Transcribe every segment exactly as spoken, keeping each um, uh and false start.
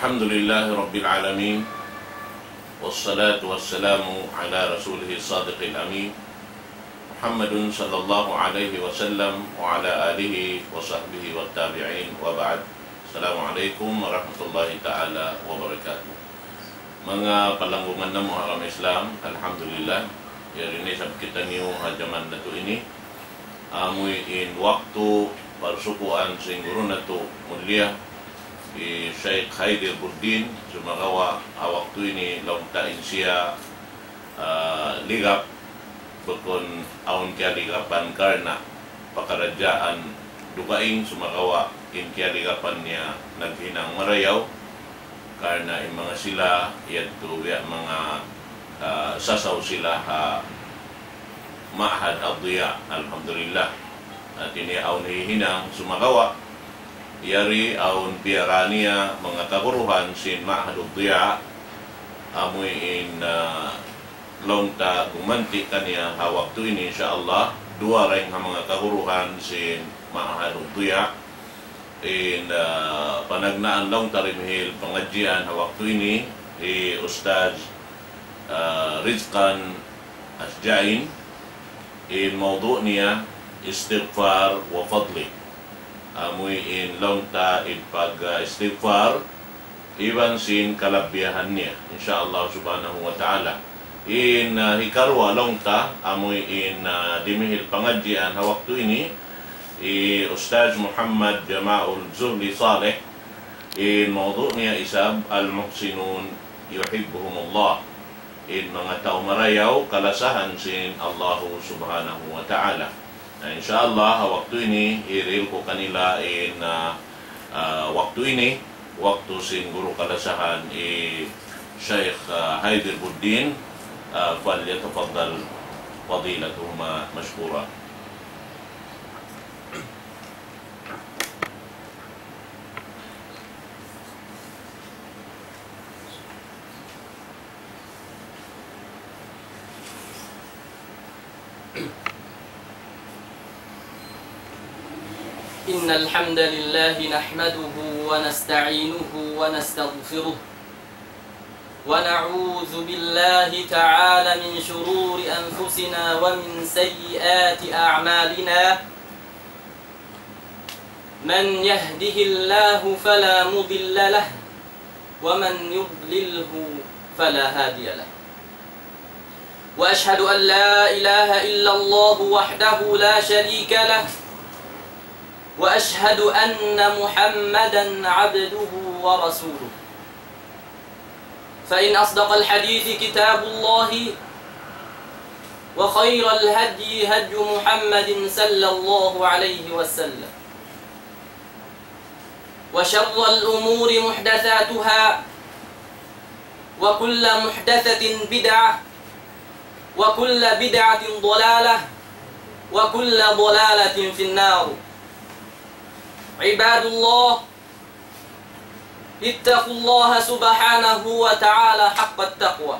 الحمد لله رب العالمين، والصلاة والسلام على رسوله الصادق الأمين، محمد صلى الله عليه وسلم وعلى آله وصحبه والتابعين، وبعد. السلام عليكم ورحمة الله تعالى وبركاته. Manga palanggungan namu' ha agama Islam, alhamdulillah, yari na isab kitaniyu ha jaman natu' ini. Amu in waktu parsukuan sin guru natu' mulia, hi Shaykh Haidir Buddin, sumagawa' ha waktu ini laung ta in siya, ah, ligap, bukun awn kiyaligapan karna' pakaradjaan dugaing, sumagawa' in kiyaligapan niya naghinang marayaw, karna' in manga sila yadtu biya' manga, ah, sasaw sila ha Ma'had Ad-Diya, alhamdulillah. Hati niya awn hihinang sumagawa', yari awn piyara niya manga kaguruhan sin Ma'had Ad-Diya, amu in, ah, laung ta gumanti' kaniya ha waktu ini, insya Allah, duwa dayn ha manga kaguruhan sin Ma'had Ad-Diya. In, ah, panagnaan laung ta dimihil pangadjian ha waktu ini, hi Ustadz, ah, Rizqan Asjain, in mawdu' niya istighfar wa fadli. Amu in laung ta in pag, ah, istighfar, iban sin kalabihan niya, insya Allah subhanahu wa ta'ala. In, ah, hikaruwa laung ta, amu in, ah, dimihil pangadjian ha waktu ini, hi Ustadz Muhammad Jamaul Zuhli Saleh, in mawdu' niya isab Al-Muhsinun Yuhibbuhumullah. In manga tau marayaw kalasahan sin Allahu subhanahu wa ta'ala. Na, insya Allah, ha waktu ini, hirihil ku kanila in, ah, ah, waktu ini, waktu sin guru kalasahan, hi Shaykh, ah, Haidir Buddin, ah, فليتفضل فضيلتهما مشكورا. إن الحمد لله نحمده ونستعينه ونستغفره، ونعوذ بالله تعالى من شرور أنفسنا ومن سيئات أعمالنا. من يهده الله فلا مضل له، ومن يضلله فلا هادي له. وأشهد أن لا إله إلا الله وحده لا شريك له، وأشهد أن محمدا عبده ورسوله. فإن أصدق الحديث كتاب الله، وخير الهدي هدي محمد صلى الله عليه وسلم، وشر الأمور محدثاتها، وكل محدثة بدعة، وكل بدعة ضلالة، وكل ضلالة في النار. عباد الله، اتقوا الله سبحانه وتعالى حق التقوى.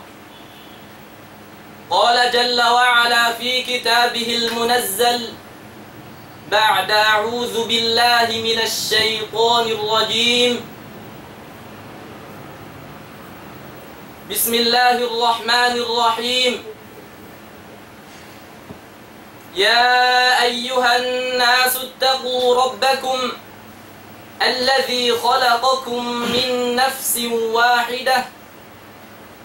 قال جل وعلا في كتابه المنزل بعد أعوذ بالله من الشيطان الرجيم. بسم الله الرحمن الرحيم. يا أيها الناس اتقوا ربكم الذي خلقكم من نفس واحدة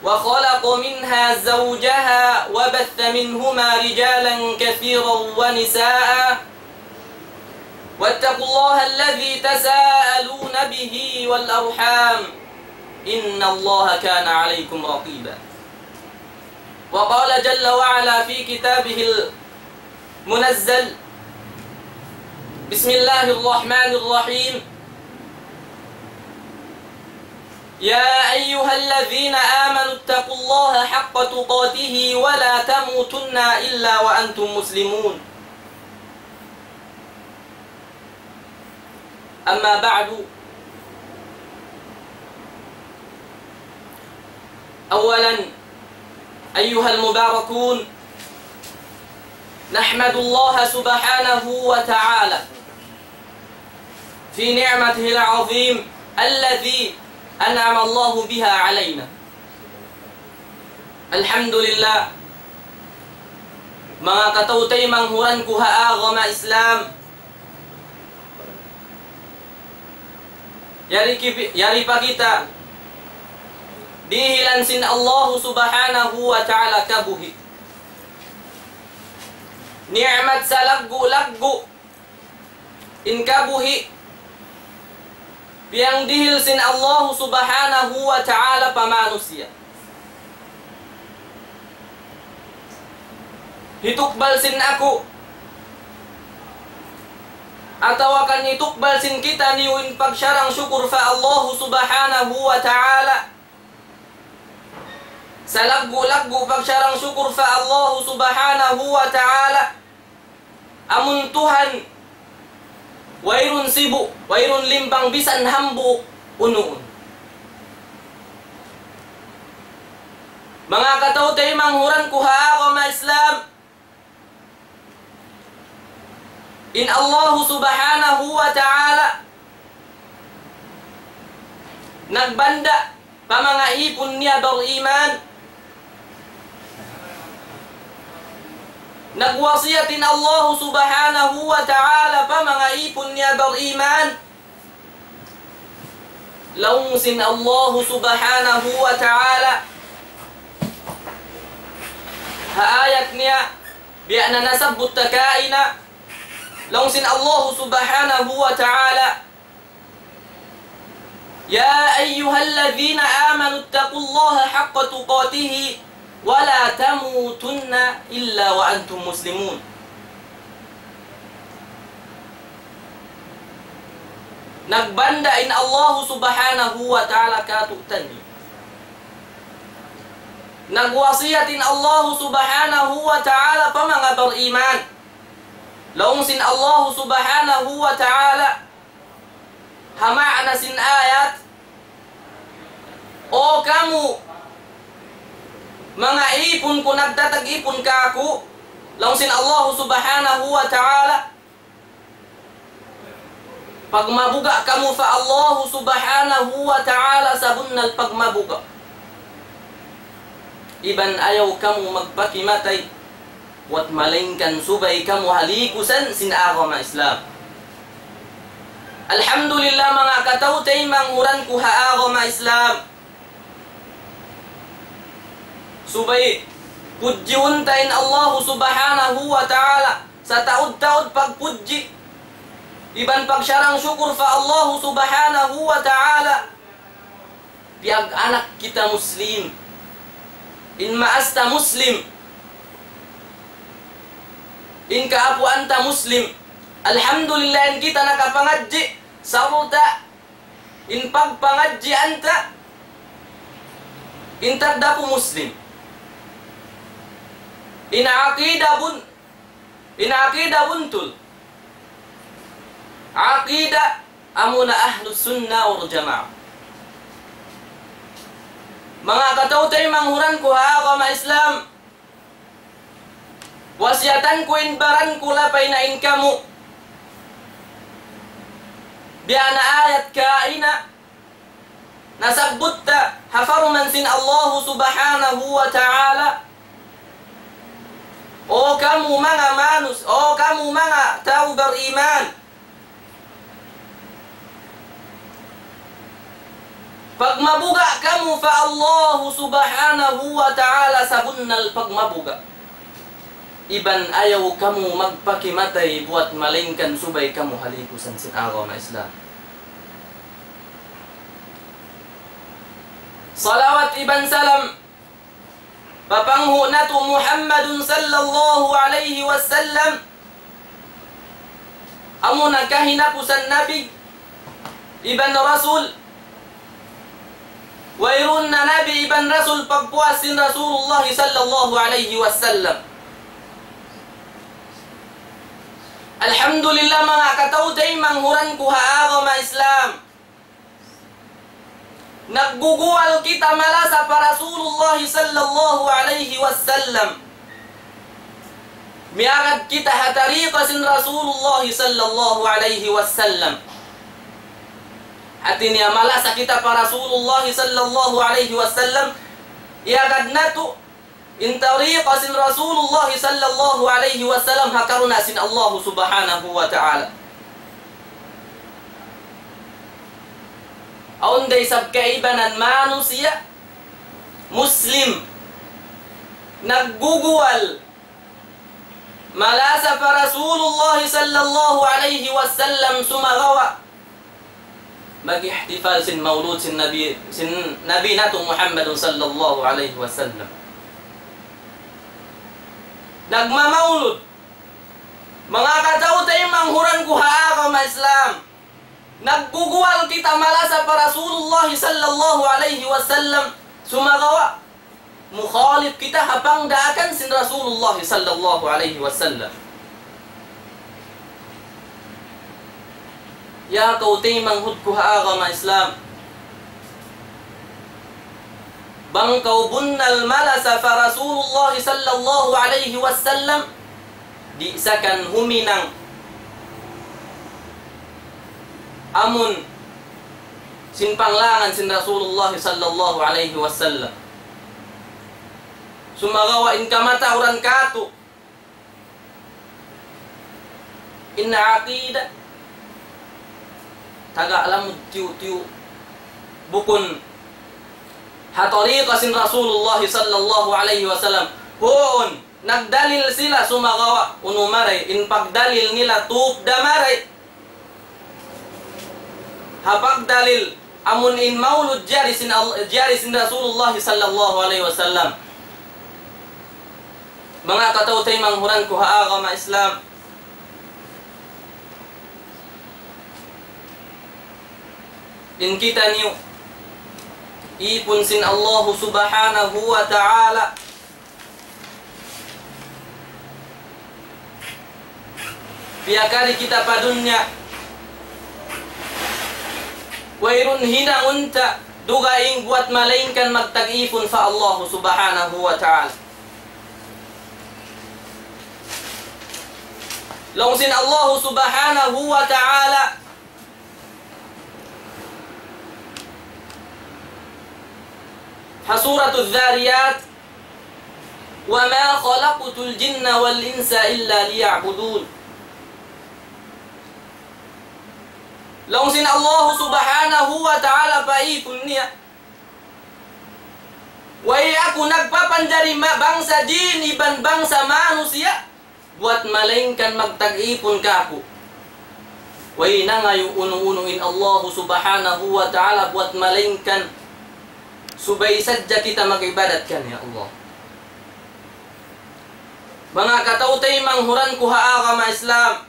وخلق منها زوجها وبث منهما رجالا كثيرا ونساء واتقوا الله الذي تساءلون به والأرحام إن الله كان عليكم رقيبا. وقال جل وعلا في كتابه المنزل، بسم الله الرحمن الرحيم، يا أيها الذين آمنوا اتقوا الله حق تقاته ولا تموتن إلا وأنتم مسلمون. أما بعد، أولا أيها المباركون، نحمد الله سبحانه وتعالى في نعمته العظيم الذي أنعم الله بها علينا. Alhamdulillah, manga kataw-taymanghuran ku ha agama Islam. Yari ki-, yari pa kita dihilan sin Allah Subhanahu wa Ta'ala kabuhi'. Ni'mat salaggu'-laggu' in kabuhi' piyangdihil sin Allah Subhanahu wa Ta'ala pa manusiya'. Hitukbal sin aku, atawa kan hitukbal sin kitaniyu in pagsarang-sukul pa Allah Subhanahu wa Ta'ala. Salaggu'-laggu' pagsarang-sukul pa Allah Subhanahu wa Ta'ala. Amun Tuhan, wayruun sibu', wayruun limbang bisan hambuuk unu-unu. Manga kataw-taymanghuran ku ha agama Islam, in Allah Subhanahu wa Ta'ala nagbanda' pa manga īpun niya bariman. Nagwasiyat in Allah Subhanahu wa Ta'ala pa manga īpun niya bariman. Laung sin Allah Subhanahu wa Ta'ala ha ayat niya, biya' na nasabbut ta kaina, laung sin Allah Subhanahu wa Ta'ala, يا أيها الذين آمنوا اتقوا الله حق تقاته ولا تموتن إلا وأنتم مسلمون. Nagbanda' in Allah Subhanahu wa Ta'ala kātu'niyu. Nagwasiyat in Allah Subhanahu wa Ta'ala pa manga bariman. Laung sin Allah Subhanahu wa Ta'ala, ha maana sin ayat, "O kamu manga īpun ku nagtatag-ipun kāku'," laung sin Allah Subhanahu wa Ta'ala, "pagmabuga' kamu pa Allah Subhanahu wa Ta'ala sabunnal pagmabuga'. Iban ayaw kamu magpakimatay, buwat malaingkan subay kamu halikusan sin agama Islam." Alhamdulillah, manga kataw-taymanghuran ku ha agama Islam. Subay pudjiun ta in Allah Subhanahu wa Ta'ala sataud-taud pagpudji iban pagsarang-sukul pa Allah Subhanahu wa Ta'ala. Piyag-anak kita Muslim. In maas ta Muslim. In kaapuan ta Muslim. Alhamdulillah, in kita nakapangadji', sarta' in pagpangadjian ta, in tagdapu Muslim. In aqida bun-, in aqida buntul. Aqida amuna Ahlus Sunnah wal Jamaah. Manga kataw-taymanghuran ku ha agama Islam, wasiyatan ku in baran ku lapay na in kamu. Biya' na ayat kaina, nasabbut ta ha parman sin Allah Subhanahu wa Ta'ala, "O kamu manga manus-, o kamu manga tau bariman, pagmabuga' kamu pa Allah Subhanahu wa Ta'ala sabunnal pagmabuga'. Iban ayaw kamu magpakimatay buwat malaingkan subay kamu halikusan sin agama Islam." Salawat iban salam pa panghu' natu' Muhammadun sallallahu alayhi wasallam, amuna kahinapusan Nabi iban Rasul. Wayruun na Nabi iban Rasul pagpuas sin Rasulullah sallallahu alayhi wasallam. Alhamdulillah, manga kataw-taymanghuran ku ha agama Islam. Nagguguwal kita malasa pa Rasulullah sallallahu alayhi wasallam. Miyagad kita ha tariqa sin Rasulullah sallallahu alayhi wasallam. Hati niya malasa kita pa Rasulullah sallallahu alayhi wasallam, iyagad natu' in tariqa sin Rasulullah sallallahu alayhi wasallam ha karna' sin Allah subhanahu wa ta'ala. Awn da isab kaibanan manusiya' Muslim nagguguwal malasa pa Rasulullah sallallahu alayhi wasallam sumagawa' mag-ihtifal sin maulud sin Nabi, sin Nabi natu' Muhammadun sallallahu alayhi wasallam. Nagmamaulud. Manga kataw-taymanghuran ku ha agama Islam, nagguguwal kita malasa pa Rasulullah sallallahu alayhi wasallam, sumagawa' mukhalif kita ha pangdaakan sin Rasulullah sallallahu alayhi wasallam. Ya kaw taymanghud ku ha agama Islam, bang kaw bunnal malasa pa Rasulullah sallallahu alayhi wasallam, di' sa kan huminang amun sin panglangan sin Rasulullah sallallahu alayhi wasallam. Sumagawa' in kamatauran katu', in aqida, taga lamud tiyu'-tiyu'. Bukun ha tariqa sin Rasulullah sallallahu alayhi wasallam. Huun, nagdalil sila sumagawa', unu maray, in pagdalil nila tup da maray ha pagdalil, amun in maulud jari sin Al-, jari sin Rasulullah sallallahu alayhi wasallam. Manga kataw-taymanghuran ku ha agama Islam, in kitaniyu ipun sin Allah subhanahu wa ta'ala, piyakari kita pa dunya, wayruun hinangun ta dugaing buwat malaingkan magtag-ipun pa Allah subhanahu wa ta'ala. Laung sin Allah subhanahu wa ta'ala ha Suratul Dhariyat, وما خلقت الجن والإنس إلا ليعبدون. Laung sin Allah subhanahu wa ta'ala pa ipun niya, way aku nagpapanjari ma-, bangsa jin iban bangsa manusiya' buwat malaingkan magtag-ipun kāku'. Way nangayu' unu-unu in Allah subhanahu wa ta'ala buwat malaingkan subay sadja kita mag-ibadat kaniya Allah. Manga kataw-taymanghuran ku ha agama Islam,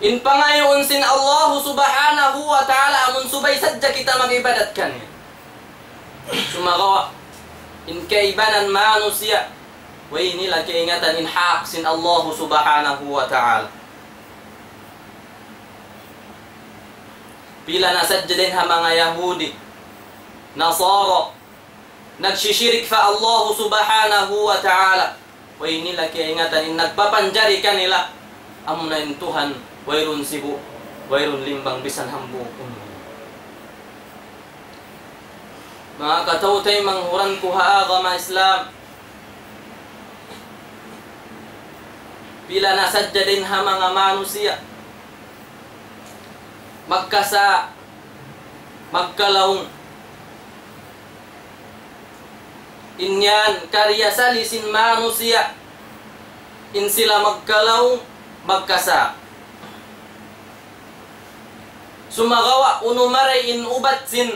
in pangayuun sin Allah subhanahu wa ta'ala amun subay sadja kita mag-ibadat kaniya. Sumagawa', in kaibanan manusiya', way nila kaingatan in hak sin Allah subhanahu wa ta'ala. Pila na sadja dayn ha manga Yahudi, Nasara, nagsishirik pa Allah subhanahu wa ta'ala. Way nila kaingatan in nagpapanjari kanila, amuna in Tuhan, wayruun sibu', wayruun limbang bisan hambuuk. Manga kataw-taymanghuran ku ha agama Islam, pila na sadja dayn ha manga manusiya' magkasa', magkalaung. In yan kariyasali sin manusiya', in sila magkalaung, magkasa'. Sumagawa' unu maray in ubat sin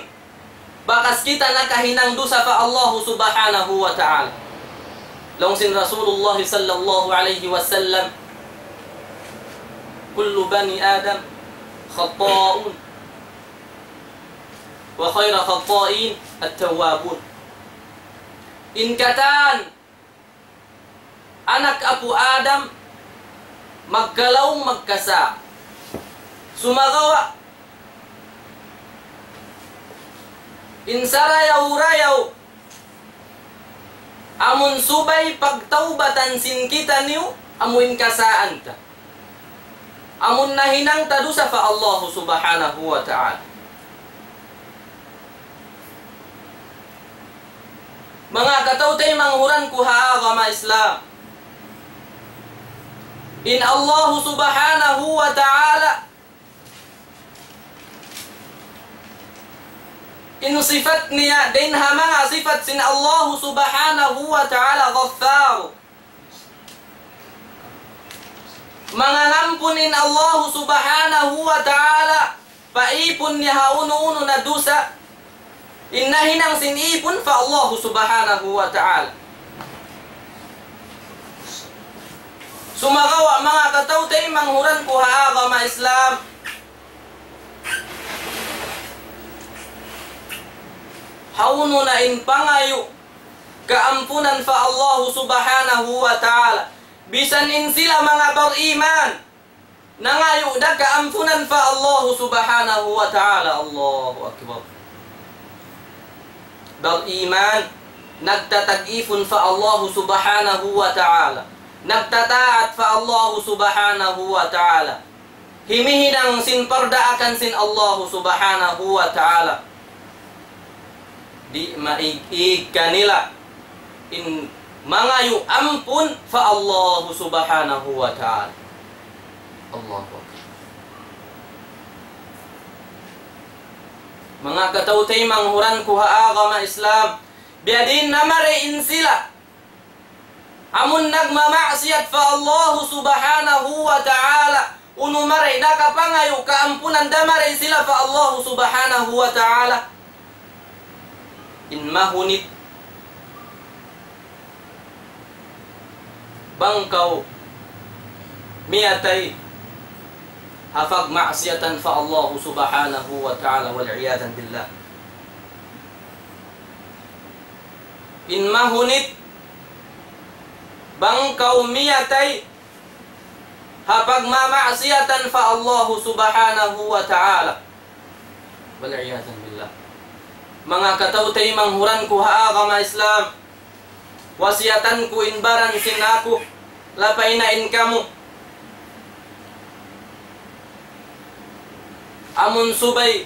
bakas kita nakahinang dusa pa Allah subhanahu wa ta'ala. Laung sin Rasulullah sallallahu alayhi wasallam, كل بني آدم خطاء وخير الخطائين التوابون. In katan anak apu' Adam, magkalaung magkasa'. Sumagawa', in sarayaw-rayaw, amun subay pagtawbatan sin kitaniyu, amu in kasaan ta. amun nahinang ta dusa pa Allah Subhanahu wa Ta'ala. Manga kataw-taymanghuran ku ha agama Islam, in Allah Subhanahu wa Ta'ala, in sifat niya, dayn ha manga sifat sin Allah Subhanahu wa Ta'ala, Ghaffar. Mangangampun in Allah Subhanahu wa Ta'ala pa īpun niya ha unu-unu na dusa in nahinang sin īpun pa Allah Subhanahu wa Ta'ala. Sumagawa' manga kataw-taymanghuran ku ha agama Islam, hawnu na in pangayu' kaampunan pa Allah Subhanahu wa Ta'ala, misan in sila manga bariman, nangayu' da kaampunan pa Allah Subhanahu wa Ta'ala. Allahu Akbar. Bariman, nagtatag-ipun pa Allah Subhanahu wa Ta'ala, nagtataat pa Allah Subhanahu wa Ta'ala, himihinang sin pardaakan sin Allah Subhanahu wa Ta'ala. Di' maig-ig kanila in mangayu' ampun pa Allah Subhanahu wa Ta'ala. Allahu Akbar. Manga kataw-taymanghuran ku ha agama Islam, biyadiin na mari in sila amun nagmamaksiyat pa Allah Subhanahu wa Ta'ala, unu mari nakapangayu' kaampunan da mari sila pa Allah Subhanahu wa Ta'ala. In mahunit, bang kaw miyatay ha pagmaksiyatan pa Allah Subhanahu wa Ta'ala, wal iyadhu billah. In mahunit, bang kaw miyatay ha pagmamaksiyatan pa Allah Subhanahu wa Ta'ala. Wal iyadhu billah. Manga kataw-taymanghuran ku ha agama Islam, wasiyatan ku in baran sin aku, lapay na in kamu. Amun subay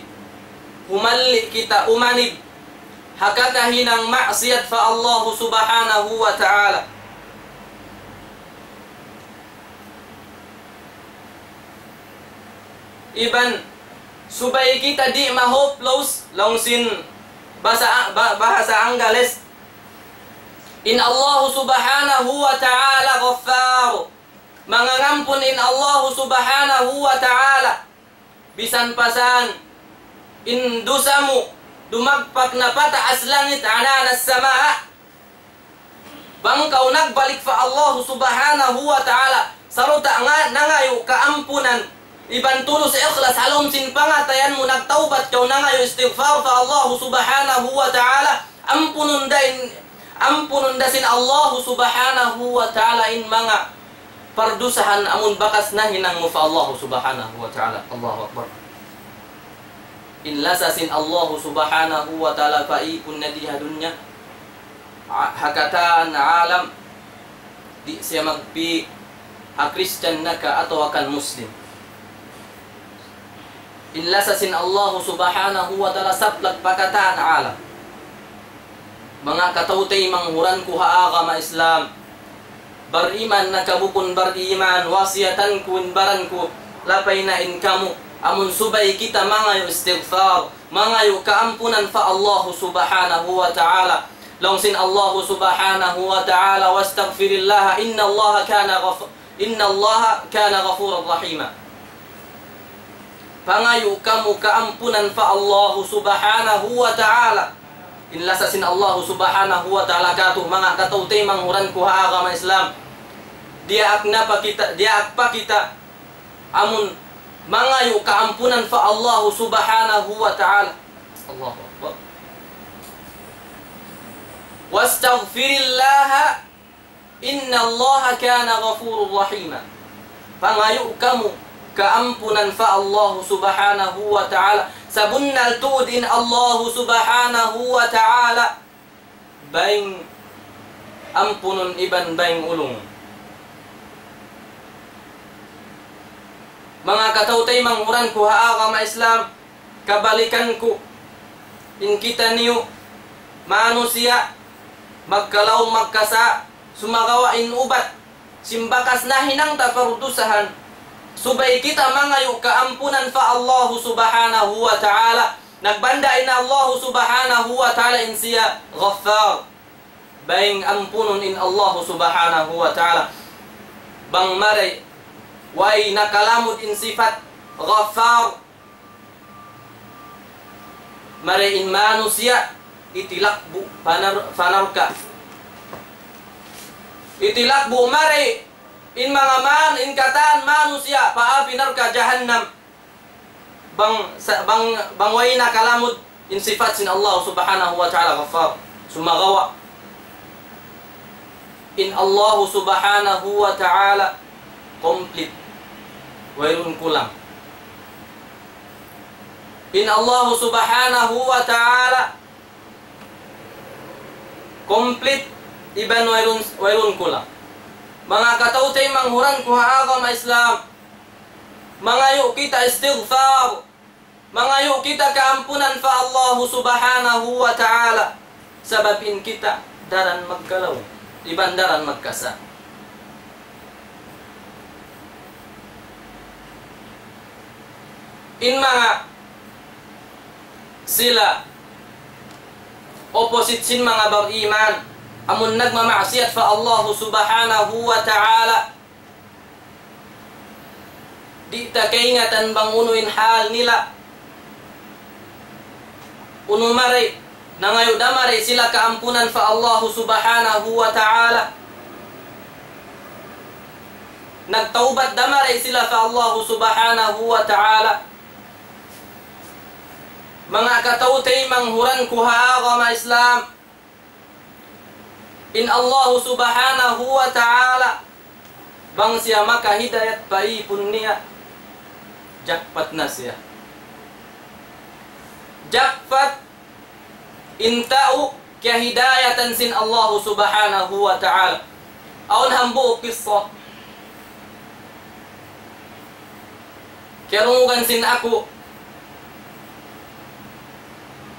humalli' kita umanib ha kakahinang maksiyat pa Allah Subhanahu wa Ta'ala. Iban subay kita di' ma-hopeless, laung sin bahasa, ba-, bahasa Anggalis. In Allah Subhanahu wa Ta'ala Ghaffar. Mangangampun in Allah Subhanahu wa Ta'ala. Misan pa saan in dusa mu dumagpak na pataas langit, عنان السماء. Bang kaw nagbalik pa Allah Subhanahu wa Ta'ala, sarta' nga nangayu' kaampunan, iban tulus ikhlas ha lawm sin pangatayan mu, nagtawbat kaw, nangayu' istighfar pa Allah Subhanahu wa Ta'ala, ampunun da in, ampunun da sin Allah Subhanahu wa Ta'ala in manga pardusahan amun bakas nahinang mu pa Allah Subhanahu wa Ta'ala. Allahu Akbar. In lasa sin Allah Subhanahu wa Ta'ala pa īpun niya di ha dunya, a-, ha katan alam, di' siya magpi' ha Christian na ka atawa kan Muslim. In lasa sin Allah Subhanahu wa Ta'ala saplag pa katan alam. Manga kataw-taymanghuran ku ha agama Islam, bariman na ka bukun bariman, wasiyatan ku in baran ku, lapay na in kamu, amun subay kita mangayu' istighfar, mangayu' kaampunan pa Allah Subhanahu wa Ta'ala. Laung sin Allah Subhanahu wa Ta'ala, واستغفر الله إن الله كان غف-، إن الله كان غفورا رحيما. Pangayu' kamu kaampunan pa Allah Subhanahu wa Ta'ala. In lasa sin Allah Subhanahu wa Ta'ala katu', manga kataw-taymanghuran ku ha agama Islam. Diyaak na pa kita, diyaak pa kita amun mangayu' kaampunan pa Allah Subhanahu wa Ta'ala. Allahu Akbar. واستغفر الله إن الله كان غفورا رحيما. Pangayu' kamu kaampunan pa Allah Subhanahu wa Ta'ala. Sabunnal tuud in Allah Subhanahu wa Ta'ala bayng ampunun iban bayng ulung. Manga kataw-taymanghuran ku ha agama Islam, kabalikan ku, in kitaniyu manusiya', magkalaung magkasa', sumagawa' in ubat sin bakas nahinang ta pardusahan, subay kita mangayu' kaampunan pa Allahu Subhanahu wa Ta'ala. Nagbanda' in Allahu Subhanahu wa Ta'ala in siya Ghaffar. Baying ampunun in Allahu Subhanahu wa Ta'ala. Bang mari way nakalamud in sipat Ghaffar, mari in manusiya' itilakbu' pa nar-, pa narka'. Itilakbu' mari in manga man-, in katan manusiya' pa api narka' jahannam. Bang, sa-, bang, bang way nakalamud in sipat sin Allah Subhanahu wa Ta'ala Ghaffar. Sumagawa'. In Allah Subhanahu wa Ta'ala complete. Wayruun kulang. In Allah Subhanahu wa Ta'ala complete iban wayruun, wayruun kulang. Manga kataw-taymanghuran ku ha agama Islam, mangayu' kita istighfar, mangayu' kita kaampunan pa Allahu Subhanahu wa Ta'ala. Sabab in kita daran magkalaung, iban daran magkasa'. In manga sila opposite sin manga bariman, amun nagmamaksiyat pa Allahu Subhanahu wa Ta'ala, di' ta kaingatan bang unu in hal nila. Unu mari, nangayu' da mari sila kaampunan pa Allahu Subhanahu wa Ta'ala. Nagtawbat da mari sila pa Allahu Subhanahu wa Ta'ala. Manga kataw-taymanghuran ku ha agama Islam, in Allahu Subhanahu wa Ta'ala, bang siya makahidayat pa ipun niya, jackpot na siya. Jackpot in tau kiyahidayatan sin Allahu Subhanahu wa Ta'ala. Awn hambuuk kissa. Kiyarungugan sin aku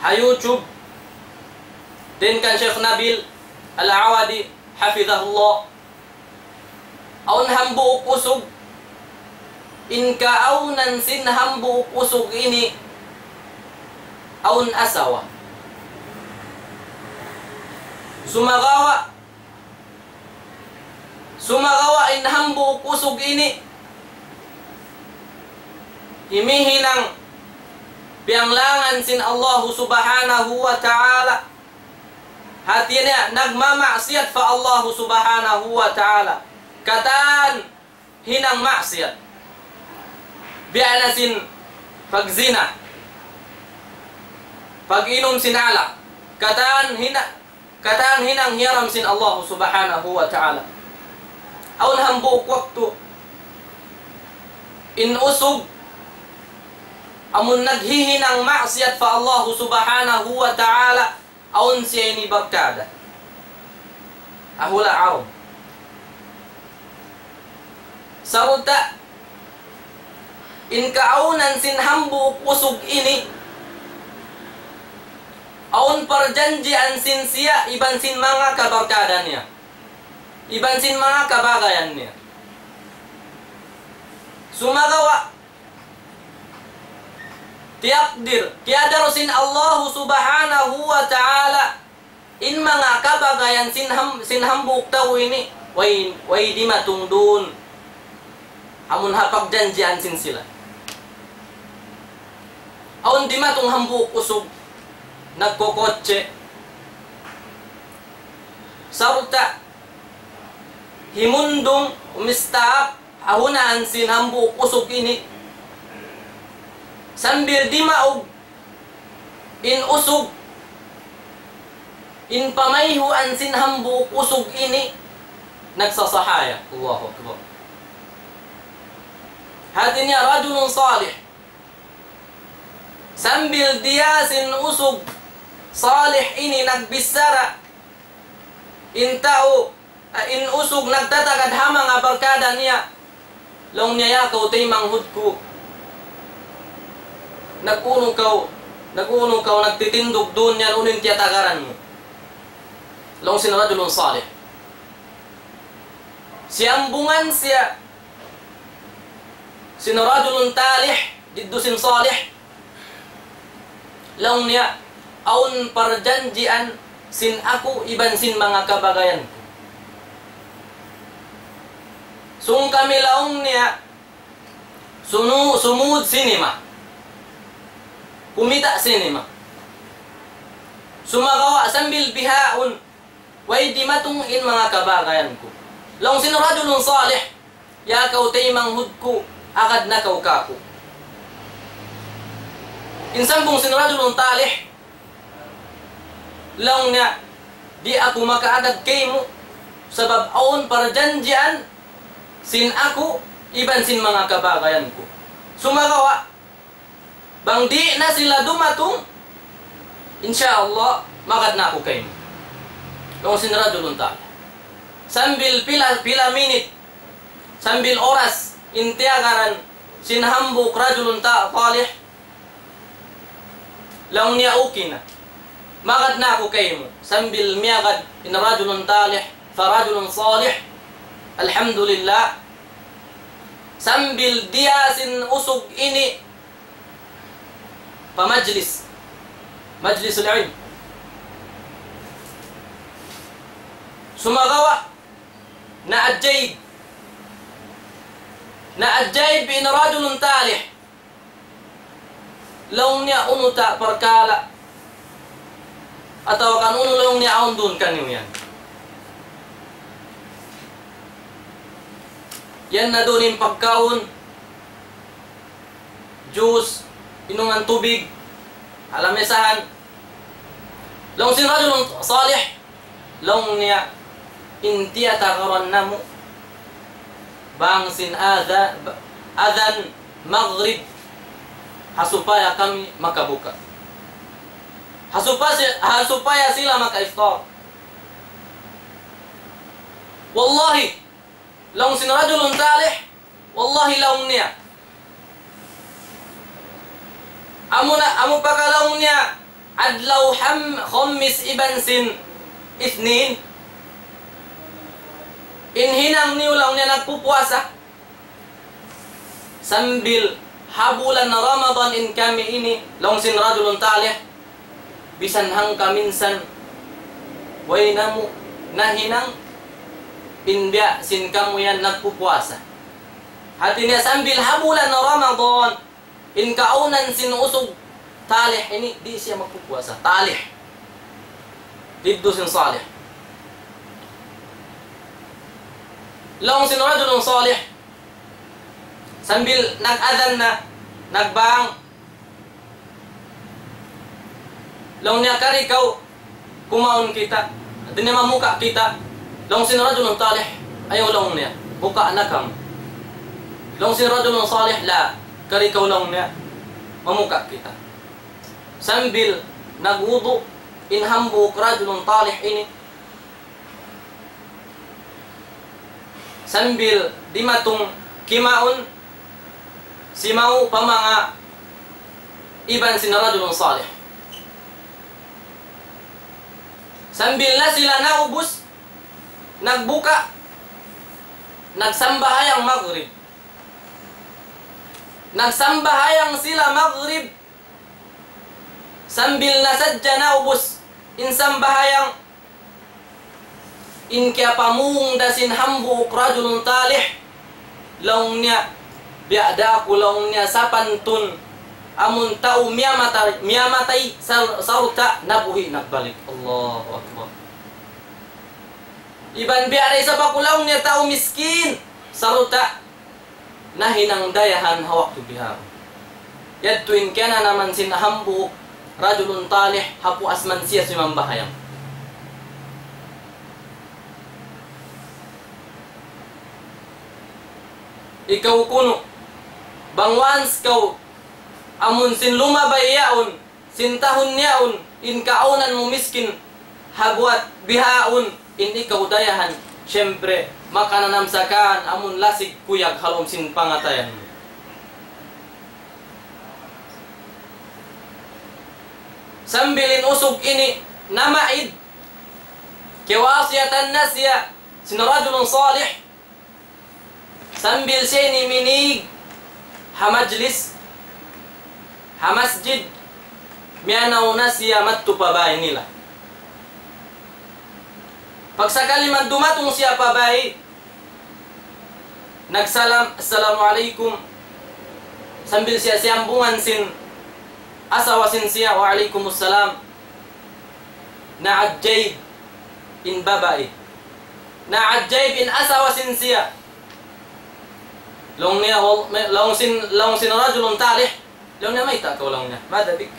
ha YouTube, dayn kan Sheikh Nabil Al-Awadi, hafidhahullah. Awn hambuuk usug, in kaawnan sin hambuuk usug ini, awn asawa. Sumagawa', sumagawa' in hambuuk usug ini, himihinang piyanglangan sin Allahu Subhanahu wa Ta'ala. Hati niya nagmamaksiyat pa Allahu Subhanahu wa Ta'ala. Katan hinang maksiyat. Biya' na sin pagzina, pag-inum sin alak. Katan hina-, katan hinang hiyaram sin Allahu Subhanahu wa Ta'ala. Awn hambuuk waktu, in usug, amun naghihinang maksiyat pa Allahu Subhanahu wa Ta'ala, awn siya ini barkada. Ahula awn. Sarta', in kaawnan sin hambuuk usug ini, awn parjanjian sin siya iban sin manga kabarkada niya, iban sin manga kabagayan niya. Sumagawa', tiyakdir, kiyadar sin Allahu Subhanahu wa Ta'ala, in manga kabagayan sin ham-, sin hambuuk tau ini, way, way dimatung duun. Amun ha pagjanjian sin sila. Awn dimatung hambuuk usug, nagkokotse. Sarta', himundung, umistahap, ha hunaan sin hambuuk usug ini. Sambil dimaug in usug, in pamayhuan sin hambuuk usug ini, nagsasahaya. Allahu Akbar. Hati niya rajulun salih. Sambil diya sin usug salih ini nagbichara, in tau, ah, in usug nagtatagad ha manga barkada niya. Laung niya, "Ya kaw taymanghud ku, nag-unu kaw, nag-unu kaw, nagtitindug duun yan, unu in tiyatagaran mu?" Laung sin rajulun salih. Siyambungan siya sin rajulun talih, didtu sin salih. Laung niya, "Awn parjanjian sin aku iban sin manga kabagayan ku. Sung kami," laung niya, "sunu-, sumud sinima. Kumita' sinima. Sumagawa' sambil bihaun, way dimatung in manga kabagayan ku." Laung sin rajulun salih, "Ya kaw taymanghud ku, agad na kaw kāku'." In sambung sin rajulun talih, laung niya, "Di' aku makaagad kaymu, sabab awn parjanjian sin aku iban sin manga kabagayan ku. Sumagawa', bang di' na sila dumatung, insya Allah, magad na aku kaymu." Laung sin rajulun talih. Sambil pila, pila minit, sambil oras, in tiyagaran sin hambuuk rajulun ta-, talih, laung niya, "Okay na. Magad na aku kaymu." Sambil miyagad in rajulun talih, fa rajulun salih. Alhamdulillah. Sambil diya sin usug ini pa majlis. Majlisul ilm. Sumagawa', naajaib. Naajaib in rajulun talih. Laung niya, "Unu ta parkala'? Atawa kan unu," laung niya, "awn duun kaniyu yan? Yan na duun in pagkaun, juice, inungan tubig, ha lamisahan." Laung sin rajulun salih, laung niya, "In tiyatagaran namu' bang sin adha-, adhan Maghrib, ha supaya kami makabuka'. Ha supaya si-, ha supaya sila makaiftar." Wallahi, laung sin rajulun salih, wallahi laung niya, amu na, amu pa ka laung niya, adlaw ham-, Khamis iban sin Isnin, in hinang niyu laung niya nagpupuasa. Sambil ha bulan Ramadan in kami ini, laung sin rajulun salih, misan hangka minsan, way namu' nahinang in biya' sin kamu yan nagpupuasa. Hati niya sambil ha bulan Ramadan, in kaawnan sin usug talih ini, di' siya magpupuasa. Talih. Didtu sin salih. Laung sin rajulun salih, sambil nag-adhan na, nagbang, laung niya, "Kari kaw, kumaun kita. Hati niya mamuka' kita." Laung sin rajulun salih, "Ayaw," laung niya, "buka' na kamu." Laung sin rajulun salih, "La, kari kaw," laung niya, "mamuka' kita." Sambil nagwudu' in hambuuk rajulun salih ini, sambil dimatung kimaun, simaw pa manga iban sin rajulun salih. Sambil na sila naubus, nagbuka', nagsambahayang Maghrib. Nagsambahayang sila Maghrib, sambil na sadja naubus in sambahayang, in kiyapamung da sin hambuuk rajulun salih, laung niya, "Biya' da aku," laung niya, "sapantun amun tau miyamata-, miyamatay sar-, sarta' nabuhi' nagbalik." Allahu Akbar. "Iban biya' da isab aku," laung niya, "tau miskin, sarta' nahinang dayahan ha waktu bihaun." Yadtu in kiyananaman sin hambuuk rajulun salih ha puas man siya simambahayang. Ikaw kunu', bang once kaw amun sin lumabay yaun, sin tahun yaun, in kaawnan mu miskin, ha buwat bihaun, in ikaw dayahan, Siyempre, makananam sa kan amun lasig kuyag ha lawm sin pangatayan. Sambil in usug ini namaid, kiyawasiyatan na siya sin rajulun salih, sambil siya ini minig ha majlis, ha masjid, miyanaw na siya madtu pa bāy nila. Pagsakali man dumatung siya pa bāy, nagsalam, "Assalamu alaykum." Sambil siya siyambungan sin asawa sin siya, "Wa alaykumus salam." Naajayb in babai. Naajayb in asawa sin siya. Laung niya, wal-, may-, laung sin, laung sin rajulun talih. Laung niya, "Mayta' kaw?" laung niya. "Madha bik?"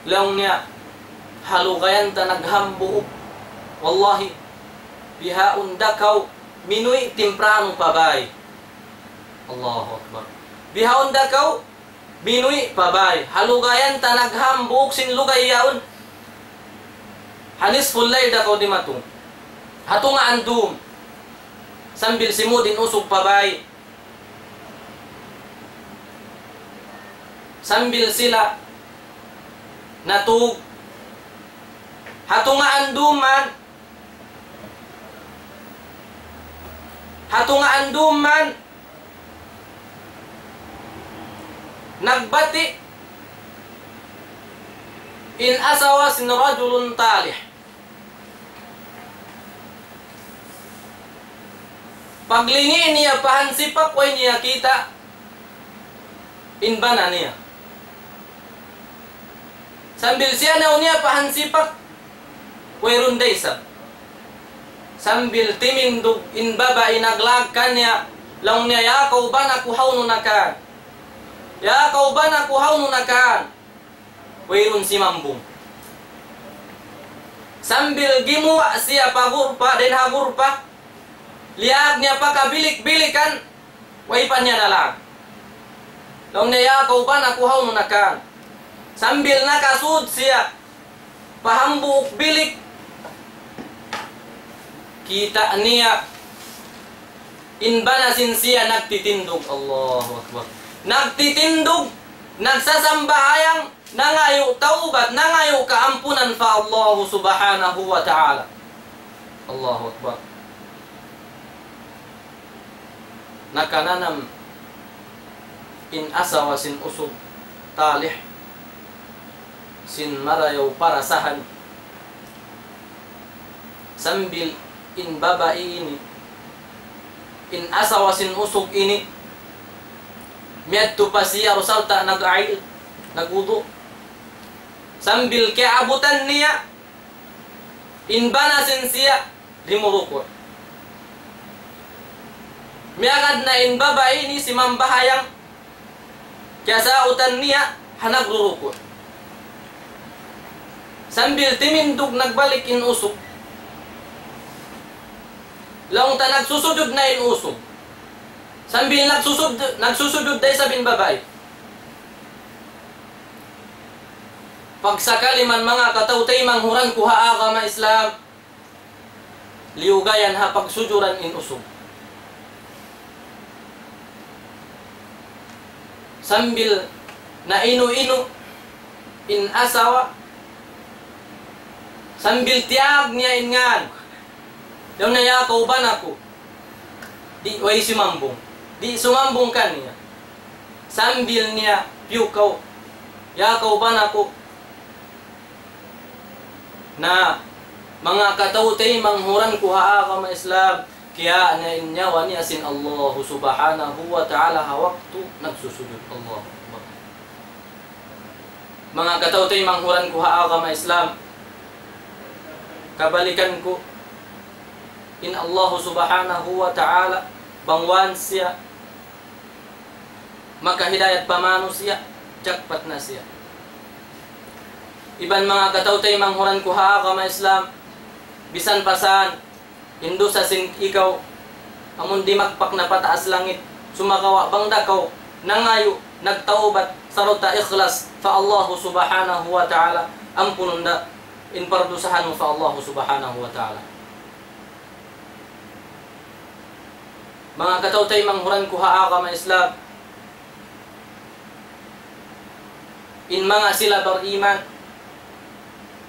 Laung niya, "Ha lugayan ta naghambuuk. Wallahi, bihaun da kaw minuwi' timpranu pa bāy." Allahu Akbar. "Bihaun da kaw minuwi' pa bāy. Ha lugayan ta naghambuuk sin lugay yaun. Ha nisful layl da kaw dimatung. Ha tungaan dum." Sambil simud in usug pa bāy, sambil sila natug, ha tungaan dum man, ha tungaan dum man, nagbati' in asawa sin rajulun talih. Paglingi' niya pa hansipak, way niya kita' in bana niya. Sambil siyanaw niya pa hansipak, wayruun da isab. Sambil timindug in babai naglaag kaniya, laung niya, "Ya kaw bana ku, hawnu na kan? Ya kaw bana ku, hawnu na kan?" Wayruun simambung. Sambil gimuwa' siya pa gurpa, dayn ha gurpa, liyaag niya pa kabilik-bilikan, way pa niya nalaag. Laung niya, "Ya kaw bana ku, hawnu na kan?" Sambil nakasud siya pa hambuuk bilik, kita' niya in bana sin siya nagtitindug. Allahu Akbar. Nagtitindug, nagsasambahayang, nangayu' tawbat, nangayu' kaampunan pa Allah Subhanahu wa Ta'ala. Allahu Akbar. Nakananam in asawa sin usug talih sin marayaw parasahan. Sambil in babai ini, in asawa sin usug ini, miyadtu pa C R sarta' nag-ail, nagwudu'. Sambil kiyaabutan niya, in bana sin siya, dimuruku'. Miyagad na in babai ini simambahayang, kiyasautan niya ha nagruruku'. Sambil timindug nagbalik in usug. Laung ta nagsusujud na in usug. Sambil nagsusud-, nagsusujud da isab in babai. Pagsakali man manga kataw-taymanghuran ku ha agama Islam, liyugayan ha pagsujuran in usug. Sambil nainu-inu in asawa, sambil tiyawag niya in ngan. Laung niya, "Ya kaw bana ku." Di' way simambung. Di' sumambung kaniya. Sambil niya piyukaw, "Ya kaw bana ku." Na, manga kataw-taymanghuran ku ha agama Islam, kiyaā na in nyawa niya sin Allah Subhanahu wa Ta'ala ha waktu nagsusujud. Allahu Akbar. Manga kataw-taymanghuran ku ha agama Islam, kabalikan ku, in Allah Subhanahu wa Ta'ala, bang waan siya makahidayat pa manusiya', jackpot na siya. Iban manga kataw-taymanghuran ku ha agama Islam, misan pa saan in dusa sin ikaw, amun dimagpak na pataas langit, sumagawa' bang da kaw nangayu', nagtawbat, sarta' ikhlas pa Allah Subhanahu wa Ta'ala, ampunun da in pardusahan mu pa Allah Subhanahu wa Ta'ala. Manga kataw-taymanghuran ku ha agama Islam, in manga sila bariman,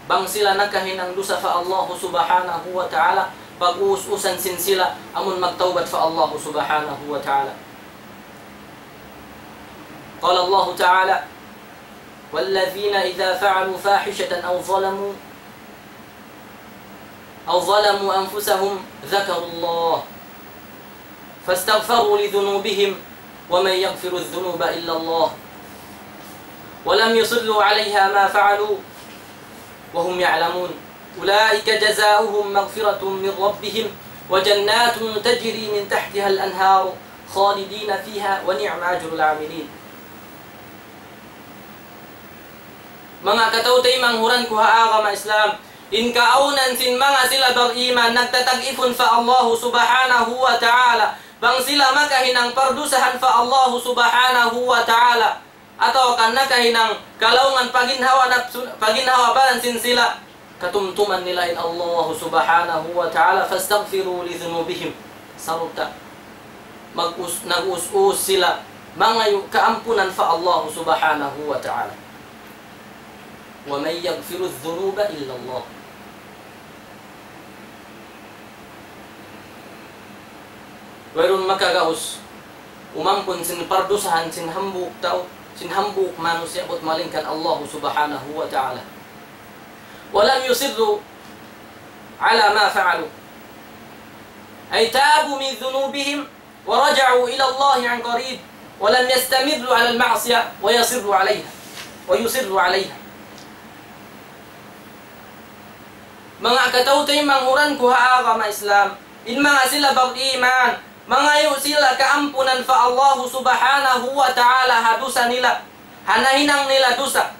bang sila nakahinang dusa pa Allah Subhanahu wa Ta'ala, pag-us-usan sin sila amun magtawbat pa Allah Subhanahu wa Ta'ala. قال الله تعالى: والذين إذا فعلوا فاحشة أو ظلموا أو ظلموا أنفسهم ذكروا الله فاستغفروا لذنوبهم ومن يغفر الذنوب إلا الله ولم يصروا عليها ما فعلوا وهم يعلمون أولئك جزاؤهم مغفرة من ربهم وجنات تجري من تحتها الأنهار خالدين فيها ونعم أجر العاملين. Manga kataw-taymanghuran ku ha agama Islam, in kaawnan sin manga sila bariman nagtatag-ipun pa Allah Subhanahu wa Ta'ala, bang sila makahinang pardusahan pa Allah Subhanahu wa Ta'ala, atawa kan nakahinang kalaungan pa ginhawa napsu, pa ginhawa baran sin sila, katumtuman nila in Allah Subhanahu wa Ta'ala, فاستغفروا لذنوبهم. Sarta' mag-us-, nag-us-us sila, mangayu' kaampunan pa Allah Subhanahu wa Ta'ala. ومن يغفر الذنوب إلا الله. Wayruun makagaus umampun sin pardusahan sin hambuuk tau, sin hambuuk manusiya' bat malaingkan Allah Subhanahu wa Ta'ala. ولم يصروا على ما فعلوا أي تابوا من ذنوبهم ورجعوا إلى الله عن قريب ولم يستمروا على المعصية ويصروا عليها ويصروا عليها. Manga kataw-taymanghuran ku ha agama Islam, in manga sila bariman, mangayu' sila kaampunan pa Allah Subhanahu wa Ta'ala ha dusa nila, ha nahinang nila dusa.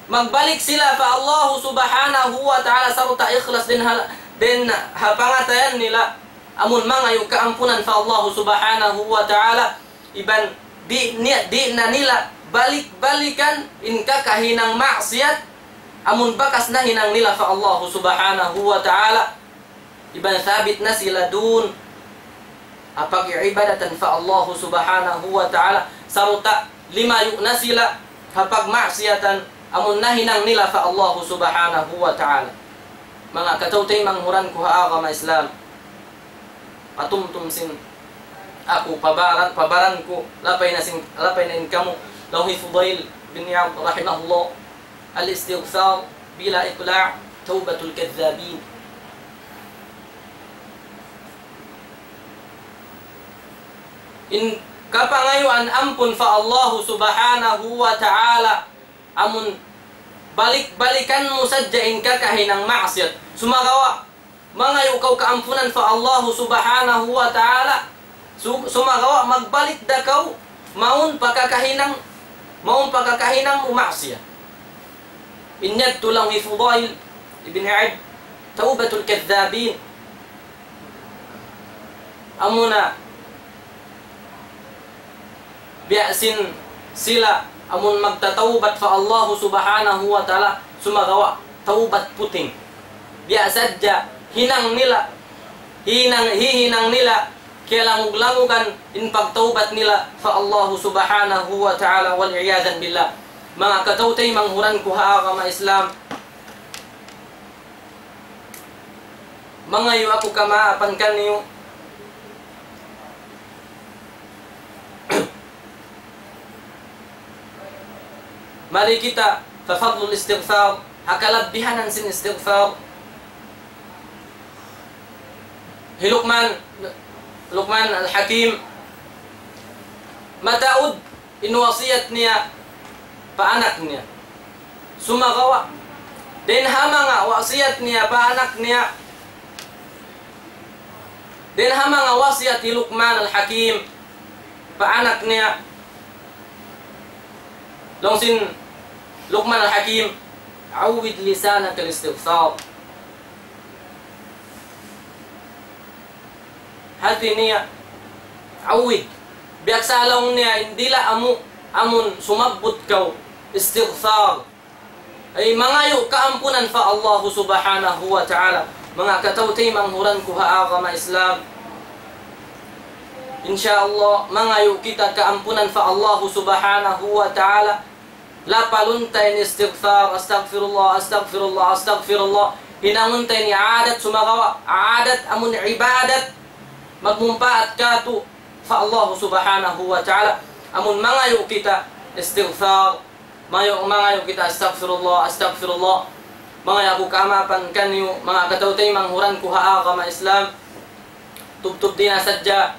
Magbalik sila pa Allah Subhanahu wa Ta'ala sarta' ikhlas dayn ha, dayn ha pangatayan nila, amun mangayu' kaampunan pa Allah Subhanahu wa Ta'ala, iban di' niya, di' na nila balik-balikan in kakahinang maksiyat, amun bakas nahinang nila pa Allah Subhanahu wa Ta'ala. Iban sabit na sila duun ha pag-iibadatan pa Allah Subhanahu wa Ta'ala, sarta' limayu' na sila ha pagmaksiyatan amun nahinang nila pa Allah Subhanahu wa Ta'ala. Manga kataw-taymanghuran ku ha agama Islam, patumtum sin aku pa baran, pa baran ku, lapay na sin, lapay na in kamu, laung hi Fudail bin Iyad rahimahullah, الاستغفار بلا إقلاع توبة الكذابين. In kapangayuan ampun pa Allah Subhanahu wa Ta'ala, amun balik-balikan mu sadja in kakahinang maksiyat. Sumagawa' mangayu' kaw kaampunan pa Allah Subhanahu wa Ta'ala. Su-, sumagawa' magbalik da kaw, mawn pa kakahinang, mawn pa kakahinang mu maksiyat. In yadtu laung hi Fudail ibn Iyad, توبة الكذابين. Amuna biya' sin sila amun magtatawbat pa Allah Subhanahu wa Ta'ala, sumagawa' tawbat puting. Biya' sadja hinang nila, hinang, hihinang nila, kiyalangulangugan in pagtawbat nila pa Allah Subhanahu wa Ta'ala, والعياذ بالله. Manga kataw-taymanghuran ku ha agama Islam, mangayu' aku kamaapan kaniyu. Mari kita pa fadlul istighfar, ha kalabbihanan sin istighfar. Hi Luqman, Luqman Al-Hakim, mataud in wasiyat niya pa anak niya. Sumagawa', dayn ha manga wasiyat niya pa anak niya, dayn ha manga wasiyat hi Luqman Al-Hakim pa anak niya, laung sin Luqman Al-Hakim, عود لسانك الاستغفار. Hati niya, awid. Biya' sa laung niya, in dila' amu, amun sumabbut kaw istighfar, ay mangayu' kaampunan pa Allah Subhanahu wa Ta'ala. Manga kataw-taymanghuran ku ha agama Islam, Insya Allah, mangayu' kita kaampunan pa Allahu Subhanahu wa Ta'ala. Lapalun ta in istighfar, astaghfirullah, astaghfirullah, astaghfirullah. Hinangun ta ini adat sumagawa', adat amun ibadat. Magmumpaat katu' pa Allahu Subhanahu wa Ta'ala. Amun mangayu' kita istighfar, mangayu', mangayu' kita astaghfirullah, astaghfirullah. Mangayu' aku kaamaapan kaniyu, manga kataw-taymanghuran ku ha agama Islam. Tubtub di na sadja.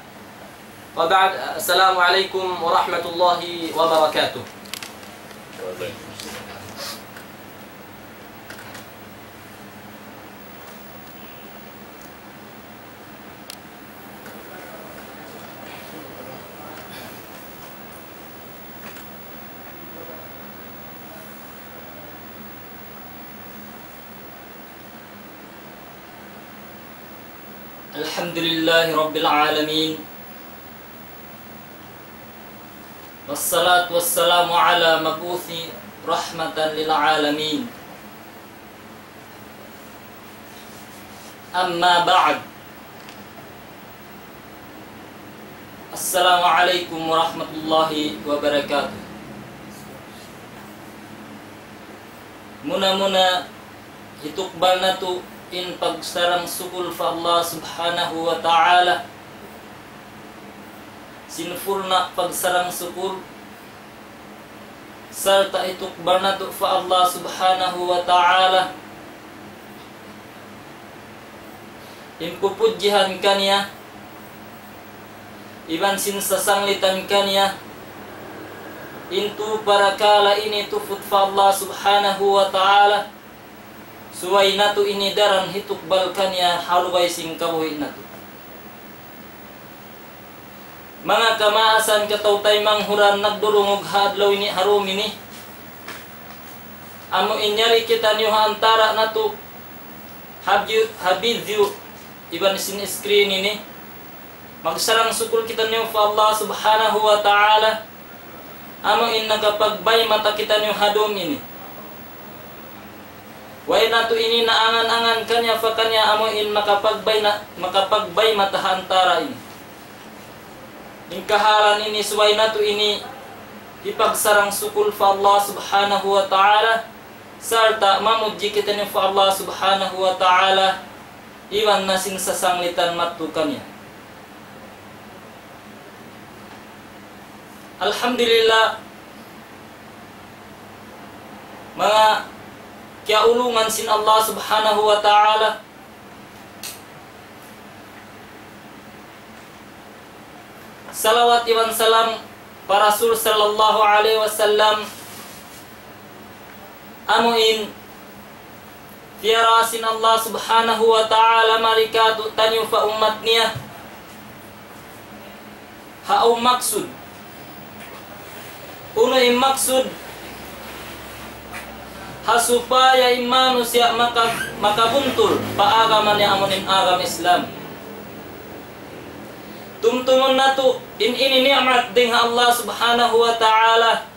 Wa ba'd, assalamu alaykum wa rahmatullahi wa barakatuh. الحمد لله رب العالمين، والصلاة والسلام على مبعوث رحمة للعالمين. أما بعد. السلام عليكم ورحمة الله وبركاته. Muna-muna, hitukbal natu' in pagsarang-sukul pa Allah Subhanahu wa Ta'ala. Sin purna' pagsarang-sukul, sarta' hitukbal natu' pa Allah Subhanahu wa Ta'ala in pupudjihan kaniya, iban sin sasanglitan kaniya, in tū parakala' ini tuput pa Allah Subhanahu wa Ta'ala, subay natu' ini daran hitukbal kaniya ha lubay sin kabuhi' natu'. Manga kamaasan, kataw-taymanghuran, nagdurungug ha adlaw ini ha dum ini. Amu in yari kitaniyu ha antara' natu' ha bi-, ha video iban sin screen ini. Magsarang-sukul kitaniyu pa Allah Subhanahu wa Ta'ala. Amu in nakapagbayta' kitaniyu ha dum ini. Way natu' ini naangan-angan kaniya pa kaniya, amu in makapagbay na, makapagbay mata ha antara' ini. In kahalan ini subay natu' ini hipagsarang-sukul pa Allah Subhanahu wa Ta'ala, sarta' mamudji kitaniyu pa Allah Subhanahu wa Ta'ala, iban na sin sasanglitan madtu kaniya. Alhamdulillah, manga kiyaulungan sin Allah Subhanahu wa Ta'ala, salawat iban salam pa Rasul sallallahu alayhi wasallam, amu in piyara sin Allah Subhanahu wa Ta'ala mari kātu'niyu pa ummat niya. Ha awn maksud. Unu in maksud? Ha supaya in manusiya' maka-, makabuntul pa agama niya amu in agama Islam. Tumtumun natu' in ini ni'mat dayn ha Allah Subhanahu wa Ta'ala.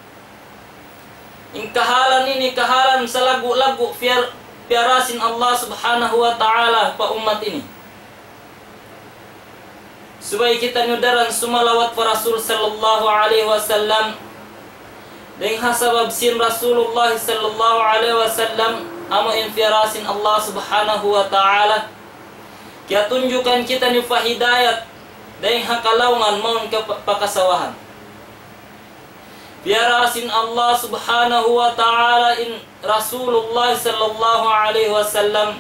In kahalan ini, kahalan salaggu'-laggu' piyar-, piyara sin Allah Subhanahu wa Ta'ala pa ummat ini. Subay kitaniyu daran sumalawat pa Rasul sallallahu alayhi wasallam. Dayn ha sabab sin Rasulullah sallallahu alayhi wasallam, amu in piyara sin Allah Subhanahu wa Ta'ala. Kiyatunjukan kitaniyu pa hidayat, dayn ha kalaungan mawn ka pa-, pa kasawahan. Piyara sin Allah Subhanahu wa Ta'ala in Rasulullah sallallahu alayhi wasallam,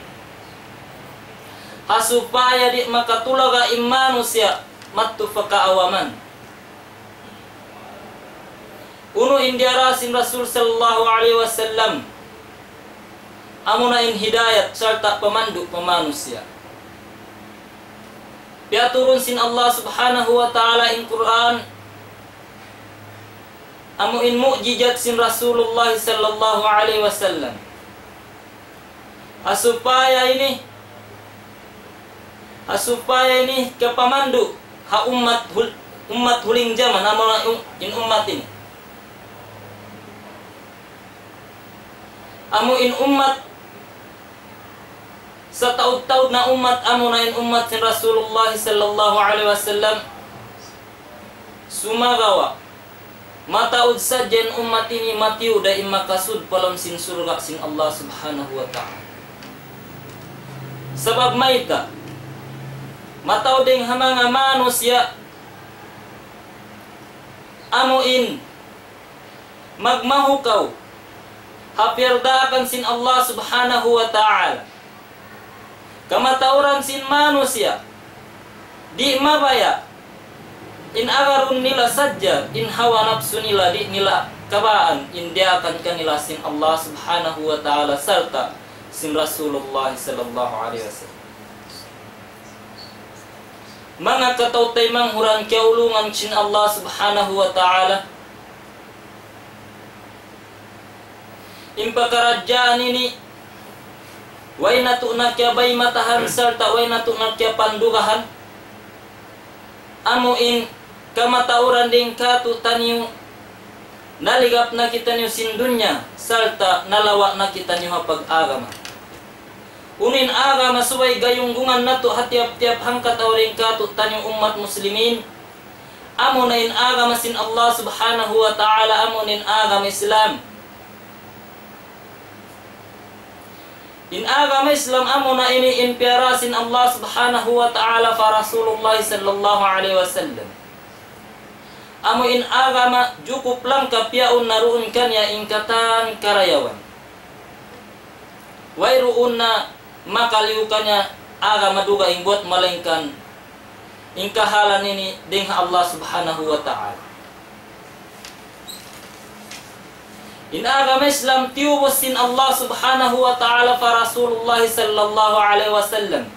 ha supaya di' makatulaga in manusiya' madtu pa kaawaman. Unu in diyara sin Rasul sallallahu alayhi wasallam? Amuna in hidayat sarta' pamandu' pa manusiya'. Piyaturun sin Allah Subhanahu wa Ta'ala in Qur'an, amu in mu'jizat sin Rasulullah sallallahu alayhi wasallam. Ha supaya ini, ha supaya ini kapamandu' ha ummat hul-, ummat huling jaman, amuna in ummat ini. Amu in ummat sataud-taud na ummat, amuna in ummat sin Rasulullah sallallahu alayhi wasallam. Sumagawa', mataud sadja in ummat ini matiyu' da in makasud pa lawm sin surga' sin Allah Subhanahu wa Ta'ala. Sabab mayta', mataud dayn ha manga manusiya' amu in magmahukaw ha piyardaakan sin Allah Subhanahu wa Ta'ala. Kamatauran sin manusiya', di' mabaya' in agarun nila sadja in hawa napsu nila, di' nila kabaan in diyaakan kanila sin Allah Subhanahu wa Ta'ala sarta' sin Rasulullah sallallahu alayhi wasallam. Manga kataw-taymanghuran kiyaulungan sin Allah Subhanahu wa Ta'ala, in pakaradjaan ini, way natu' na kiyabaymatahan sarta' way natu' na kiyapandugahan. Amu in kamatauran dayn kātu'niyu, naligap na kitaniyu sin dunya, sarta' nalawa' na kitaniyu ha pag-agama. Unu in agama? Subay gayunggungan natu' ha tiyap-tiyap hangkatau dayn kātu'niyu ummat muslimin. Amuna in agama sin Allah Subhanahu wa Ta'ala, amuna in agama Islam. In agama Islam amuna ini in piyara sin Allah Subhanahu wa Ta'ala pa Rasulullah sallallahu alayhi wasallam. Amu in agama jukup langkap yaun na duun kaniya in katan karayawan. Wayruun na makaliyu kaniya agama dugaing buwat malaingkan in kahalan ini dayn ha Allah Subhanahu wa Ta'ala. In agama Islam tiyubus sin Allah Subhanahu wa Ta'ala pa Rasulullah sallallahu alayhi wasallam.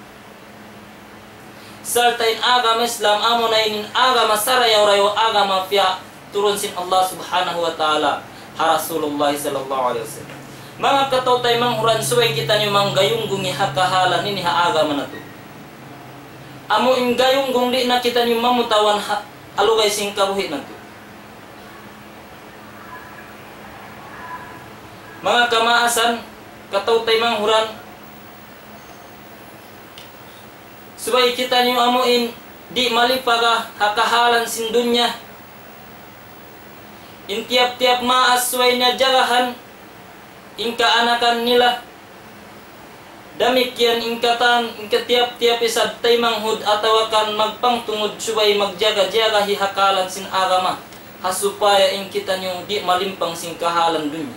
Sarta' in agama Islam amuna ini in agama sarayaw-rayaw agama piyaturun sin Allah Subhanahu wa Ta'ala ha Rasulullah sallallahu alayhi wasallam. Manga kataw-taymanghuran, subay kitaniyu manggayunggungi ha kahalan ini ha agama natu'. Amu in gayunggung di' na kitaniyu mamutawan ha, ha lugay sin kabuhi' natu'. Manga kamaasan, kataw-taymanghuran, subay kitaniyu amu in di' malipaga ha kahalan sin dunya. In tiyap-tiyap maas subay niya jagahan in kaanakan nila. Damikkiyan in katan, in katiyap-tiyap isab taymanghud atawa kan magpangtungud subay magjaga-jaga hi ha kahalan sin agama. Ha supaya in kitaniyu di' malimpang sin kahalan dunya.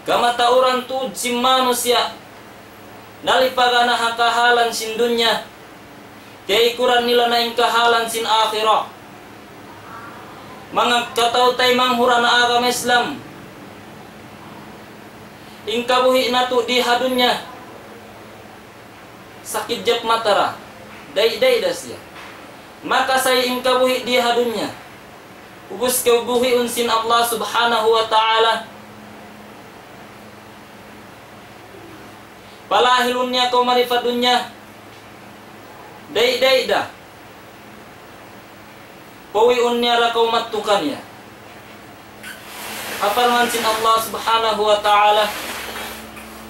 Kamatauran tuud sin manusiya', nalipaga na ha kahalan sin dunya, tiyaykuran nila na in kahalan sin akhirat. Manga kataw-taymanghuran agama Islam, in kabuhi' natu' di ha dunya, sakidjap mata ra, day-day da siya. Makasay in kabuhi' di ha dunya. Ubus kabuhiun sin Allah Subhanahu wa Ta'ala. Palahilun niya kaw mari pa dunya. Day-day da. Pauwiun niya ra kaw madtu kaniya. Ha parman sin Allah Subhanahu wa Ta'ala,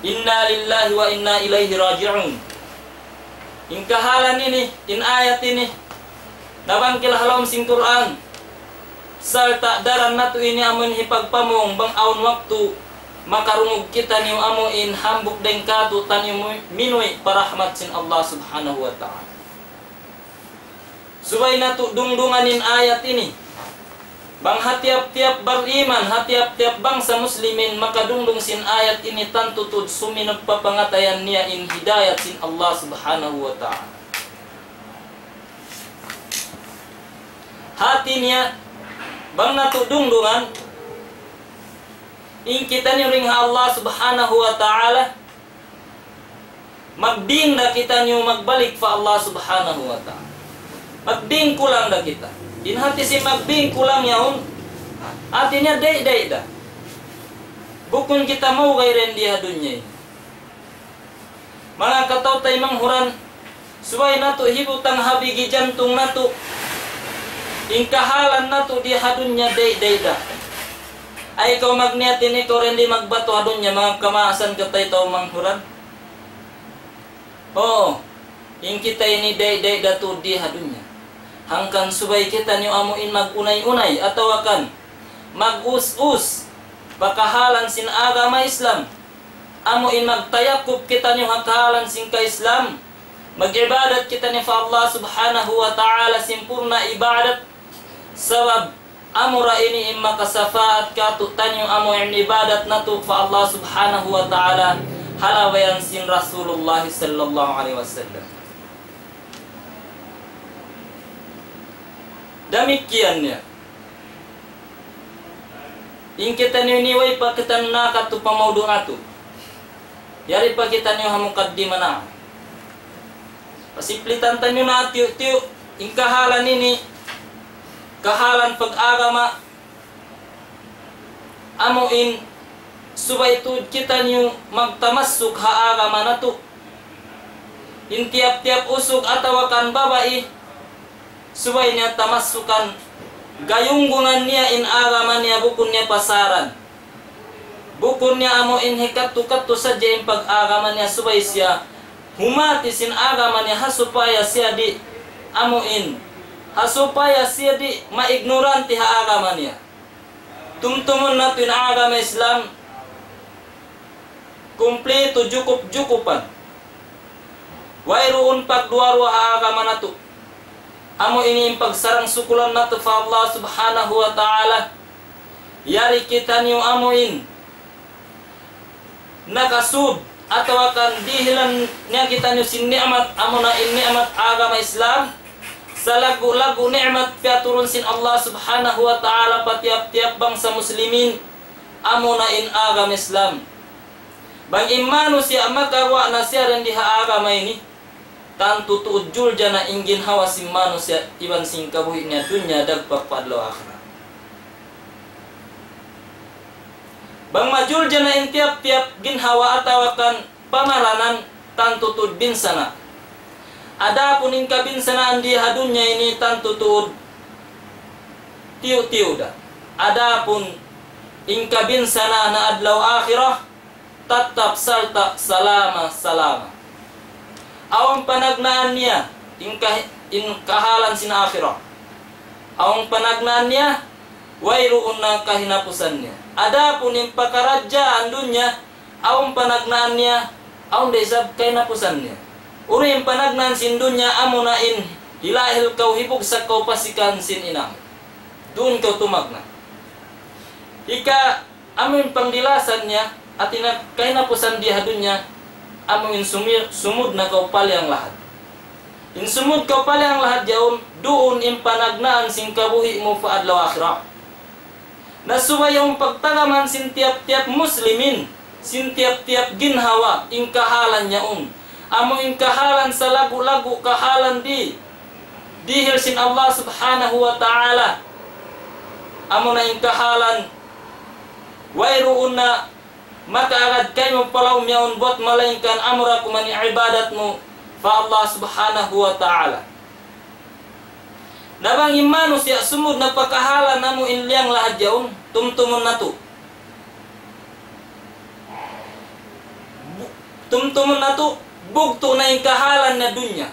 إنا لله وإنا إليه راجعون. In kahalan ini, in ayat ini, nabangkil ha lawm sin Qur'an. Sarta' daran natu' ini amun hipagpamung bang awn waktu makarungug kitaniyu amu in hambuuk dayn kātu'niyu minuwi' pa rahmat sin Allah Subhanahu wa Ta'ala. Subay natu' dungdungan in ayat ini. Bang ha tiyap-tiyap bariman, ha tiyap-tiyap bangsa muslimin makadungdung sin ayat ini, tantu tuud suminug pa pangatayan niya in hidayat sin Allah Subhanahu wa Ta'ala. Hati niya, bang natu' dungdungan in kitaniyu dayn ha Allah Subhanahu wa Ta'ala, magbing da kitaniyu magbalik pa Allah Subhanahu wa Ta'ala. Magbing kulang da kita. In hati sin magbing kulang yaun, hati niya day-day da. Bukun kita maugay dayn di ha dunya ini. Manga kataw-taymanghuran, subay natu' hibutang ha bigi jantung natu'. In kahalan natu' di ha dunya day-day da. Ay kaw magniyat ini kaw dayn di magbatu ha dunya, manga kamaasan kataw-taymanghuran. Oo, in kita ini day-day da tuud di ha dunya. Hangkan subay kitaniyu amu in mag-unay-unay atawa kan mag-us-us pa kahalan sin agama Islam. Amu in magtayakup kitaniyu ha kahalan sin ka-Islam. Mag-ibadat kitaniyu pa Allah Subhanahu wa Ta'ala sampurna' ibadat. Sabab amura ini in makasapaat kātu'niyu amu in ibadat natu' pa Allah Subhanahu wa Ta'ala ha labayan sin Rasulullah sallallahu alayhi wasallam. Damikkiyan niya. In kitaniyu ini way pa kitaniyu nakadtu pa mawdu' natu'. Yari pa kitaniyu ha mukaddima na. Pasimplitan taniyu na tiyu'-tiyu', in kahalan ini, kahalan pag-agama, amu in subay tuud kitaniyu magtamassuk ha agama natu'. In tiyap-tiyap usug atawa kan babai, subay niya tamassukan, gayunggungan niya in agama niya, bukun niya pasaran. Bukun niya amu in hikattu-kattu sadja in pag-agama niya, subay siya humati sin agama niya ha supaya siya di' amu in, ha supaya siya di' ma-ignorante ha agama niya. Tumtumun natu' in agama Islam, kumpletu, jukup-jukupan. Wayruun pagduwa-ruwa ha agama natu'. Amu ini in pagsarang-sukulan natu' pa Allah Subhanahu wa Ta'ala. Yari kitaniyu amu in nakasud atawa kan dihilan niya kitaniyu sin ni'mat, amu na in ni'mat agama Islam. Salaggu'-laggu' ni'mat piyaturun sin Allah Subhanahu wa Ta'ala pa tiyap-tiyap bangsa Muslimin, amu na in agama Islam. Bang in manusiya' makaguwa' na siya dayn di ha agama ini, tantu tuud juljana in ginhawa sin manusiya' iban sin kabuhi' niya dunya dagpak pa adlaw akhirat. Bang majuljana in tiyap-tiyap ginhawa atawa kan pamaranan, tantu tuud binsana'. Adapun in kabinsanaan di ha dunya ini tantu tuud tiyu'-tiyu' da. Adapun in kabinsanaan ha adlaw akhirat, tattap sarta' salama-salama. Awn panagnaan niya in ka-, in kahalan sin akhirat. Awn panagnaan niya, wayruun na kahinapusan niya. Adapun in pakaradjaan dunya, awn panagnaan niya, awn da isab kahinapusan niya. Unu in panagnaan sin dunya, amu na in hilahil kaw, hibugsak kaw pa sikan sin ina' mu. Duun kaw tumagna'. Ika, amu in pangdilasan niya, hāti niya kahinapusan di ha dunya, amu in sumi-, sumud na kaw pa liyang lahat. In sumud kaw pa liyang lahat yaun, duun in panagnaan sin kabuhi' mu pa adlaw akhirat. Na subay in pagtagaman sin tiyap-tiyap Muslimin, sin tiyap-tiyap ginhawa, in kahalan yaun. Amu in kahalan salaggu'-laggu' kahalan di-, dihil sin Allah Subhanahu wa Ta'ala. Amu na in kahalan wayruun na makaagad kaymu pa lawm yaun buwat malaingkan amura kuman in ibadat mu pa Allah Subhanahu wa Ta'ala. Na bang in manusiya' sumud na pa kahalan amu in liyang lahat yaun, tumtumun natu'. Bu-, tumtumun natu', bugtu' na in kahalan niya dunya.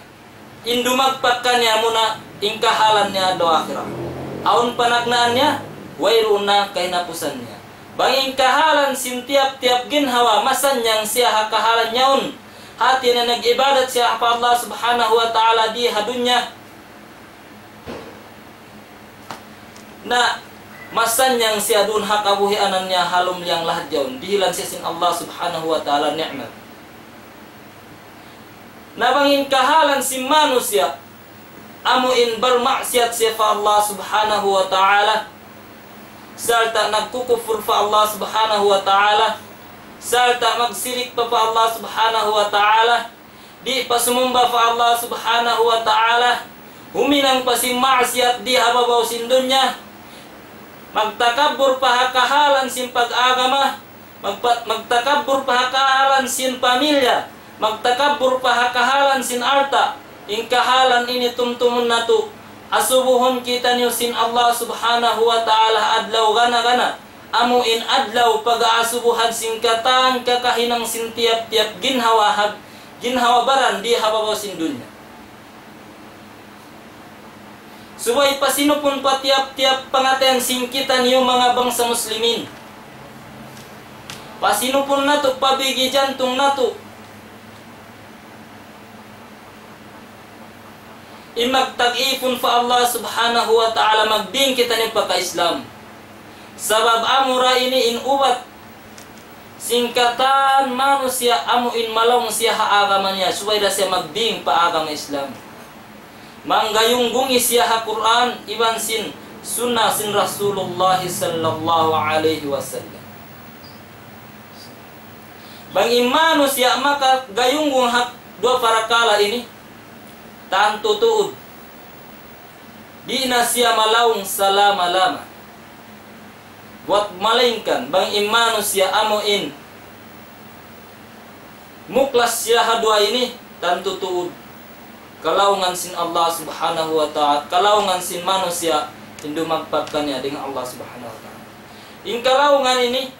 In dumagpak kaniya amuna in kahalan niya adlaw akhirat. Awn panagnaan niya, wayruun na kahinapusan niya. Bang in kahalan sin tiyap-tiyap ginhawa, masannyang siya ha kahalan yaun. Hāti niya nag-ibadat siya pa Allah Subhanahu wa Ta'ala di ha dunya. Na masannyang siya duun ha kabuhianan niya ha lawm liyang lahat yaun. Dihilan siya sin Allah Subhanahu wa Ta'ala ni'mat. Na bang in kahalan sin manusiya', amu in barmaksiyat siya pa Allah Subhanahu wa Ta'ala, sarta' nagkukupur pa Allah Subhanahu wa Ta'ala, sarta' magsirik pa, pa Allah Subhanahu wa Ta'ala, di' pa sumumba pa Allah Subhanahu wa Ta'ala, huminang pa sin maksiyat di ha babaw sin dunya, magtakabbur pa ha kahalan sin pag-agama, magpa-, magtakabbur pa ha kahalan sin pamilya, magtakabbur pa ha kahalan sin alta', in kahalan ini tumtumun natu', asubuhun kitaniyu sin Allah Subhanahu wa Ta'ala adlaw gana-gana, amu in adlaw pag-aasubuhan sin katan kakahinang sin tiyap-tiyap ginhawa hag-, ginhawa baran di ha babaw sin dunya. Subay pasinupun pa tiyap-tiyap pangatayan sin kitaniyu manga bangsa Muslimin. Pasinupun natu', pabigi jantung natu'. In magtag-ipun pa Allah Subhanahu wa Ta'ala, magbing kitaniyu pagka-Islam. Sabab amura ini in ubat sin katan manusiya' amu in malaung siya ha agama niya, subay da siya magbing pa agama Islam. Manggayunggungi siya ha Qur'an iban sin Sunnah sin Rasulullah sallallahu alayhi wasallam. Bang in manusiya' makagayunggung ha duwa parakala' ini, tantu tuud, di' na siya malaung salama-lama. Buwat malayngkan, bang in manusiya' amu in muklas siya ha duwa ini, tantu tuud kalaungan sin Allah Subhanahu wa Ta'ala, kalaungan sin manusiya' in dumagpak kaniya dayn ha Allah Subhanahu wa Ta'ala. In kalaungan ini,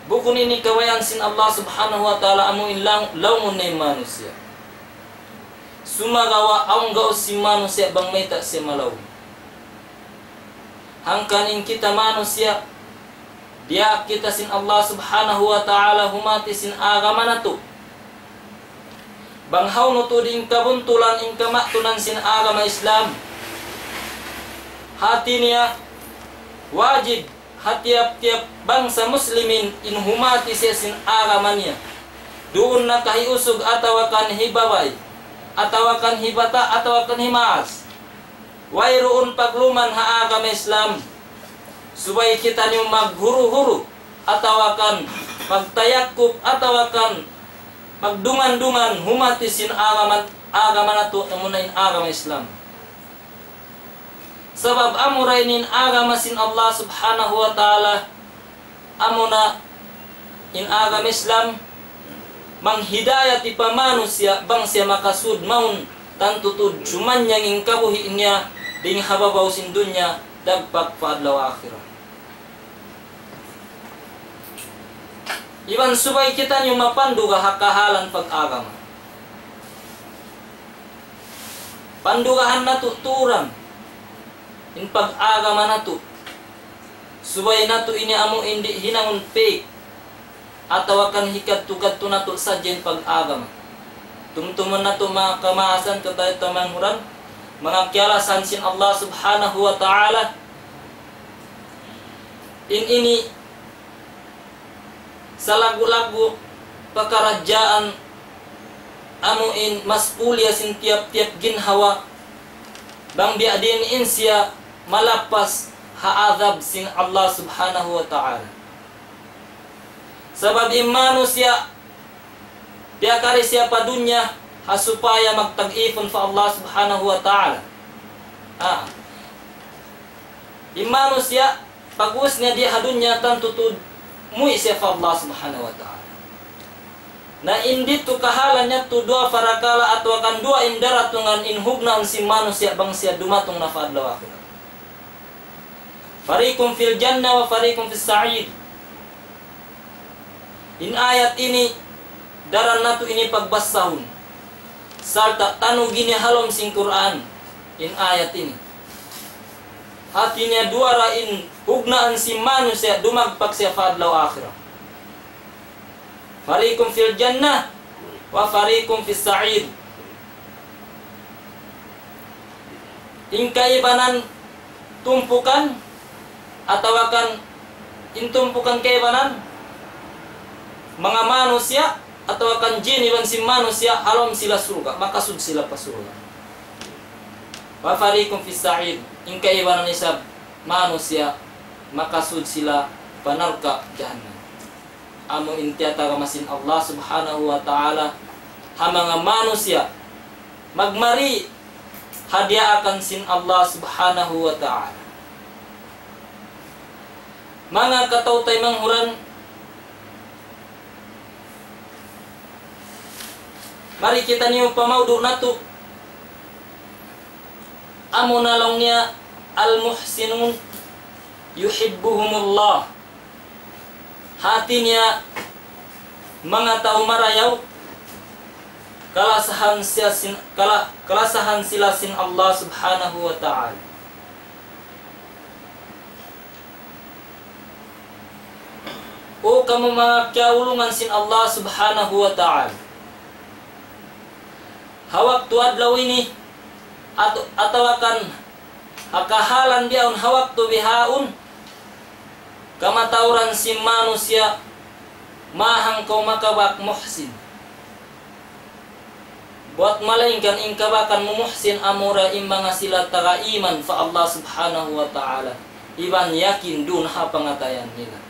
bukun ini kabayaan sin Allah Subhanahu wa Ta'ala amu in laung-, laungun na in manusiya'. Sumagawa' awn gaus sin manusiya' bang mayta' siya malaung. Hangkan in kita manusiya', diyaak kita sin Allah Subhanahu wa Ta'ala humati sin agama natu'. Bang hawnu tuud in kabuntulan, in kamatunan sin agama Islam. Hati niya, wajib ha tiyap-tiyap bangsa Muslimin in humati siya sin agama niya. Duun na kahiusug atawa kan hibabay, atawa kan hibata', atawa kan himaas. Wayruun pagluman ha agama Islam. Subay kitaniyu maghuru-huru, atawa kan magtayakup, atawa kan magdungan-dungan, humati sin agama, agama natu', amuna in agama Islam. Sabab amura ini in agama sin Allah Subhanahu wa Ta'ala, amuna in agama Islam, manghidayati pa manusiya' bang siya makasud mawn, tantu tuud sumanyang in kabuhi' niya dayn ha babaw sin dunya, dagpak pa adlaw akhirat. Iban subay kitaniyu mapanduga ha kahalan pag-agama. Pandugahan natu' turan in pag-agama natu'. Subay natu' ini amu in di' hinangun fake atawa kan hikadtu-kadtu natu' sadja in pag-agama. Tumtuman natu' manga kamaasan, kataymanghuran, manga kiyalasahan sin Allah Subhanahu wa Ta'ala. In ini salaggu'-laggu' pakaradjaan amu in mas puliya sin tiyap-tiyap ginhawa, bang biya' diin in siya malappas ha adhab sin Allah Subhanahu wa Ta'ala. Sabab in manusiya', piyakari siya pa dunya ha supaya magtag-ipun pa Allah Subhanahu wa Ta'ala. Ah. In manusiya', pag-ubus niya di ha dunya, tantu tuud muwi' siya pa Allah Subhanahu wa Ta'ala. Na in didtu kahalan niya tuud duwa parakala' atawa kan duwa in daratungan in hugnaan sin manusiya' bang siya dumatung na pa adlaw akhirat. فريق في الجنة وفريق في السعير. In ayat ini, daran natu' ini pagbassahun. Sarta' tanug ini ha lawm sin Qur'an, in ayat ini. Hati niya duwa ra in hugnaan sin manusiya' dumagpak siya pa adlaw akhirat. فريق في الجنة وفريق في السعير. In kaibanan tumpukan, atawa kan in tumpukan kaibanan, manga manusiya', atawa kan jin iban sin manusiya', ha lawm sila surga', makasud sila pa surga'. وفريق في السعير, in kaibanan isab manusiya', makasud sila pa narka' jahannam. Amu in tiyatagama sin Allah Subhanahu wa Ta'ala ha manga manusiya', magmari ha diyaakan sin Allah Subhanahu wa Ta'ala. Manga kataymanghuran, mari kitaniyu pa mawdu' natu', amuna laung niya, المحسنون يحبهم الله. Hati niya, manga tau marayaw, kalasahan siya sin, kala-, kalasahan sila sin Allah Subhanahu wa Ta'ala. O kamu manga kiyaulungan sin Allah Subhanahu wa Ta'ala. Ha waktu adlaw ini, at-, atawa kan ha kahalan bihaun ha waktu bihaun, kamatauran sin manusiya', mahang kaw makabak muhsin. Buwat malaingkan in kabakan mu muhsin amura in manga sila taga iman pa Allah Subhanahu wa Ta'ala, iban yakin duun ha pangatayan nila.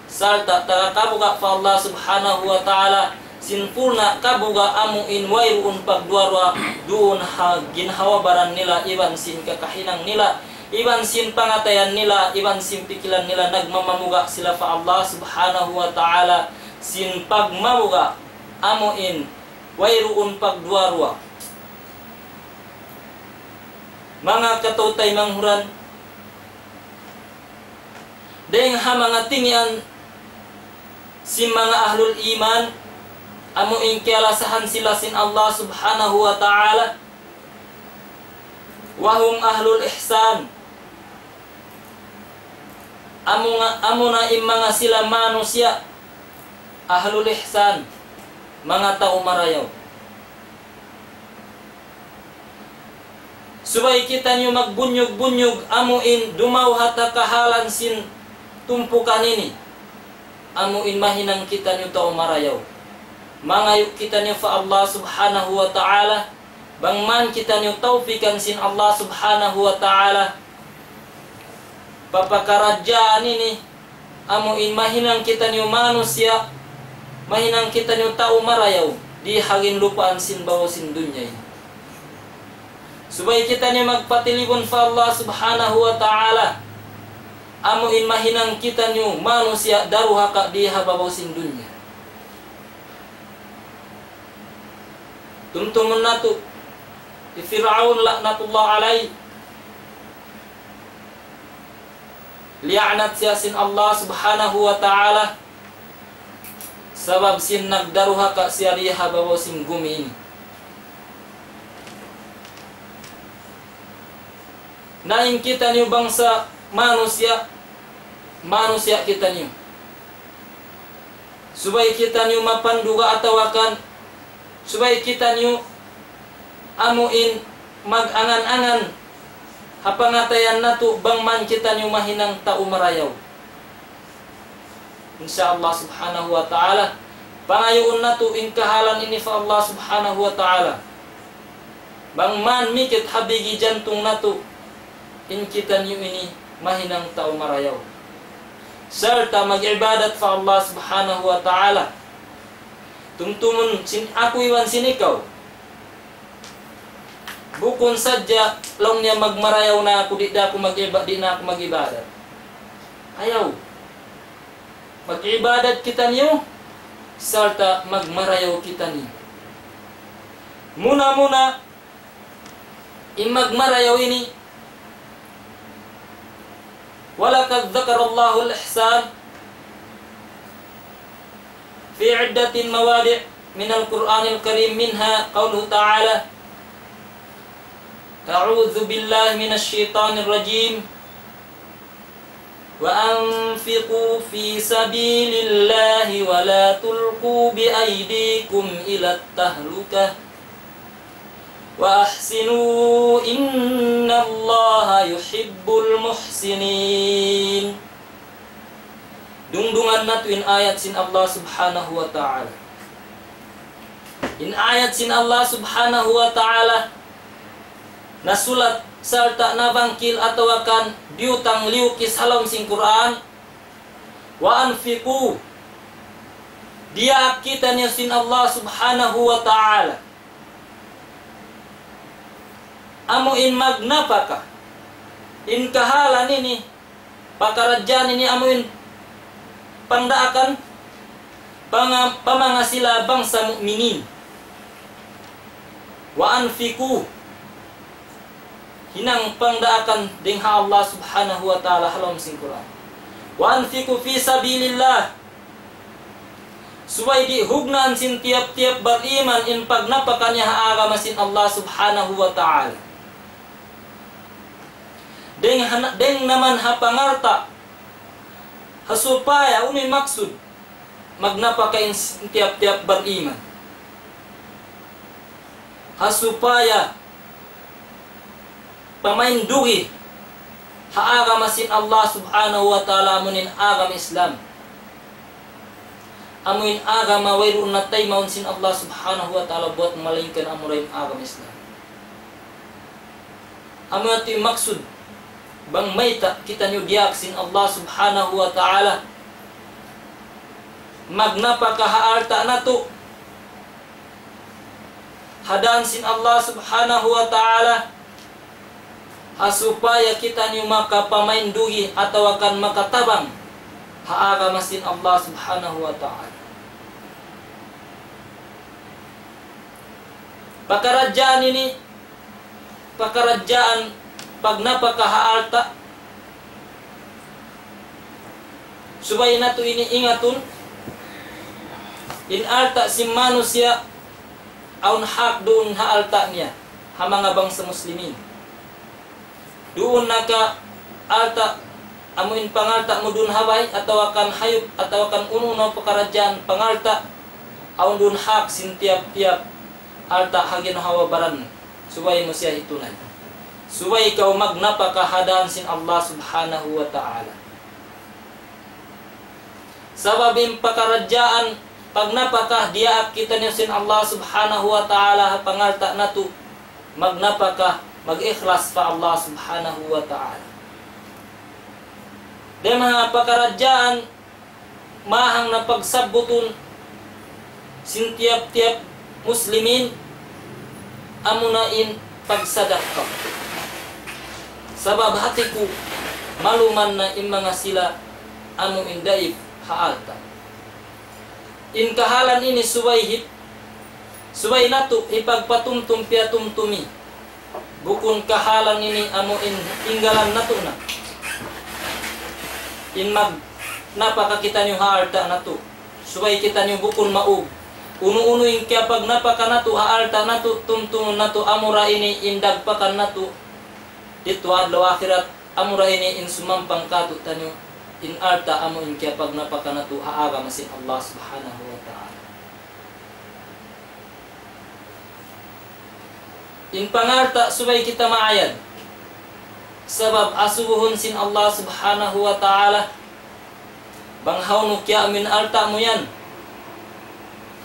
Sarta' taga kabuga' pa Allah Subhanahu wa Ta'ala, sin purna' kabuga' amu in wayruun pagduwa-ruwa duun ha ginhawa-baran nila iban sin kakahinang nila, iban sin pangatayan nila, iban sin pikilan nila, nagmamabuga' sila pa Allah Subhanahu wa Ta'ala, sin pagmabuga' amu in wayruun pagduwa-ruwa. Manga kataw-taymanghuran, dayng ha manga tingian sin manga ahlul iman, amu in kiyalasahan sila sin Allah Subhanahu wa Ta'ala, وهم أهل الإحسان. Amu nga, amuna in manga sila manusiya', ahlul ihsan, manga tau marayaw. Subay kitaniyu magbunyug-bunyug amu in dumawhat ha kahalan sin tumpukan ini. Amu in mahinang kitaniyu tau marayaw. Mangayu' kitaniyu pa Allah Subhanahu wa Ta'ala, bang man kitaniyu tawpikan sin Allah Subhanahu wa Ta'ala, pa pakaradjaan ini, amu in mahinang kitaniyu manusiya', mahinang kitaniyu tau marayaw, di ha ginlupaan sin babaw sin dunya ini. Subay kitaniyu magpatilibun pa Allah Subhanahu wa Ta'ala, amu in mahinang kitaniyu manusiya' daruhaka di ha babaw sin dunya. Tumtumun natu', hi Fir'aun la'natullah alayh, liyaanat siya sin Allah Subhanahu wa Ta'ala, sabab sin nagdaruhaka siya di ha babaw sin gumi ini. Na in kitaniyu bangsa manusiya', manusiya' kitaniyu. Subay kitaniyu mapanduga atawa kan, subay kitaniyu amu in mag-angan-angan ha pangatayan natu' bang man kitaniyu mahinang tau marayaw. Insya Allah Subhanahu wa Ta'ala, pangayuun natu' in kahalan ini pa Allah Subhanahu wa Ta'ala. Bang man mikit ha bigi jantung natu', in kitaniyu ini mahinang tau marayaw. Sarta' mag-ibadat pa Allah Subhanahu wa Ta'ala. Tumtumun sin aku iban sin ikaw. Bukun sadja laung niya magmarayaw na aku, di' da aku mag-iba-, di' na aku mag-ibadat. Ayaw. Mag-ibadat kitaniyu, sarta' magmarayaw kitaniyu. Muna-muna, in magmarayaw ini, ولقد ذكر الله الإحسان في عدة مواضع من القرآن الكريم، منها قوله تعالى: أعوذ بالله من الشيطان الرجيم. وأنفقوا في سبيل الله ولا تلقوا بأيديكم إلى التهلكة وأحسنوا إن الله يحب المحسنين. Dungdungan natu' in ayat sin Allah Subhanahu wa Ta'ala. In ayat sin Allah Subhanahu wa Ta'ala nasulat sarta' nabangkil atawa kan biyutang liyukis ha lawm sin Qur'an. وأنفقوا. Diyaak kitaniyu sin Allah Subhanahu wa Ta'ala. Amu in magnapaka. In kahalan ini, pakaradjaan ini amu in pangdaakan panga-, pa manga sila bangsa mu'minin. وأنفقوا. Hinang pangdaakan dayng ha Allah Subhanahu wa Ta'ala ha lawm sin Qur'an. وأنفقوا في سبيل الله. Subay di' hugnaan sin tiyap-tiyap bariman in pagnapaka niya ha agama sin Allah Subhanahu wa Ta'ala. Dayng hana-, dayng naman ha pangalta', ha supaya unu in maksud, magnapaka in s-, tiyap-tiyap bariman. Ha supaya pamaindugi ha agama sin Allah Subhanahu wa Ta'ala, amu in agama Islam. Amu in agama wayruun na taymaun sin Allah Subhanahu wa Ta'ala buat malaingkan amura in agama Islam. Amu yadtu in maksud, bang mayta' kitaniyu diyaak sin Allah Subhanahu wa Ta'ala magnapaka ha alta' natu', ha dan sin Allah Subhanahu wa Ta'ala, ha supaya kitaniyu makapamaindugi atawa kan makatabang ha agama sin Allah Subhanahu wa Ta'ala. Pakaradjaan ini, pakaradjaan pagnapaka ha alta'. Subay natu' ini ingatun, in alta' sin manusiya', awn hak duun ha alta' niya, ha manga bangsa Muslimin. Duun na ka alta', amu in pangalta' mu duun ha bay, atawa kan hayup, atawa kan unu na pakaradjaan pangalta', awn duun hak sin tiyap-tiyap alta' ha ginhawa-baran mu. Subay mu siya hitunay. Subay kaw magnapaka ha dan sin Allah Subhanahu wa Ta'ala. Sabab in pakaradjaan pagnapaka diyaak kitaniyu sin Allah Subhanahu wa Ta'ala ha pangalta' natu', magnapaka, mag-ikhlas pa Allah Subhanahu wa Ta'ala. Dayn ha pakaradjaan mahang na pagsabbutun sin tiyap-tiyap Muslimin, amuna in pagsadakka. Sabab hati ku, maluman na in manga sila amu in daif ha alta'. In kahalan ini subay hip-, subay natu' hipagpatumtum piyatumtumi. Bukun kahalan ini amu in tinggalan natu' na. In magnapaka kitaniyu ha alta' natu'. Subay kitaniyu bukun maug. Unu-unu in kiyapagnapaka natu' ha alta' natu', tumtumun natu' amura ini in dagpakan natu' didtu adlaw akhirat, amura ini in sumampang kātu'niyu in alta' amu in kiyapagnapaka natu' ha agama sin Allah Subhanahu wa Ta'ala. In pangalta' subay kita maayad. Sabab asubuhun sin Allah Subhanahu wa Ta'ala, bang hawnu kiyamin alta' mu yan.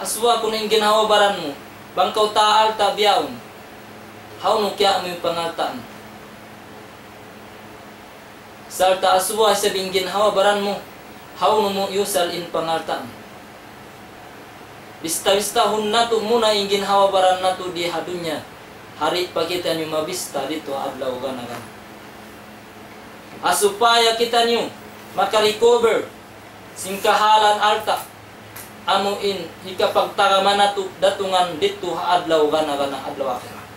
Asuwa kunu' in ginhawa-baran mu. Bang kaw ta alta' biyaun, hawnu kiyamin pangalta' mu. Sarta' asuwa sa' in ginhawa-baran mu, hawnu mu iyusal in pangalta' mu. Bista-bistahun natu' muna in ginhawa-baran natu' di ha dunya. Hari pa kitaniyu mabista didtu adlaw gana-gana. Ha supaya kitaniyu maka-recover sin kahalan alta', amu in hikapagtagama natu' datungan didtu ha adlaw gana-gana, adlaw akhirat.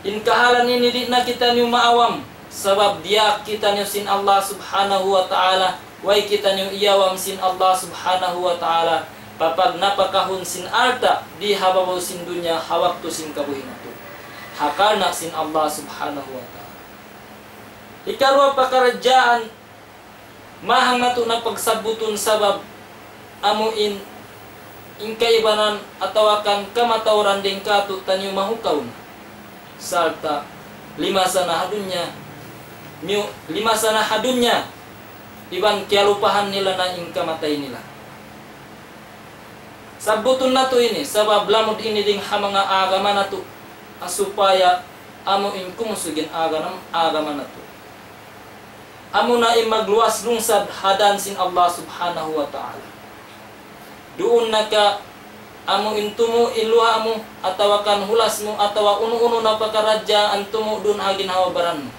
In kahalan ini di' na kitaniyu maawam, sabab diyaak kitaniyu sin Allah Subhanahu wa Ta'ala, way kitaniyu iyawam sin Allah Subhanahu wa Ta'ala, papagnapakahun sin alta' di ha babaw sin dunya ha waktu sin kabuhi' natu'. Ha karna' sin Allah Subhanahu wa Ta'ala. Hikaruwa pakaradjaan, mahang natu' na pagsabbutun sabab amu in, in kaibanan atawa kan kamatauran dayn kātu'niyu mahukaw na. Sarta' limasa na ha dunya, miyu-, limasa na ha dunya, iban kiyalupahan nila na in kamatay nila. Sabbutun natu' ini, sabab lamud ini dayn ha manga agama natu', ha supaya amu in kumusug in agama, agama natu'. Amuna in magluwas lungsad ha dan sin Allah Subhanahu wa Ta'ala. Duun na ka amu in tumu' in luha' mu, atawa kan hulas mu, atawa unu-unu na pakaradjaan tumu' duun ha ginhawa-baran mu.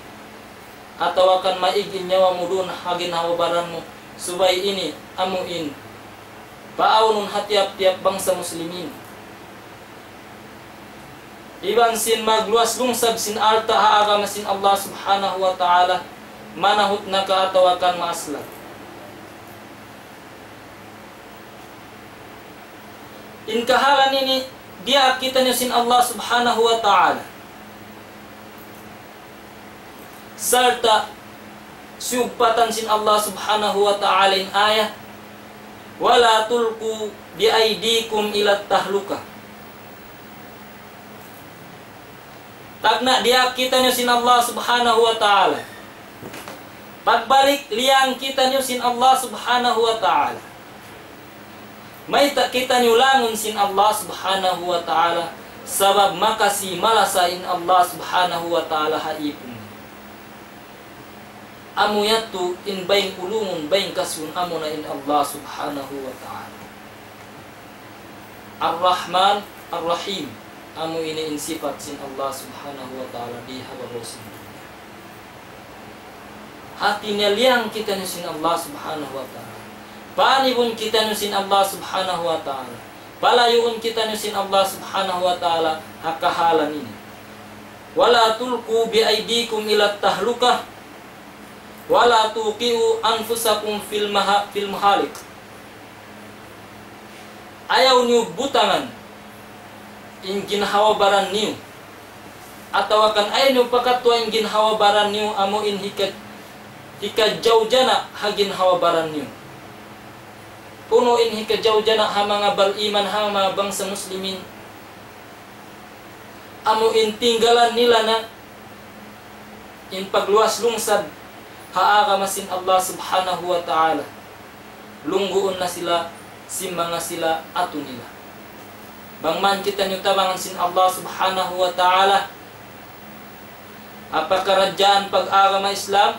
Atawa kan maig in nyawa mu duun ha ginhawa-baran mu. Subay ini amu in paawnun ha tiyap-tiyap bangsa Muslimin. Iban sin magluwas lungsad sin alta' ha agama sin Allah Subhanahu wa Ta'ala, manahut na ka atawa kan maasla. In kahalan ini, diyaak kitaniyu sin Allah Subhanahu wa Ta'ala. Sarta' siyugpatan sin Allah Subhanahu wa Ta'ala in ayat, ولا تلقوا بأيديكم إلى التهلكة. Tagna' diyaak kitaniyu sin Allah Subhanahu wa Ta'ala. Pagbalik liyang kitaniyu sin Allah Subhanahu wa Ta'ala. Mayta' kitaniyu langun sin Allah Subhanahu wa Ta'ala? Sabab makasi malasa in Allah Subhanahu wa Ta'ala ha ipun. Amu yadtu in bayng ulungun, bayng kasihun, amuna in Allah Subhanahu wa Ta'ala. Ar-Rahman, Ar-Rahim. Amu ini in sipat sin Allah Subhanahu wa Ta'ala di ha babaw sin dunya. Hati niya liyang kitaniyu sin Allah Subhanahu wa Ta'ala. Panibun kitaniyu sin Allah Subhanahu wa Ta'ala. Palayuun kitaniyu sin Allah Subhanahu wa Ta'ala ha kahalan ini. ولا تلقوا بأيديكم إلى التهلكة ولا توقعوا أنفسكم في المها-، في المهالك. Ayaw niyu butangan in ginhawa-baran niyu, atawa kan ayaw niyu pakatuwa in ginhawa-baran niyu, amu in hika-, hikajawjana ha ginhawa-baran niyu. Unu in hikajawjana ha manga bariman, ha manga bangsa Muslimin? Amu in tinggalan nila na in pagluwas lungsad ha agama sin Allah Subhanahu wa Ta'ala. Lungguun na sila sin manga sila atu nila. Bang man kitaniyu tabangan sin Allah Subhanahu wa Ta'ala ha pakaradjaan pag-agama Islam,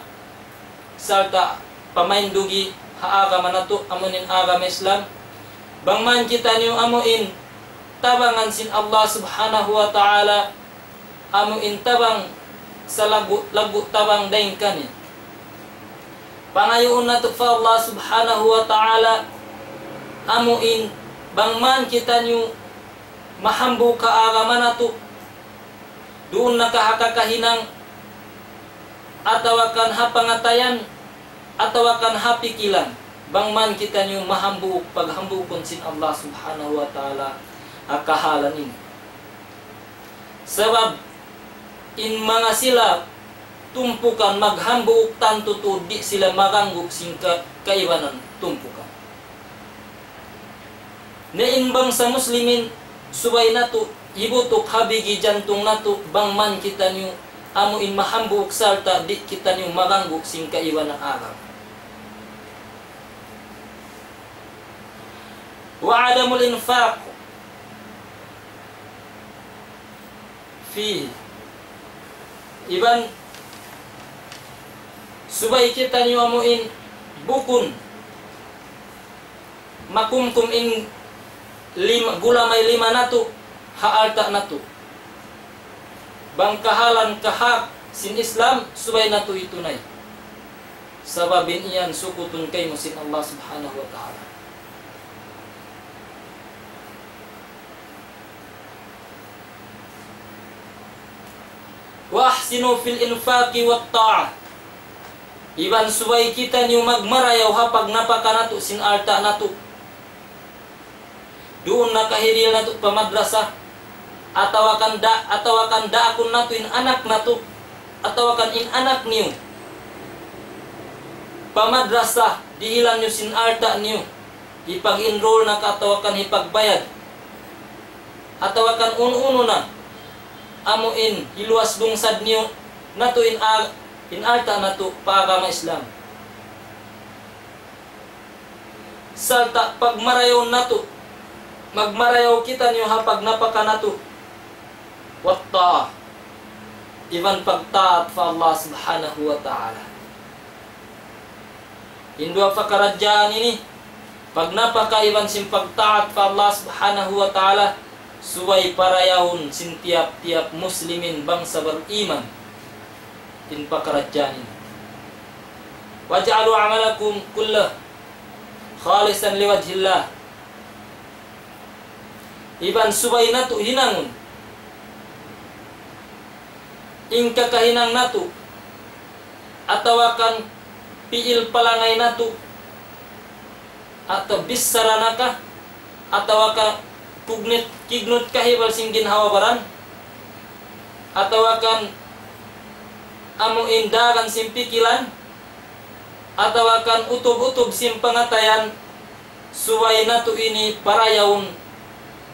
sarta' pamaindugi ha agama natu', amu in agama Islam. Bang man kitaniyu amu in tabangan sin Allah Subhanahu wa Ta'ala, amu in tabang salaggu'-laggu' tabang dayn kaniya. Pangayuun natu' pa Allah Subhanahu wa Ta'ala, amu in bang man kitaniyu mahambuuk ha agama natu', duun na ka ha kakahinang, atawa kan ha pangatayan, atawa kan ha pikilan, bang man kitaniyu mahambuuk, paghambuukun sin Allah Subhanahu wa Ta'ala ha kahalan ini. Sabab in manga sila tumpukan maghambuuk tantu tuud di' sila maganggu' sin ka-, kaibanan tumpukan. Na in bangsa Muslimin, subay natu' hibutuk ha bigi jantung natu' bang man kitaniyu amu in mahambuuk sarta' di' kitaniyu maganggu' sin kaibanan agama. وعدم الإنفاق فيه. Iban subay kitaniyu amu in bukun makumkum in lima, gulamay lima natu' ha alta' natu'. Bang kahalan kahak sin Islam, subay natu' hitunay. Sabab in yan sukutun kaymu sin Allah Subhanahu wa Ta'ala. وأحسنوا في الإنفاق والطاعة. Iban subay kitaniyu magmarayaw ha pagnapaka natu' sin alta' natu'. Duun na kahiril natu' pa madrasa, atawa kan da-, atawa kan daakun natu' in anak natu', atawa kan in anak niyu pa madrasa, dihilan niyu sin alta' niyu, hipag-enroll na ka atawa kan hipagbayad, atawa kan unu-unu na, amu in hiluwas lungsad niyu natu' in a-, in alta' natu' pa agama Islam. Sarta' pagmarayaw natu', magmarayaw kitaniyu ha pagnapaka natu'. والطاعة. Iban pagtaat pa Allah Subhanahu wa Ta'ala. In duwa pakaradjaan ini, pagnapaka iban sin pagtaat pa Allah Subhanahu wa Ta'ala, subay parayawun sin tiyap-tiyap Muslimin bangsa bariman in pakaradjaan ini. واجعلوا عملكم كله خالصا لوجه الله. Iban subay natu' hinangun in kakahinang natu', atawa kan pi'il palangay natu', atawa bichara na ka, atawa ka kugnit, kignut kahibal sin ginhawa-baran, atawa kan amu in dagan sin pikilan, atawa kan utub-utub sin pangatayan, Subay natu' ini parayawun,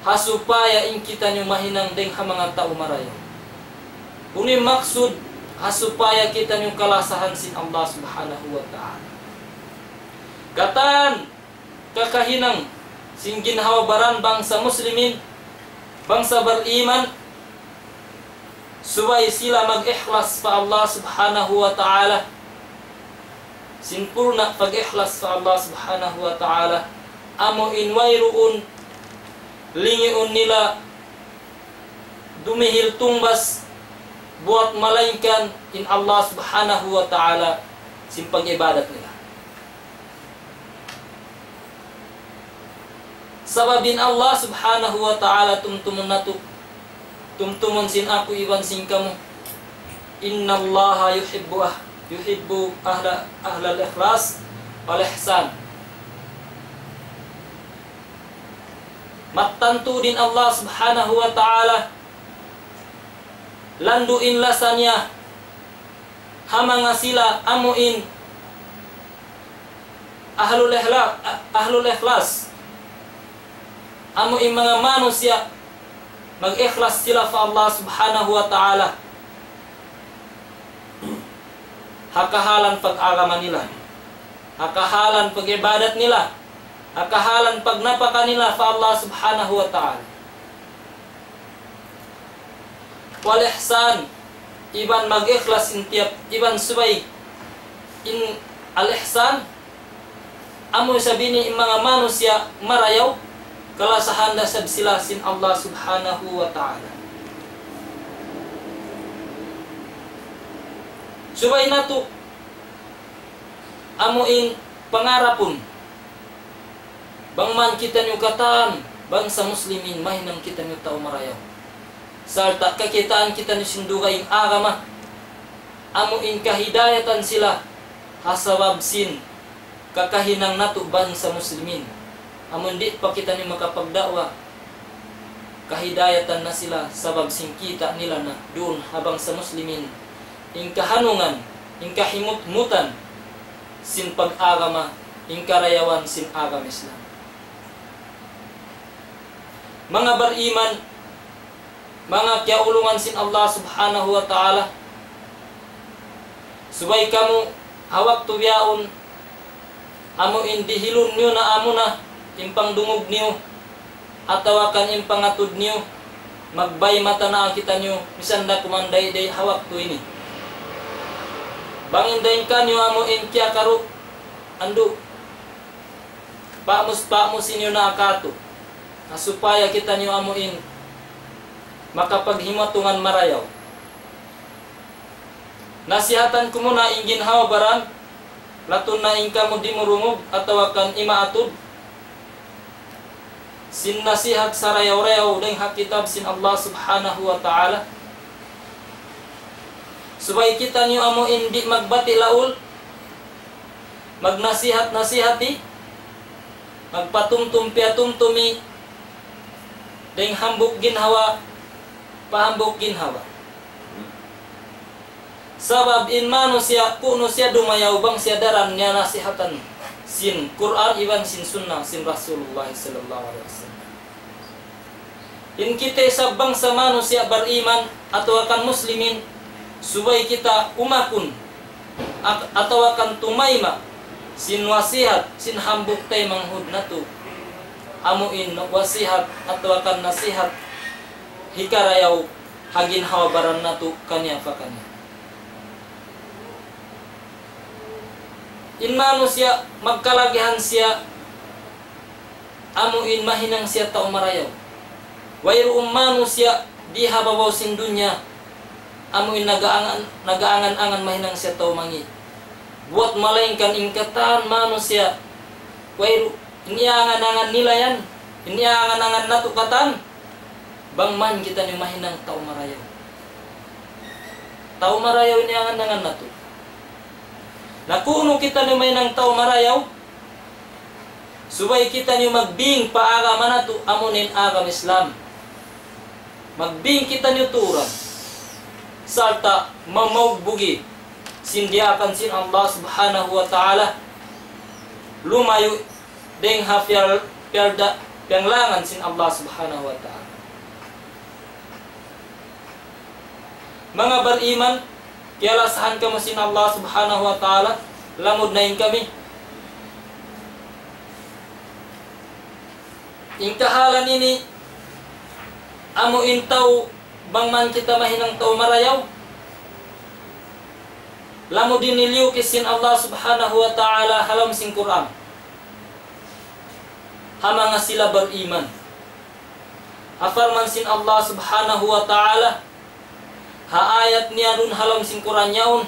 ha supaya in kitaniyu mahinang dayng ha manga tau marayaw. Unu in maksud, ha supaya kitaniyu kalasahan sin Allah Subhanahu wa Ta'ala. Katan kakahinang sin ginhawa-baran bangsa Muslimin, bangsa bariman, subay sila mag-ikhlas pa Allah Subhanahu wa Ta'ala. Sin purna' pag-ikhlas pa Allah Subhanahu wa Ta'ala, amu in wayruun lingiun nila dumihil tungbas buwat malaingkan in Allah Subhanahu wa Ta'ala sin pag-ibadat nila. Sabab in Allah Subhanahu wa Ta'ala tumtumun natu', tumtumun sin aku iban sin kamu. إن الله يحب أه-، يحب أهل، أهل الإخلاص والإحسان. Mattan tuud in Allah Subhanahu wa Ta'ala landu' in lasa niya ha manga sila amu in ahlul ikhla-, ahlul ikhlas. Amu in manga manusiya' mag-ikhlas sila pa Allah Subhanahu wa Ta'ala. Ha kahalan pag-agama nila, ha kahalan pag-ibadat nila, ha kahalan pagnapaka nila pa Allah Subhanahu wa Ta'ala. Wal ihsan, iban mag-ikhlas in tiyap, iban subay in al-ihsan, amu isab ini in manga manusiya' marayaw, kalasahan da isab sila sin Allah Subhanahu wa Ta'ala. Subay natu' amu in pangarapun, bang man kitaniyu katan bangsa Muslimin, mahinang kitaniyu tau marayaw. Sarta' kakitaan kitaniyu sin dugaing agama, amu in kahidayatan sila ha sabab sin kakahinang natu' bangsa Muslimin. Amun di' pa kitaniyu makapagda'wa, kahidayatan na sila sabab sin kita' nila na duun ha bangsa Muslimin in kahanungan, in kahimutmutan sin pag-agama, in karayawan sin agama Islam. Manga bariman, manga kiyaulungan sin Allah Subhanahu wa Ta'ala, subay kamu ha waktu bihaun, amu in dihilun niyu na amuna in pangdungug niyu, atawa kan in pangatud niyu, magbay mata na kitaniyu, misan da kuman dayday ha waktu ini. Bang in dayn kaniyu amu in kiyakaru', andu', pamus-pamusi niyu na katu', ha supaya kitaniyu amu in makapaghimatungan marayaw. Nasihatan ku muna in ginhawa-baran, latun na in kamu dimurungug atawa kan imaatud sin nasihat sarayaw-rayaw dayng ha kitab sin Allah Subhanahu wa Ta'ala. Subay kitaniyu amu in di' magbati' laul, magnasihat-nasihati, magpatumtum-piyatumtumi dayng hambuuk ginhawa pa hambuuk ginhawa. Sabab in manusiya', kunu' siya dumayaw bang siya daran niya nasihatan sin Qur'an iban sin Sunnah sin Rasulullah sallallahu alayhi wasallam. In kita isab bangsa manusiya' bariman atawa kan Muslimin, subay kita umakun at-, atawa kan tumayma' sin wasihat sin hambuuk taymanghud natu'. Amu in wasihat atawa kan nasihat hikarayaw ha ginhawa-baran natu' kaniya pa kaniya. In manusiya' magkalagihan siya, amu in mahinang siya tau marayaw. Wayruun manusiya' di ha babaw sin dunya, amu in nagaangan, nagaangan-angan mahinang siya tau mangi'. Buwat malaingkan in katan manusiya', wayru-, in iyangan-angan nila yan, in iyangan-angan natu' katan, bang man kitaniyu mahinang tau marayaw. Tau marayaw in iyangan-angan natu'. Na kunu' kitaniyu mahinang tau marayaw, subay kitaniyu magbing pa agama natu', amu in agama Islam. Magbing kitaniyu tuud. Sarta' mamugbugi sin diyaakan sin Allah Subhanahu wa Ta'ala. Lumayu' dayng ha piyal-, piyalda-, piyanglangan sin Allah Subhanahu wa Ta'ala. Manga bariman, kiyalasahan kamu sin Allah Subhanahu wa Ta'ala, lamud na in kami. In kahalan ini, amu in tau, bang man kita mahinang tau marayaw, lamud in niliyukis sin Allah Subhanahu wa Ta'ala ha lawm sin Qur'an. Ha manga sila bariman. Ha parman sin Allah Subhanahu wa Ta'ala, ha ayat niya duun ha lawm sin Qur'an yaun,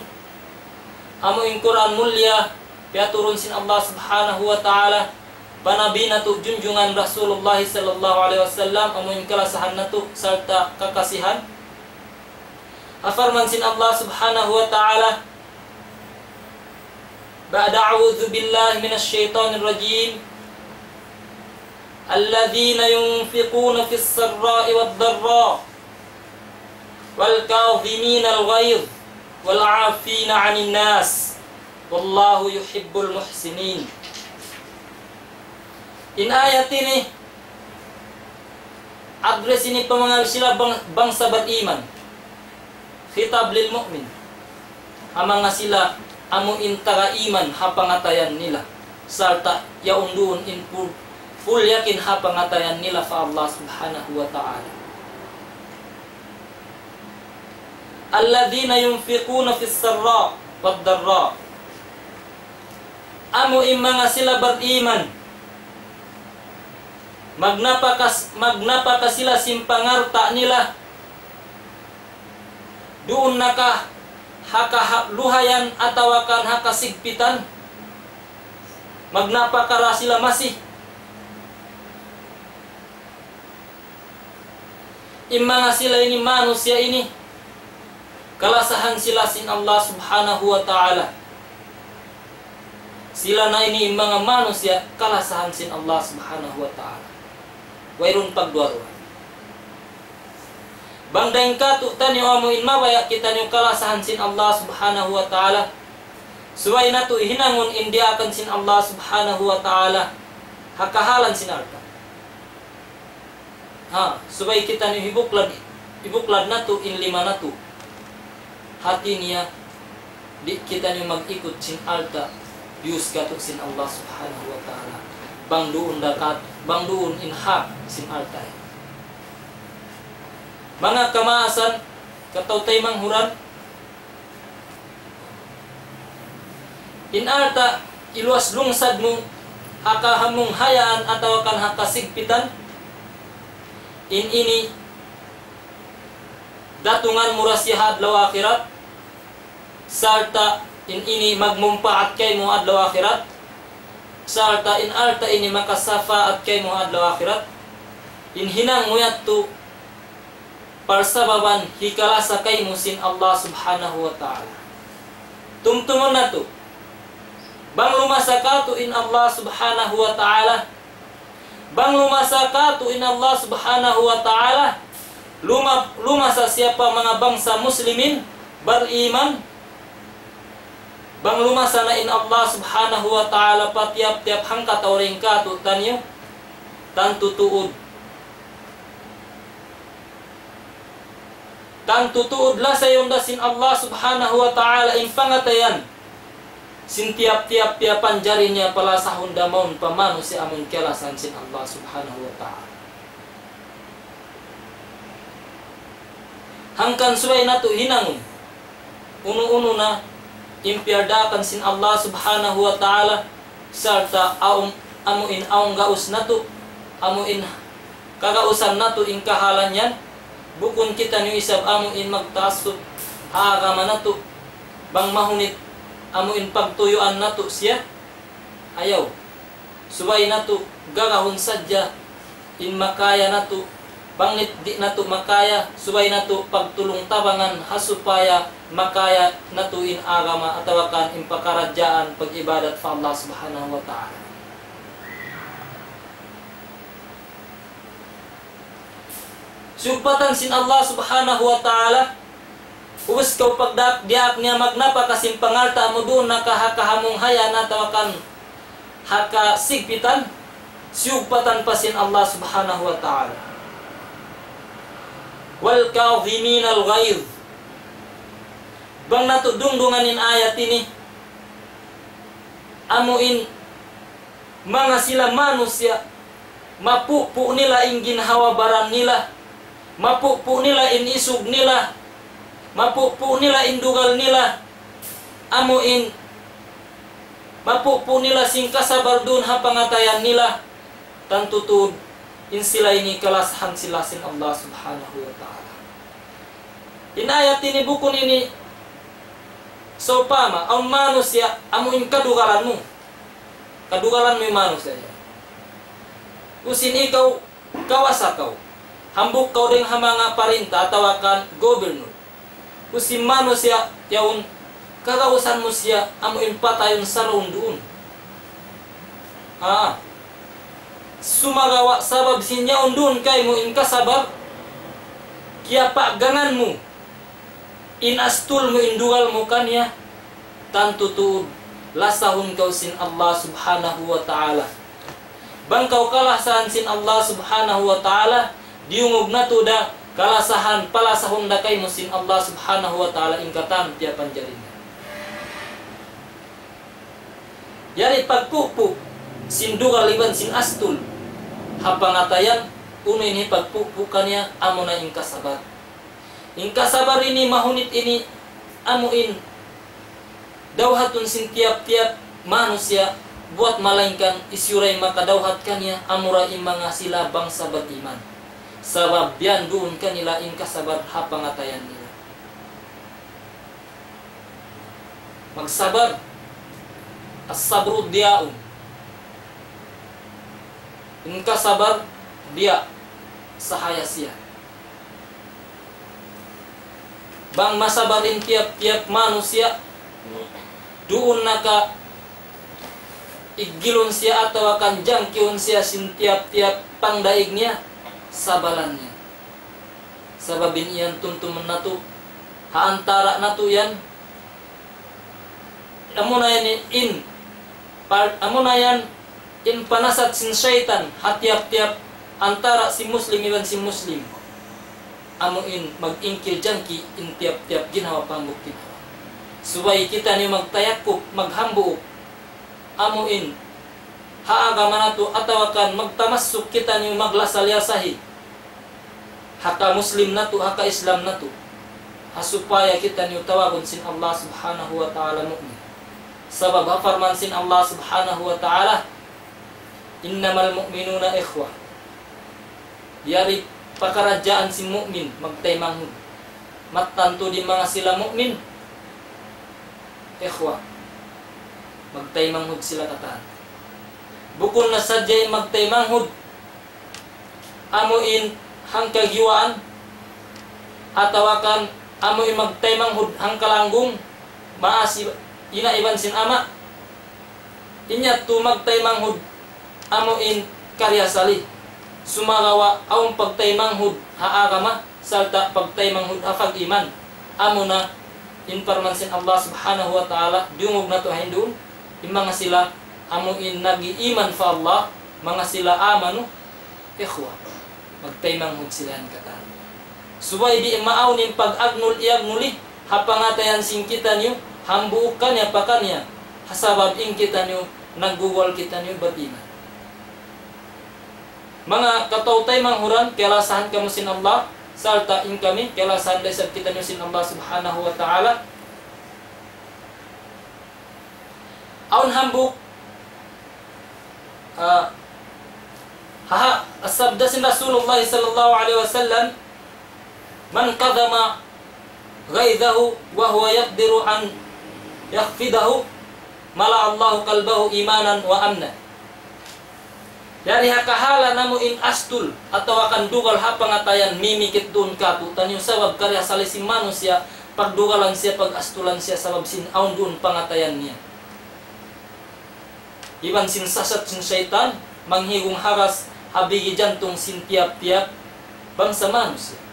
amu in Qur'an mulia, piyaturun sin Allah Subhanahu wa Ta'ala, pa Nabi natu' junjungan Rasulullah sallallahu alayhi wasallam, amu in kalasahan natu' sarta' kakasihan. Ha parman sin Allah Subhanahu wa Ta'ala, بعد أعوذ بالله من الشيطان الرجيم. الذين ينفقون في السراء والضراء والكاظمين الغيظ والعافين عن الناس والله يحب المحسنين. In ayat ini, address ini pa manga sila bang-, bangsa bariman. Khitab lil mu'min. Ha manga sila amu in taga iman ha pangatayan nila. Sarta' yaun duun in full, full yakin ha pangatayan nila pa Allah Subhanahu wa Ta'ala. الذين ينفقون في السراء والضراء. Amu in manga sila bariman. Magnapakas-, magnapaka sila sin pangalta' nila. Duun na ka ha kaluhayan atawa kan ha kasigpitan. Magnapaka ra sila masi. In manga sila ini manusiya' ini, kalasahan sila sin Allah Subhanahu wa Ta'ala. Sila na ini in manga manusiya' kalasahan sin Allah Subhanahu wa Ta'ala. Wayruun pagduwa-ruwa. Bang dayn kātu'niyu amu in mabaya' kitaniyu kalasahan sin Allah Subhanahu wa Ta'ala, subay natu' hinangun in diyaakan sin Allah Subhanahu wa Ta'ala ha kahalan sin alta'. Ha, subay kitaniyu hibuklad, hibuklad natu' in lima natu'. Hati niya, di' kitaniyu mag-ikut sin alta' diyus kātu' sin Allah Subhanahu wa Ta'ala. Bang duun dakat, bang duun in hak sin alta'. Manga kamaasan, kataw-taymanghuran, in alta' iluwas lungsad mu, ha kahamunghayaan atawa kan ha kasigpitan, in ini datungan mu ra siya ha adlaw akhirat, sarta' in ini magmumpaat kaymu adlaw akhirat, sarta' in alta' ini makasapaat kaymu adlaw akhirat, in hinang mu yadtu parsababan hikalasa kaymu sin Allah Subhanahu wa Ta'ala. Tumtumun natu'. Bang lumasa kātu' in Allah Subhanahu wa Ta'ala, bang lumasa kātu' in Allah Subhanahu wa Ta'ala, luma-, lumasa siya pa manga bangsa muslimin, bariman, bang lumasa na in Allah Subhanahu wa Ta'ala pa tiyap-tiyap hangkatau dayn kātu'niyu, tantu tuud. Tantu tuud lasayun da sin Allah Subhanahu wa Ta'ala in pangatayan sin tiyap-tiyap piyapanjari niya palasahun da mawn pa manusiya' amun kiyalasahan sin Allah Subhanahu wa Ta'ala. Hangkan subay natu' hinangun unu-unu na in piyardaakan sin Allah Subhanahu wa Ta'ala, sarta' awn, amu in awn gaus natu', amu in kagausan natu' in kahalan yan, bukun kitaniyu isab amu in magtaassub ha agama natu', bang mahunit amu in pagtuyuan natu' siya, ayaw. Subay natu' gagahun sadja in makaya natu', bang di' natu' makaya, subay natu' pagtulung-tabangan ha supaya makaya natu' in agama atawa kan in pakaradjaan pag-ibadat pa Allah Subhanahu wa Ta'ala. Sugpatan sin Allah Subhanahu wa Ta'ala, ubus kaw pagdaak-diyaak niya magnapaka sin pangalta' mu duun na ka ha kahamunghayaan atawa kan ha kasigpitan, siyugpatan pa sin Allah Subhanahu wa Ta'ala. والكاظمين الغيظ. Bang natu' dungdungan in ayat ini, amu in manga sila manusiya', mapupu' nila in ginhawa-baran nila, mapupu' nila in isug nila, mapupu' nila in dugal nila, amu in mapupu' nila sin kasabar duun ha pangatayan nila, tantu tuud in sila ini kalasahan sila sin Allah Subhanahu wa Ta'ala. In ayat ini bukun ini sawpama, awn manusiya', amu in kadugalan mu. Kadugalan mu in manusiya'. Usin ikaw, kawasa kaw. Hambuuk kaw dayn ha manga parinta atawa kan gobelnu. Usin manusiya' yaun, kagausan mu siya, amu in patayun saraun duun. Ah. Sumagawa' sabab sin yaun duun kaymu in kasabar, kiyapaggangan mu in astul mu, in dugal mu kaniya, tantu tuud lasahun kaw sin Allah Subhanahu wa Ta'ala. Bang kaw kalasahan sin Allah Subhanahu wa Ta'ala, diyungug natu' da kalasahan, palasahun da kaymu sin Allah Subhanahu wa Ta'ala in katan piyapanjari niya. Yari pagpupu' sin dugal iban sin astul ha pangatayan, unu in hipagpupu' kaniya, amuna in kasabar. In kasabar ini mahunit ini amu in dawhatun sin tiyap-tiyap manusiya', buwat malaingkan hisiyu da in makadawhat kaniya, amura in manga sila bangsa bariman. Sabab biyan duun kanila in kasabar ha pangatayan nila. Magsabar. الصبر ضياء. In kasabar, diya', sahaya siya. Bang masabar in tiyap-tiyap manusiya', duun na ka iggilun siya atawa kan jangkihun siya sin tiyap-tiyap pangdaig niya, sabalan niya. Sabab in yan tumtuman natu', ha antara' natu' yan, amuna yan in, par-, amuna yan in panasat sin saytan ha tiyap-tiyap antara' sin Muslim iban sin Muslim. Amu in mag-ingkil jangki in tiyap-tiyap ginhawa, pambuk ginhawa. Subay kitaniyu magtayakup, maghambuuk. Amu in ha agama natu' atawa kan magtamassuk kitaniyu, maglasa-liyasahi ha ka-Muslim natu', ha ka-Islam natu', ha supaya kitaniyu tawagun sin Allah Subhanahu wa Ta'ala mu'min. Sabab ha parman sin Allah Subhanahu wa Ta'ala, إنما المؤمنون إخوة. Yari pakaradjaan sin mu'min, magtaymanghud. Mattan tuud in manga sila mu'min, ikhwa, magtaymanghud sila katan. Bukun na sadja in magtaymanghud amu in hangkagiwaan, atawa kan amu in magtaymanghud hangkalanggung, maas ina' iban sin ama'. In yadtu magtaymanghud amu in karna' salih. Sumagawa' awn pagtaymanghud ha agama, sarta' pagtaymanghud ha pag-iman. Amuna in parman sin Allah Subhanahu wa Ta'ala, diyungug natu' ha hinduun, in manga sila amu in nag-iiman pa Allah, manga sila amanu, ikhwa, magtaymanghud sila yan katan. Subay di' maawn in pag-agnul-iyagnuli ha pangatayan sin kitaniyu, hambuuk kaniya pa kaniya, ha sabab in kitaniyu, naggugul kitaniyu bariman. Manga kataw-taymanghuran, kalasahan kamu sin Allah, sarta' in kami, kalasahan da isab kitaniyu sin Allah Subhanahu wa Ta'ala. Awn hambuuk, ah, ha, ha, sabda sin Rasulullah sallallahu alayhi wasallam, من كظم غيظه وهو يقدر أن يخفضه ملأ الله قلبه إيمانا وأمنا. Yari ha kahalan amu in astul atawa kan dugal ha pangatayan mimikit duun kātu'niyu, sabab karna' salih sin manusiya', pagdugalan siya, pag-astulan siya, sabab sin awn duun pangatayan niya. Iban sin sasat sin saytan, manghigung haras ha bigi jantung sin tiyap-tiyap bangsa manusiya'.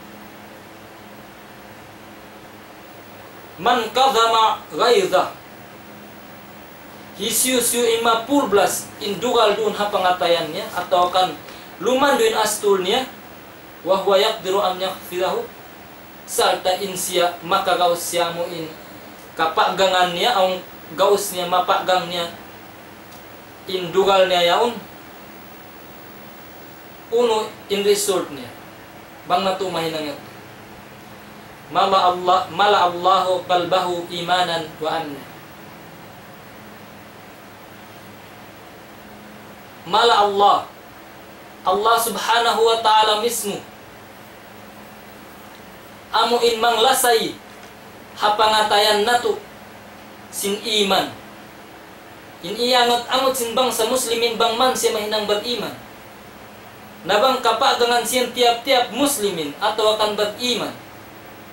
من كظم غيظه. Hisiyu-siyu in mapulblas in dugal duun ha pangatayan niya, atawa kan lumandu' in astul niya, وهو يقدر أن يقفزه, sarta' in siya makagaus siya amu in kapagangan niya, awn gaus niya, mapagang niya in dugal niya yaun, unu in result niya? Bang natu' mahinang yadtu. ملأ الله، ملأ الله قلبه إيمانا وأمنا. ملأ الله, Allah Subhanahu wa Ta'ala mismu, amu in manglasay ha pangatayan natu' sin iman. In iyangut-angut sin bangsa Muslimin bang man siya mahinang bariman. Na bang kapagangan sin tiyap-tiyap Muslimin atawa kan bariman,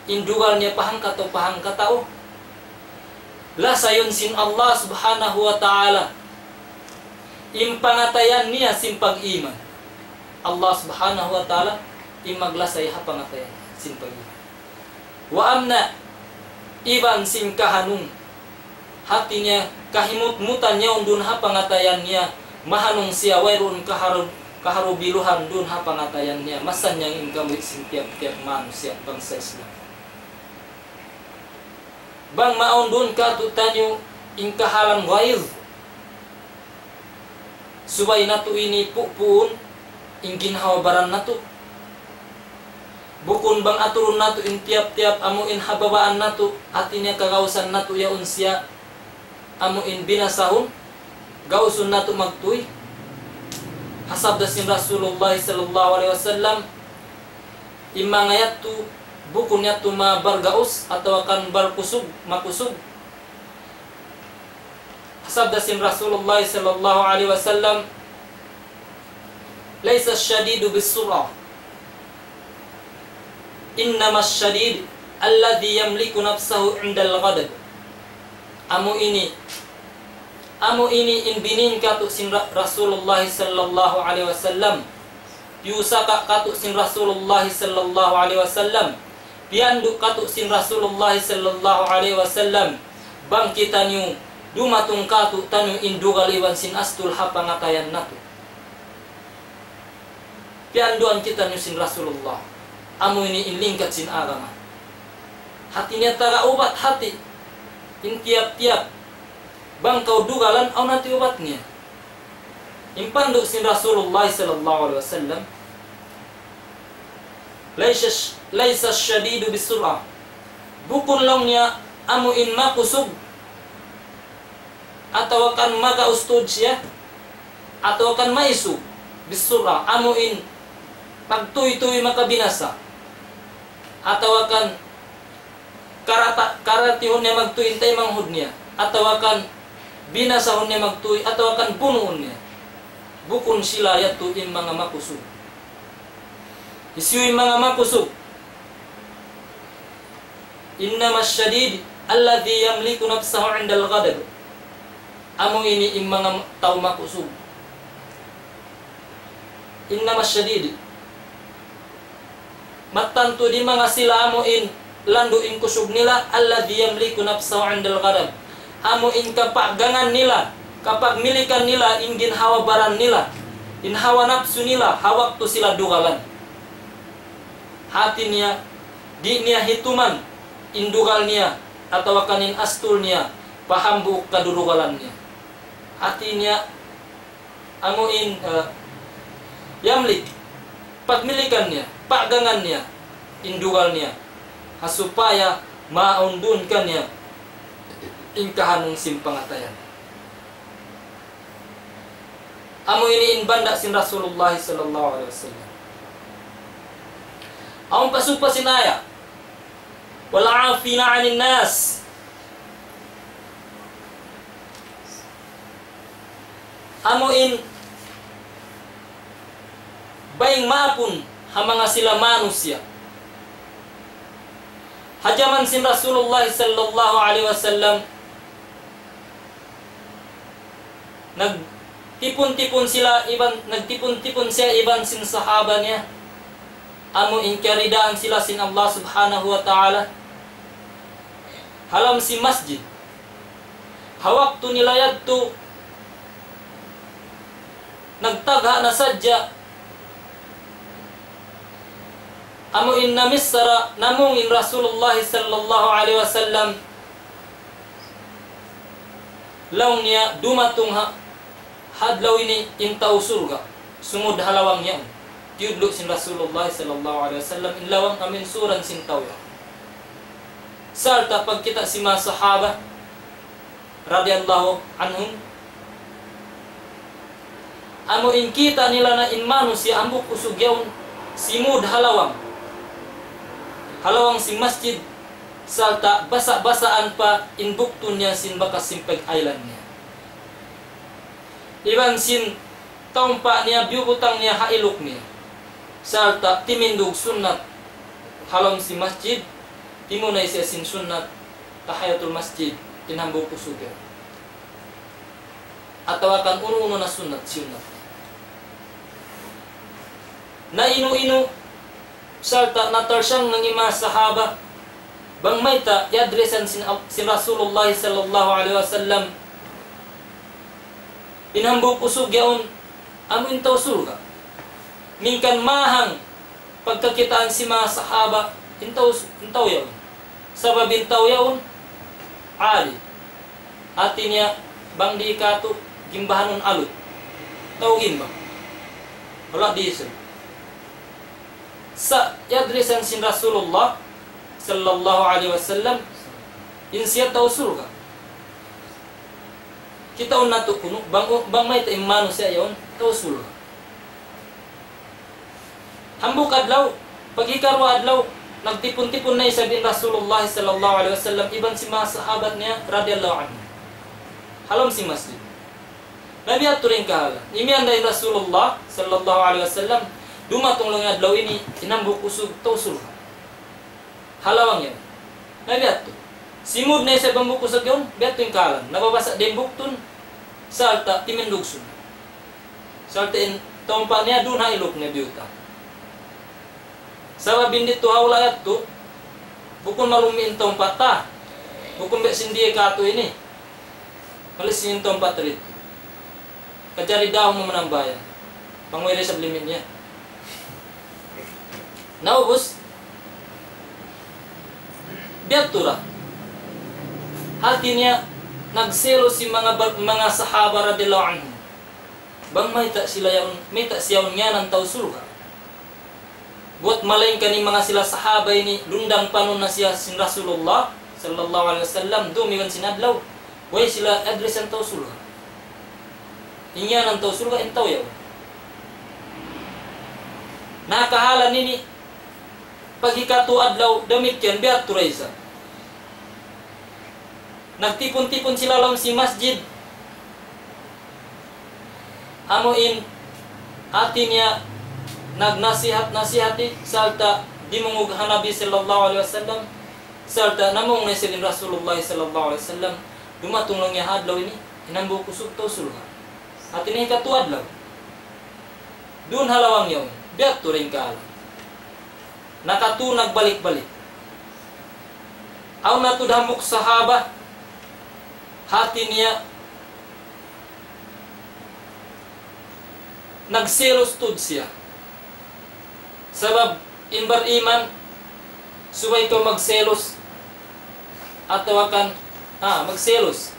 in dugal niya pa hangkatau, pa hangkatau, lasayun sin Allah Subhanahu wa Ta'ala in pangatayan niya sin pag-iman. Allah Subhanahu wa Ta'ala in maglasay ha pangatayan sin pag-iman. وأمنا, iban sin kahanung. Hati niya, kahimutmutan niya yaun duun ha pangatayan niya, mahanung siya, wayruun kaharu-, kaharubiluhan duun ha pangatayan niya. Masannyang in kabuhi' sin tiyap-tiyap manusiya' bangsa Islam. Bang maawn duun kātu'niyu in kahalan ghaidh, subay natu' ini pupuun in ginhawa-baran natu'. Bukun bang aturun natu' in tiyap-tiyap amu in ha babaan natu', hati niya kagausan natu' yaun siya, amu in binasahun, gausun natu' magtuy. Ha sabda sin Rasulullah sallallahu alayhi wasallam, in manga yadtu, bukun yadtu ma bargaus atawa kan barkusug, makusug. Sabda sin Rasulullah sallallahu alayhi wasallam, ليس الشديد بالصرعة، إنما الشديد الذي يملك نفسه عند الغضب. Amu ini, amu ini in binin kātu' sin Ra-, Rasulullah sallallahu alayhi wasallam. Piyusaka kātu' sin Rasulullah sallallahu alayhi wasallam. Piyandu' kātu' sin Rasulullah sallallahu alayhi wasallam. Bang kitaniyu dumatung kātu'niyu in dugal iban sin astul ha pangatayan natu'. Piyanduan kitaniyu sin Rasulullah. Amu ini in lingkat sin agama. Hati niya taga ubat hati. In tiyap-tiyap bang kaw dugalan, awn hati ubat niya. In pandu' sin Rasulullah sallallahu alayhi wasallam, ليس الش-، ليس الشديد بالصرعة. Bukun laung niya amu in makusug, atawa kan magaus tuud siya, atawa kan maisug, بالصرعة, amu in pagtuy-tuy makabinasa, atawa kan karata-, karatihun niya magtuy in taymanghud niya, atawa kan binasahun niya magtuy, atawa kan bunuun niya. Bukun sila yadtu in manga makusug. Hisiyu in manga makusug? إنما الشديد الذي يملك نفسه عند الغضب. Amu ini in manga tau makusug. إنما الشديد. Mattan tuud in manga sila amu in landu' in kusug nila, الذي يملك نفسه عند الغضب. Amu in kapagangan nila, kapagmilikan nila in ginhawa-baran nila, in hawa napsu nila, ha waktu sila dugalan. Hati niya, di' niya hituman in dugal niya, atawa kan in astul niya, pa hambuuk kadurugalan niya. Hati niya, amu in, eh, يملك, pagmilikan niya, pagangan niya, in dugal niya. Ha supaya maawn duun kaniya in kahanung sin pangatayan. Amu ini in banda' sin Rasulullah sallallahu alayhi wasallam. Awn pa sugpa sin aya. والعافين عن الناس. Amu in baying maapun ha manga sila manusiya'. Ha jaman sin Rasulullah sallallahu alayhi wasallam, nagtipun-tipun sila iban, nagtipun-tipun siya iban sin sahaba niya. Amu in kiyaridaan sila sin Allah Subhanahu wa Ta'ala. Ha lawm sin masjid. Ha waktu nila yadtu, nagtagha' na sadja, amu in namichara, namung in Rasulullah sallallahu alayhi wasallam, laung niya dumatung ha, ha adlaw ini in tau surga', sumud ha lawang yaun. Tiyudlu' sin Rasulullah sallallahu alayhi wasallam in lawang amu in suran sin tau yaun. Sarta' pagkita' sin manga sahaba, radiyallahu anhum, amu in kita' nila na in manusiya' hambuuk usug yaun simud ha lawang, ha lawang sin masjid, sarta' basa'-basaan pa in buktun niya sin bakas sin pag-aylan niya. Iban sin taumpa' niya biyubutang niya ha iluk niya. Sarta' timindug sunnat ha lawm sin masjid, timunay siya sin sunnat tahiyatul masjid, in hambuuk usug yaun. Atawa kan unu-unu na sunnat, sunnat. Na inu-inu, sarta' natarsiang na in manga sahaba, bang mayta' i-addressan sin, sin Rasulullah sallallahu alayhi wasallam in hambuuk usug yaun, amu in tau surga'. Mingkan mahang pagkakitaan sin manga sahaba in tau, in tau yaun. Sabab in tau yaun, ali. Hati niya, bang di' katu', gimbahanun alut. Tau gimba. Wala' diesel. Sa' i-addressan sin Rasulullah sallallahu alayhi wasallam, in siya tau surga'. Kitaun natu' kunu', bang, bang mayta' in manusiya' yaun, tau surga'. Hambuuk adlaw, pag'ikaruwa adlaw, nagtipun-tipun na isab in Rasulullah sallallahu alayhi wasallam, iban sin manga sahabat niya, radiyallahu anhu. Ha lawm sin masjid. Na biyadtu da in kahalan. Imiyan da in Rasulullah sallallahu alayhi wasallam, dumatung laung adlaw ini, in hambuuk usug tau surga'. Ha lawang yaun. Na biyadtu. Simud na isab hambuuk usug yaun, biyadtu in kahalan. Nababasa' da in buktun, sarta' timindug sunnat. Sarta' in taumpa' niya duun ha iluk niya biyutang. Sabab in didtu ha hula' yadtu, bukun malummi' in taumpa' ta. Bukun biya' sin di' katu' ini. Malis in taumpa' ta didtu. Kajari daw mu manambahayang. Bang way da isab limit niya. Naubus, biyadtu da. Hati niya, nagselos in manga bar-, manga sahaba radiyallahu anhum. Bang mayta' sila yaun, mayta' siya yaun ngiyanan tau surga'. Buwat malaingkan in manga sila sahaba ini, lundang panun na siya sin Rasulullah sallallahu alayhi wasallam, dum iban sin adlaw. Way sila addressan tau surga'. In ngiyanan tau surga', in tau yaun. Na kahalan ini, pag'ikatu adlaw, damikkiyan, biyadtu da isab. Nagtipun-tipun sila lawm sin masjid. Amu in hati niya nagnasihat-nasihati, sarta' dimungug ha Nabi sallallahu alayhi wasallam, sarta' namung na isab in Rasulullah sallallahu alayhi wasallam, dumatung laung niya ha adlaw ini, in hambuuk usug tau surga'. Hati niya hikatu adlaw. Duun ha lawang yaun, biyadtu da in kahalan. Nakatu nagbalik-balik. Awn na tuud hambuuk sahaba, hati niya, nagselos tuud siya. Sabab in bar-iman, subay kaw magselos, atawa kan, ha, magselos.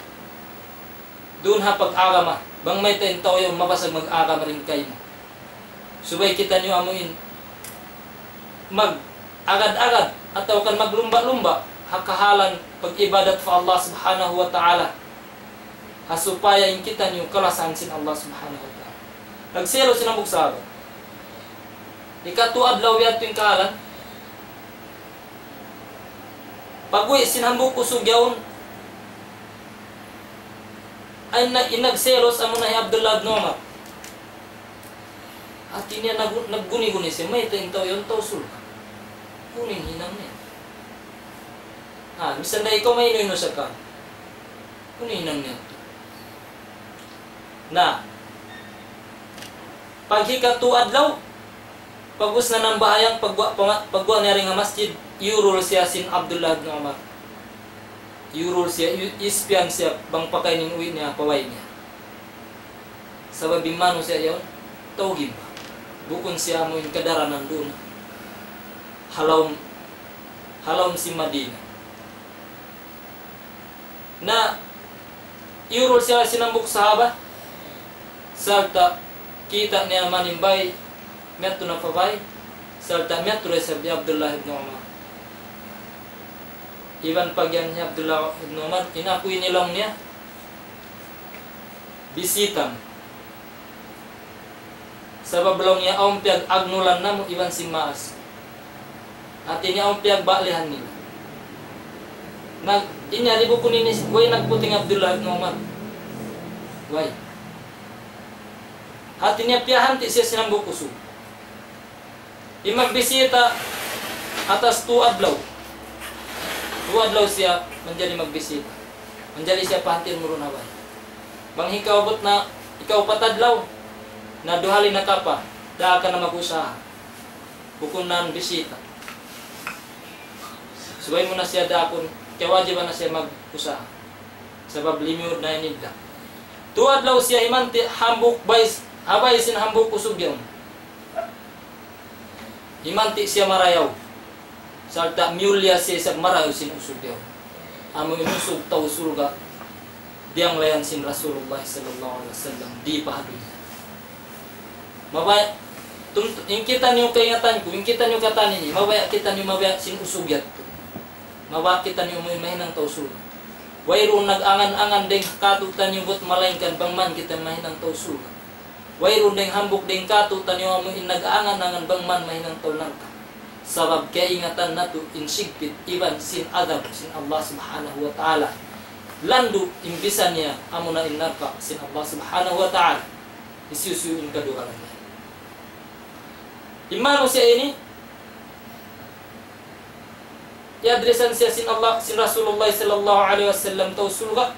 Duun ha pag-agama, bang mayta' in tau yaun mabasag mag-agama dayn kaymu. Subay kitaniyu amu in mag-agad-agad atawa kan maglumba'-lumba' ha kahalan pag-ibadat pa Allah Subhanahu wa Ta'ala. Ha supaya in kitaniyu kalasahan sin Allah Subhanahu wa Ta'ala. Nagselos in hambuuk sahaba. Hikatu adlaw biyadtu in kahalan. Pag-uwi' sin hambuuk usug yaun, ay na, in nagselos amuna hi Abdullah ibn Umar. Hati niya nag-, nagguni-guni siya, mayta' in tau yaun tau surga'. Unu in hinang niya? Ah, misan da ikaw mainu-inu sa ka. Unu in hinang niya? Na, paghikatu adlaw, pag'ubus na nambahayang, pagguwa', pama-, pagguwa' niya dayn ha masjid, iyurul siya sin Abdullah ibn Umar. Iyurul siya, i-, ispiyan siya bang pakain in uwi' niya, pa way niya. Sabab in manusiya' yaun, tau gimba. Bukun siya amu in kadaranan duun. Ha lawm, ha lawm sin Madina. Na, iyurul siya sin hambuuk sahaba. Sarta' kita' niya manimbay, miyadtu na pa bay, sarta' miyadtu da isab hi Abdullah ibn Umar. Iban pag-iyan hi Abdullah ibn Umar, in aku ini laung niya, bisita mu. Sabab laung niya awn piyag-agnulan namu' iban sin maas. Hati niya awn piyagbalihan nila. Nag-, in yari bukun ini, way nagputing Abdullah ibn Umar. Way. Hati niya piyahanti' siya sin hambuuk usug. In magbisita atas tū adlaw. Tū adlaw siya manjari magbisita. Manjari siya pahanti' murun ha bay. Bang hikaupat na, hikaupat adlaw, na duhali na kapa, daa ka na mag-usaha. Bukun na in bisita. Subay mu na siya daakun, kiyawajiban na siya mag-usaha. Sabab limiud na in idda. Tū adlaw siya himanti' hambuuk bay, ha bay sin hambuuk usug yaun. Himanti' siya marayaw. Sarta' miyulliya siya isab marayaw sin usug yaun. Amu in usug tau surga', diyanglayan sin Rasulullah sallallahu alayhi wasallam, di pa ha dunya. Mabaya', tum-, in kitaniyu kaingatan ku, in kitaniyu katan ini, mabaya' kitaniyu mabaya' sin usug yadtu. Mabaya' kitaniyu amu in mahinang tau surga'. Wayruun nag-angan-angan dayng kātu'niyu buwat malaingkan bang man kita mahinang tau surga'. Wayruun dayng hambuuk dayng kātu'niyu amu in nag-angan-angan bang man mahinang tau narka'. Sabab kaingatan natu' in sigpit iban sin adab sin Allah Subhanahu wa Ta'ala. Landu' in bisa niya amuna in narka' sin Allah Subhanahu wa Ta'ala. Hisiyu-siyu in kadugalan niya. In manusiya' ini, iyadrisan siya sin Allah, sin Rasulullah sallallahu alayhi wasallam tau surga'.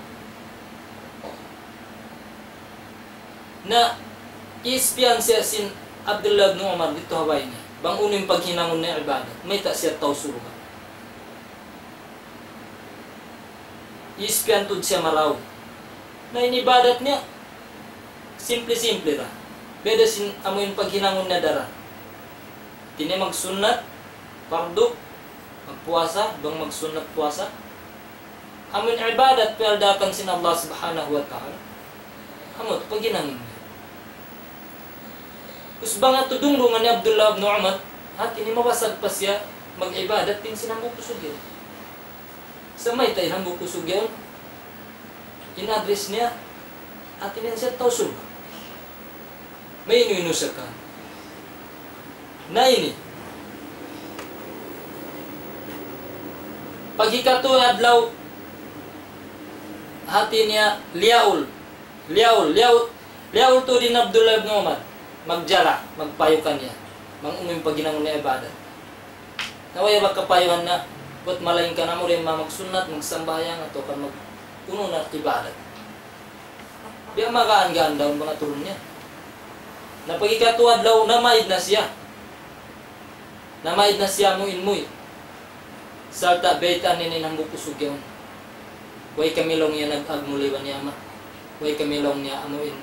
Na ispiyan siya sin Abdullah ibn Umar didtu ha bay niya. Bang unu in paghinangun niya ibadat, mayta' siya tau surga'. Ispiyan tuud siya marayaw. Na in ibadat niya, simple-simple ra. Beda sin amu in paghinangun niya daran. Di' niya magsunnat, pardu, magpuasa, bang magsunnat puasa. Amu in ibadat piyaldaakan sin Allah Subhanahu wa Ta'ala. Amu, paghinangun niya. Us bang atu dungdungan ni Abdullah ibn Umar, hati niya mabasag pa siya mag-ibadat dayn sin hambuuk usug yan. Sa' mayta' in hambuuk usug yaun, in address niya, hati niya siya tau surga'. Mainu-inu sa ka. Na ini. Pag hikatū adlaw, hati niya liyaul. Liyaul, liyaul, liyaul tuud in Abdullah ibn Umar. Magjara, magpayukan niya. Bang unu in paghinangun niya ibadat. Na way ba kapayuhan niya, buwat malaingkan amu da in manga magsunnat, magsambahayang, atawa kan mag-, unu na ibadat. Biya' magaan-gaan daw in manga turun niya. Na pag hikatū adlaw, namaid na siya. Namaid na siya muwi'-muwi'. Sarta' biyaytaan niya in hambuuk usug yaun. Way kami laung niya nag-agnu iban niya ama. Way kami laung niya amu in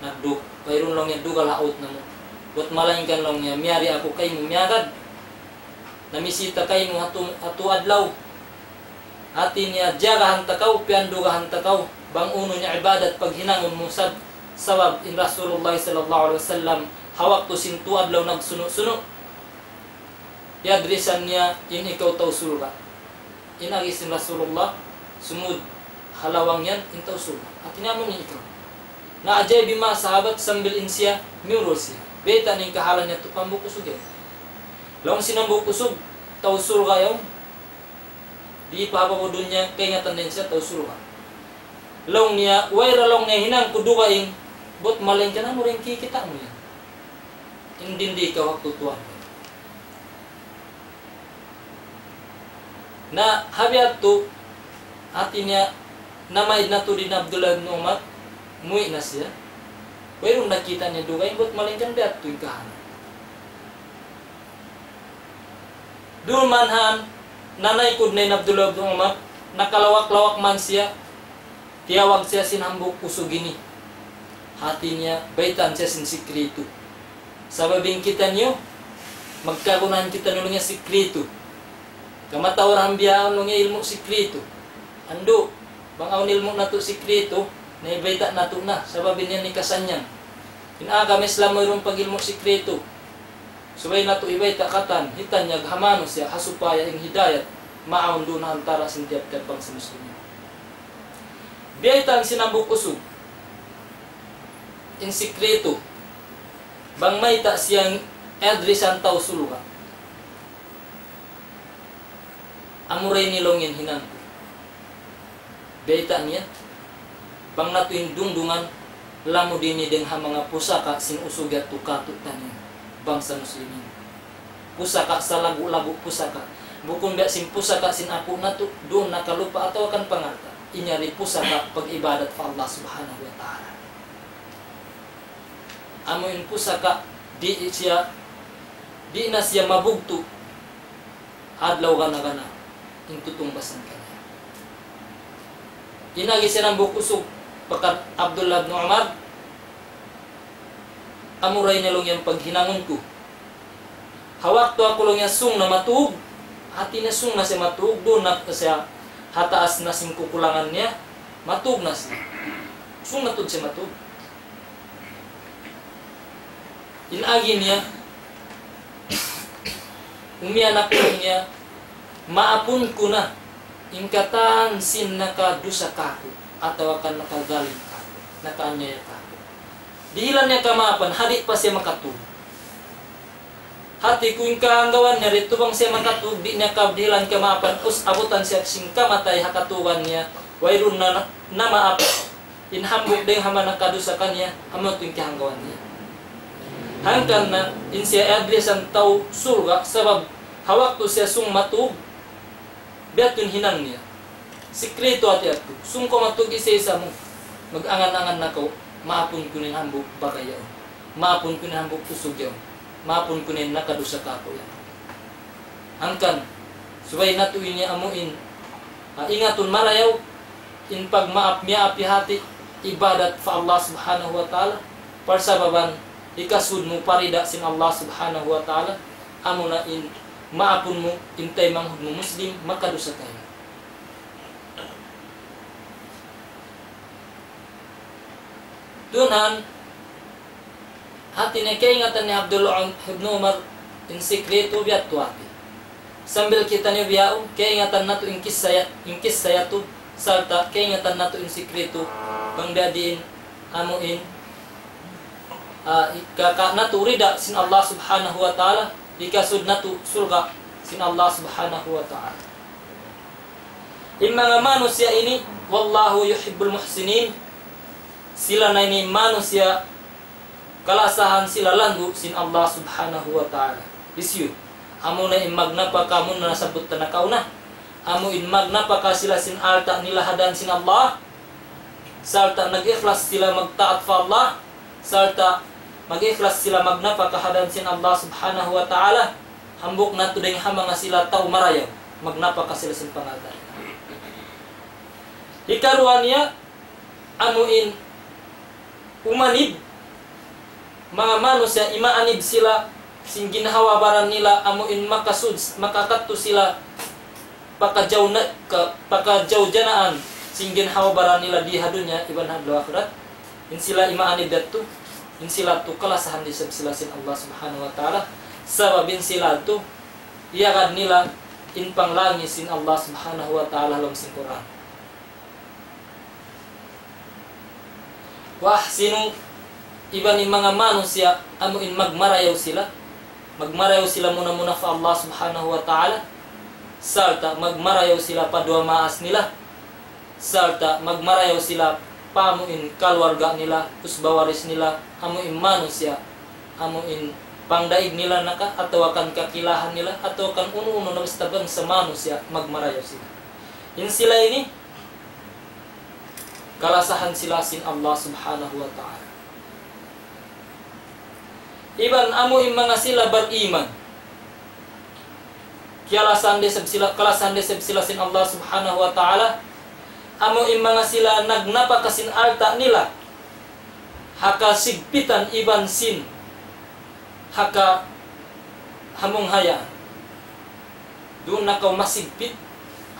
nagdug-, wayruun laung niya dugal ha awt namu'. Buwat malaingkan laung niya, miyari aku kaymu miyagad. Namisita kaymu ha tū, ha tū adlaw. Hati niya, jiyagahan ta kaw, piyandugahan ta kaw, bang unu in ibadat paghinangun mu sab-, sabab in Rasulullah sallallahu alayhi wasallam, ha waktu sin tū adlaw nagsunu'-sunu', iyadrisan niya in ikaw tau surga'. In agi sin Rasulullah, sumud ha lawang yan, in tau surga'. Hati niya amu in ikaw. Naajaib in manga sahabat sambil in siya, miyurul siya. Bayta' niya in kahalan niya tu hambuuk usug yan. Laung sin hambuuk usug, tau surga' yaun. Di' pa ha babaw dunya, kaingatan niya siya tau surga'. Laung niya, way ra laung niya hinang ku dugaing, buwat malaingkan amu ra in kikita' mu yan. In dindi kaw waktu tuwan. Na, ha biya' tu, hati niya, namaid na tuud in Abdullah ibn Umar, muwi' na siya. Wayruun nakita' niya dugaing, buwat malaingkan biya' tu in kahalan. Duun man han, nanaykud na in Abdullah ibn Umar, Nakalawak-lawak man siya, tiyawag siya sin hambuuk usug ini. Hati niya, baytaan siya sin sikritu. Sabab in kitaniyu, magkagunahan kitaniyu laung niya sikritu. Kamatauran biya' laung niya ilmu' sikritu. Andu', bang awn ilmu' natu' sikritu, na ibayta' natu' na, sabab in yan hikasannyang. In agama Islam wayruun pag-ilmu' sikritu. Subay natu' ibayta' katan, hitanyag ha manusiya', ha supaya in hidayat, maawn duun ha antara' sin tiyap-tiyap bangsa Muslimin. Biyaytaan sin hambuuk usug in sikritu, bang mayta' siya in address sin tau surga'. Amura ini laung in hinang ku. Bayta' niya, bang natu' in dungdungan, lamud ini dayn ha manga pusaka' sin usug yadtu kātu'niyu, bangsa Muslimin. Pusaka' salagu'-lagu' pusaka'. Bukun biya' sin pusaka' sin apu' natu', duun nakalupa atawa kan pangalta'. Ini yari pusaka' pag-ibadat pa Allah Subhanahu wa Ta'ala. Amu in pusaka', di' siya, di' na siya mabugtu' adlaw gana-gana in tutungbasan kaniya. In agi sin hambuuk usug, bakas Abdullah bin Umar, amura ini laung niya in paghinangun ku. Ha waktu aku laung niya sung na matug, hati niya sung na siya matug, duun na siya ha taas na sin kukulangan niya, matug na siya. Sung na tuud siya matug. In agi niya, umiyan aku laung niya, maapun ku na in katan sin nakadusa kāku', atawa kan nakazalim kāku', nakaanyaya kāku'. Dihilan niya kamaapan, ha di' pa siya makatug. Hati ku in kahanggawan niya didtu bang siya makatug, di' niya kadihilan kamaapan, ubus abutan siya sin kamatay ha katugan niya, wayruun na, na maap in hambuuk dayn ha manga nakadusa kaniya, amu yadtu in kahanggawan niya. Hangkan na, in siya adress sin tau surga', sabab ha waktu siya sung matug, biya' yadtu in hinang niya. Sikritu hati yadtu. Sung kaw matug isa-isa mu. Mag-angan-angan na kaw, maapun ku na in hambuuk bagay yaun. Maapun ku na in hambuuk usug yaun. Maapun ku na in nakadusa kāku' yan. Hangkan, subay natu' ini amu in, ah, ingatun marayaw, in pagmaap miyaapi hati, ibadat pa Allah Subhanahu wa Ta'ala, parsababan, hikasud mu pa rida sin Allah Subhanahu wa Ta'ala, amu na in maapun mu, in taymanghud mu Muslim, makadusa kaw. Duun, hati niya kaingatan ni Abdullah um-, ibn Umar, in sikritu biya' yadtu hati. Sambil kitaniyu bihaun, kaingatan natu' in kissa ya-, in kissa yadtu, sarta' kaingatan natu' in sikritu, bang biya' diin, amu in, ah, i-, ka-, ka-, natu' rida sin Allah Subhanahu wa Ta'ala, hikasud natu' surga' sin Allah Subhanahu wa Ta'ala. In manga manusiya' ini, والله يحب المحسنين, sila na ini manusiya' kalasahan sila landu' sin Allah Subhanahu wa Ta'ala. Hisiyu? Amu na in magnapaka, amu na nasabbut ta nakauna. Amu in magnapaka sila sin alta' nila ha dan sin Allah. Sarta' nag-ikhlas sila magtaat pa Allah. Sarta' mag-ikhlas sila magnapaka ha dan sin Allah Subhanahu wa Ta'ala. Hambuuk natu' dayn ha manga sila tau marayaw. Magnapaka sila sin pangalta'. Hikaruwa niya, amu in umanib, manga manusiya' imaanib sila sin ginhawa-baran nila, amu in makasud, makakadtu sila pa kajawna-, ka-, pa kajawjanaan sin ginhawa-baran nila di ha dunya iban ha adlaw akhirat. In sila imaanib yadtu, in sila tu kalasahan isab sila sin Allah Subhanahu wa Ta'ala. Sabab in sila tu, iyagad nila in panglangi sin Allah Subhanahu wa Ta'ala ha lawm sin Qur'an. وأحسنوا, iban in manga manusiya', amu in magmarayaw sila. Magmarayaw sila muna-muna pa Allah Subhanahu wa Ta'ala. Sarta' magmarayaw sila pa duwa maas nila. Sarta' magmarayaw sila pa amu in kaluarga nila, usba waris nila, amu in manusiya', amu in pangdaig nila naka, atawa kan kakilahan nila, atawa kan unu-unu na basta bangsa manusiya', magmarayaw sila. In sila ini, kalasahan sila sin Allah Subhanahu wa Ta'ala. Iban amu in manga sila bariman. Kiyalasahan da isab sila, kalasahan da isab sila sin Allah Subhanahu wa Ta'ala. Amu in manga sila nagnapaka sin alta' nila ha kasigpitan iban sin ha kahamunghayan. Duun na kaw masigpit,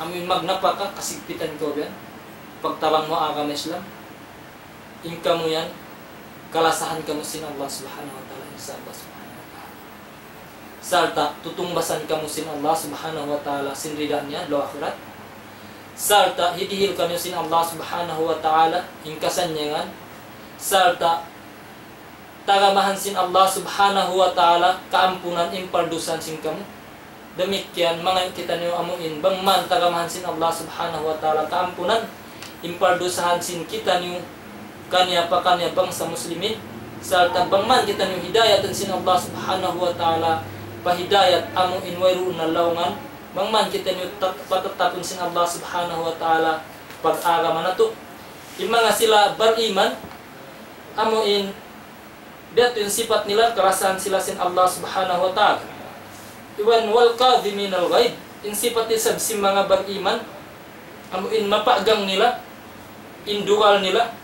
amu in magnapaka, kasigpitan kaw biyan. Pagtabang mu agama Islam. In kamu yan, kalasahan kamu sin Allah Subhanahu wa Ta'ala, insya Allah Subhanahu wa Ta'ala. Sarta' tutungbasan kamu sin Allah Subhanahu wa Ta'ala sin rida niya, adlaw akhirat. Sarta' hidihil kamu sin Allah Subhanahu wa Ta'ala in kasannyangan. Sarta' tagamahan sin Allah Subhanahu wa Ta'ala kaampunan in pardusahan sin kamu. Damikkiyan, mangayu' kitaniyu amu in bang man tagamahan sin Allah Subhanahu wa Ta'ala kaampunan in pardusahan sin kitaniyu kaniya pa kaniya bangsa Muslimin, sarta' bang man kitaniyu hidayatan sin Allah Subhanahu wa Ta'ala pa hidayat amu in wayruun na laungan, bang man kitaniyu tat-, patattapun sin Allah Subhanahu wa Ta'ala pag-agama natu'. In manga sila bariman, amu in biya' ha yan in sipat nila, kalasahan sila sin Allah Subhanahu wa Ta'ala. Iban والكاظمين الغيظ, in sipat isab sin manga bariman, amu in mapagang nila, in dugal nila,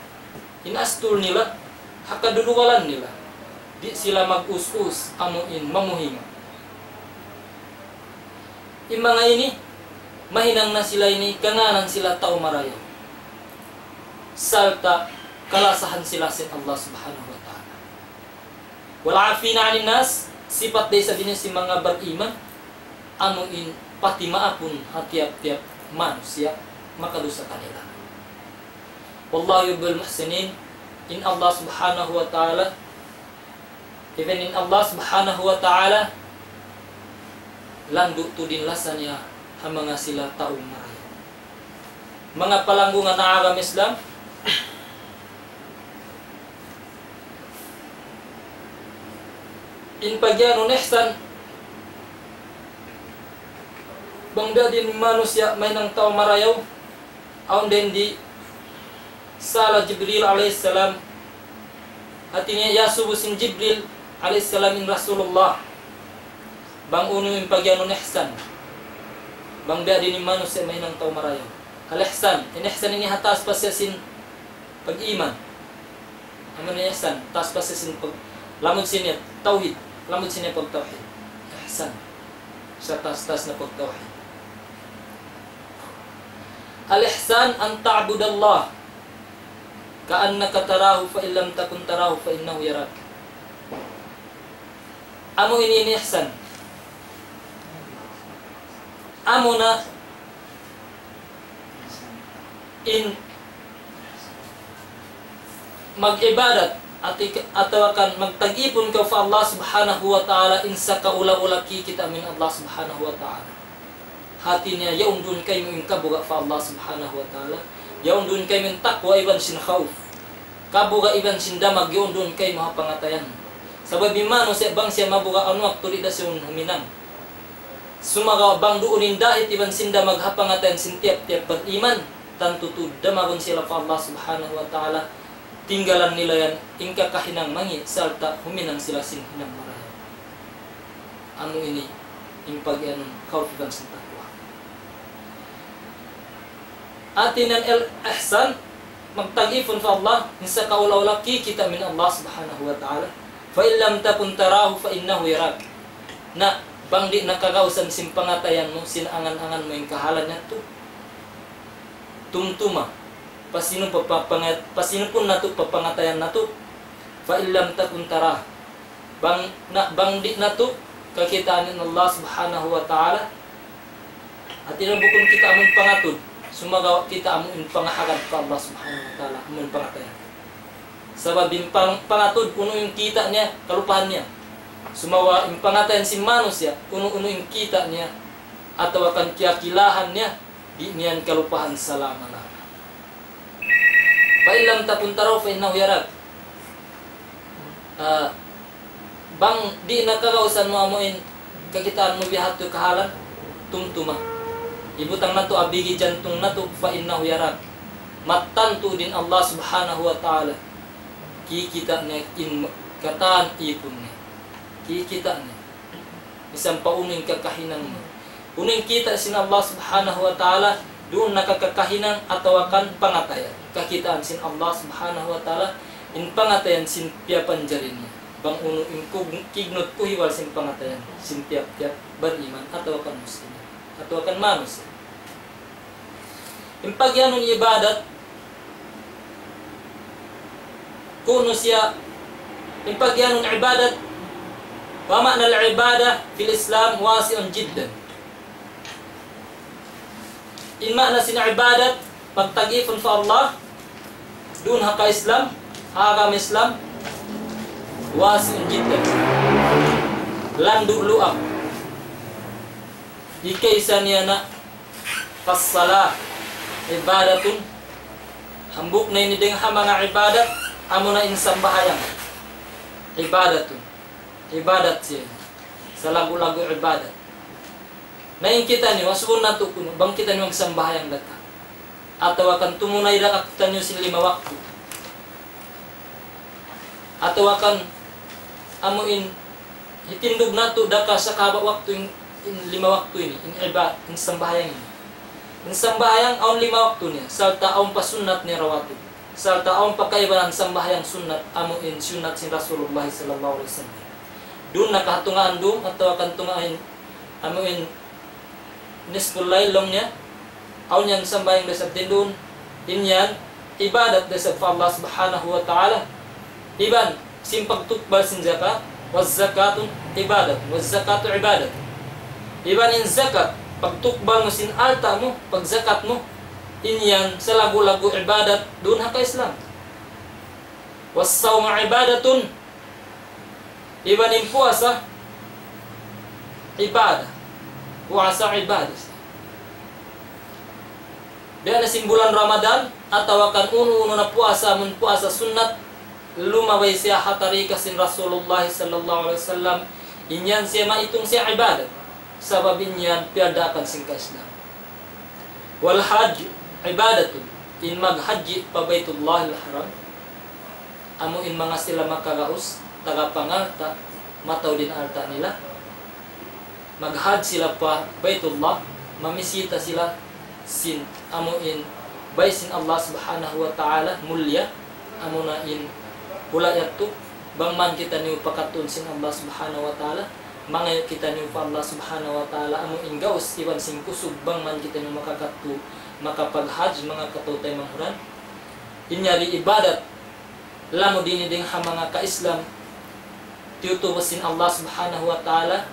in astul nila, ha kadudugalan nila. Di' sila mag-us-us, amu in mamuhing. In manga ini, mahinang na sila ini, kangānan sila tau marayaw. Sarta' kalasahan sila sin Allah Subhanahu wa Ta'ala. والعافين عن الناس, sipat da isab ini sin manga bariman, amu in pati maapun ha tiyap-tiyap manusiya' makadusa kanila. والله يحب المحسنين, in Allah Subhanahu wa Ta'ala, even in Allah Subhanahu wa Ta'ala, landu' tuud in lasa niya ha manga sila tau marayaw. Manga palanggungan ha agama Islam, in pagiyanun ihsan, bang biya' diin in manusiya' mahinang tau marayaw, awn da in di sala Jibril alayhi salam. Hati niya iyasubu sin Jibril alayhi salam in Rasulullah. Bang unu in pagiyanun ihsan. Bang biya' diin in manusiya' mahinang tau marayaw. Al-ihsan. In ihsan ini ha taas pa siya sin pag-iman. Amu in ihsan, taas pa siya sin pag-, lamud sin niya tawhid, lamud sin niya pagtawhid. Ihsan. Sa taas-taas na pagtawhid. الإحسان أن تعبد الله كأنك تراه فإن لم تكن تراه فإنه يراك. Amu ini in ihsan. Amu na in mag-ibadat, ati-, atawa kan magtag-ipun kaw pa Allah Subhanahu wa Ta'ala, in sakaula-ula kikita' mu in Allah Subhanahu wa Ta'ala. Hati niya, yaun duun kaymu in kabuga' pa Allah Subhanahu wa Ta'ala. Yaun duun kaymu in taqwa iban sin khawf. Kabuga' iban sin damag, yaun duun kaymu ha pangatayan. Sabab in manusiya' bang siya mabuga' unu waktu di' da siya huminang. Sumagawa' bang duun in dait iban sin damag ha pangatayan sin tiyap-tiyap bariman, tantu tuud damagun sila pa Allah Subhanahu wa Ta'ala, tinggalan nila yan in kakahinang mangi' sarta' huminang sila sin hinang marayaw. Amu ini in pagiyanun khawf iban sin taqwa. Hati niya in ihsan, magtag-ipun pa Allah, in sakaula-ula kikita' mu in Allah Subhanahu wa Ta'ala. فإن لم تكن تراه فإنه يراك. Na, bang di' na kagausan sin pangatayan mu, sin angan-angan mu in kahalan niya tu. Tumtuma. Pasinu pa, pa, panga-, pasinupun natu', pa pangatayan natu'. فإن لم تكن تراه. Bang, na, bang di' natu' kakitaan in Allah Subhanahu wa Ta'ala. Hati niya bukun kita amun pangatud. Sumagawa' kita amun pangahagad pa Allah Subhanahu wa Ta'ala, amun pangatayan. Sabab in pang-, pangatud, unu in kita' niya, kalupahan niya. Sumagawa' in pangatayan sin manusiya', unu-unu in kita' niya, atawa kan kiyakilahan niya, di' niya yan kalupahan salama-lama. فإن لم تكن تراه فإنه يراك. Ah, bang di' na kagausan mu amu in kakitaan mu bihadtu kahalan, tumtuma. Ibutang natu' ha bigi jantung natu', فإنه يراك. Mattan tuud in Allah Subhanahu wa Ta'ala. Kikita' niya in katan ipun niya. Kikita' niya. Misan pa unu in kakahinang mu. Unu in kita' sin Allah Subhanahu wa Ta'ala, duun na ka kakahinang atawa kan pangatayan. Kakitaan sin Allah Subhanahu wa Ta'ala, in pangatayan sin piyapanjari niya. Bang unu in kug-, kignut kuhiwal sin pangatayan, sin tiyap-tiyap baniman atawa kan muslim, atawa kan manusiya'. In pagiyanun ibadat, kunu' siya, in pagiyanun ibadat, ومعنى العبادة في الإسلام واسع جدا. In maana sin ibadat, pagtagipun pa Allah, duun ha ka-Islam, ha agama Islam, واسع جدا. Landu' luag. Ikaisa niya na, فالصلاة عبادة. Hambuuk na ini dayn ha manga ibadat, amuna in sambahayang. عبادة. Ibadat siya. Salaggu'-laggu' ibadat. Na in kitaniyu, asubuhun natu' kunu', bang kitaniyu magsambahayang da ta. Atawa kan tumunay da kitaniyu sin lima waktu. Atawa kan amu in hitindug natu' da ka sa kahaba' waktu in, in lima waktu ini, in iba-, in sambahayang ini. In sambahayang awn lima waktu niya, sarta' awn pa sunnat niya rawatib. Sarta' awn pa kaibanan sambahayang sunnat, amu in sunnat sin Rasulullah sallallahu alayhi wasallam. Duun na ka ha tungaan dum, atawa kan tungaan, amu in nisful layl laung niya, awn yan sambahayang da isab duun, in yan ibadat da isab pa Allah Subhanahu wa Ta'ala. Iban sin pagtukbal sin zakat, والزكاة عبادة، والزكاة عبادة. Iban in zakat, pagtukbal mu sin alta' mu, pagzakat mu, in yan salaggu'-laggu' ibadat duun ha ka-Islam. والصوم عبادة. Iban in puasa, ibadah. Puasa ibadah. Biya' na sin bulan Ramadan, atawa kan unu-unu na puasa, amun puasa sunnat, lumabay siya ha tarika sin Rasulullah sallallahu alayhi wasallam, in yan siya maitung siya ibadat. Sabab in yan piyagdaakan sin ka-Islam. والحج عبادة. In maghajji pa Baytullahil Haram, amu in manga sila makagaus, taga pangalta', mataud in alta' nila. Maghajj sila pa Baytullah, mamisita sila sin amu in bay sin Allah Subhanahu wa Ta'ala mulliya, amuna in hula' yadtu, bang man kitaniyu pakadtuun sin Allah Subhanahu wa Ta'ala, mangayu' kitaniyu pa Allah Subhanahu wa Ta'ala, amu in gaus iban sin kusug, bang man kitaniyu makakadtu, makapaghajj, manga kataymanghuran. In yari ibadat, lamud ini dayn ha manga ka-Islam, tiyutubu sin Allah Subhanahu wa Ta'ala,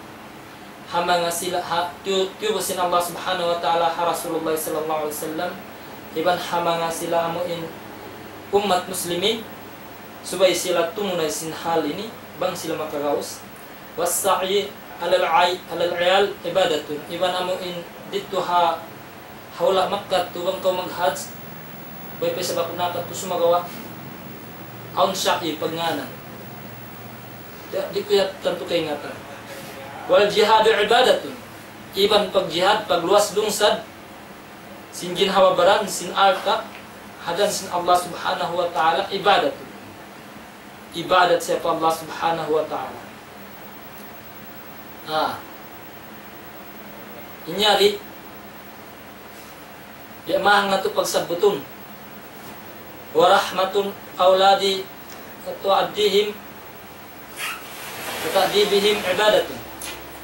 ha manga sila, ha, tiyu-, tiyubu sin Allah Subhanahu wa Ta'ala ha Rasulullah sallallahu alayhi wasallam, iban ha manga sila amu in ummat muslimin, subay sila tumunay sin hal ini, bang sila makagaus. والسعي على العي-، على العيال عبادة. Iban amu in didtu ha, ha hula' Makkah tu bang kaw maghajj, way pa isab aku nakadtu sumagawa' awn sa'i pagngānan. Di', di' ku yan tantu kaingatan. والجهاد عبادة. Iban pagjihad, pagluwas lungsad, sin ginhawa-baran, sin alta', ha dan sin Allah Subhanahu wa Ta'ala, ibadat. Ibadat siya pa Allah Subhanahu wa Ta'ala. Ha. In yari, di' mahang natu' pagsabbutun. ورحمة الأولاد وتأديبهم، وتأديبهم عبادة.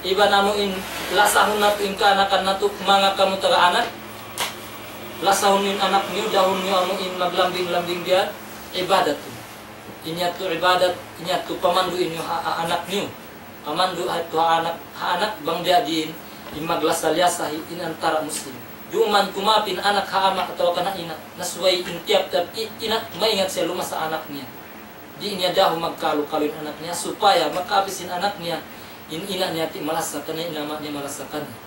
Iban amu in lasahun natu' in kaanakan natu', manga kamu taga anak, lasahun niyu in anak niyu, dahun niyu amu in maglambing-lambing biya' ibadat. In yadtu ibadat, in yadtu pamandu' niyu ha, ha anak niyu. Pamandu' ha, ha anak, ha anak bang biya' diin in maglasa-liyasa hi-, in antara' muslim. Duman kumapin anak ha ama' atawa kan ha ina', na subay in tiyap-tiyap i-, ina' maingat siya lumasa anak niya. Di' niya dahu magkalu-kalu in anak niya, supaya makaapis in anak niya, in ina' niya di' malasa kaniya, in ama' niya malasa kaniya.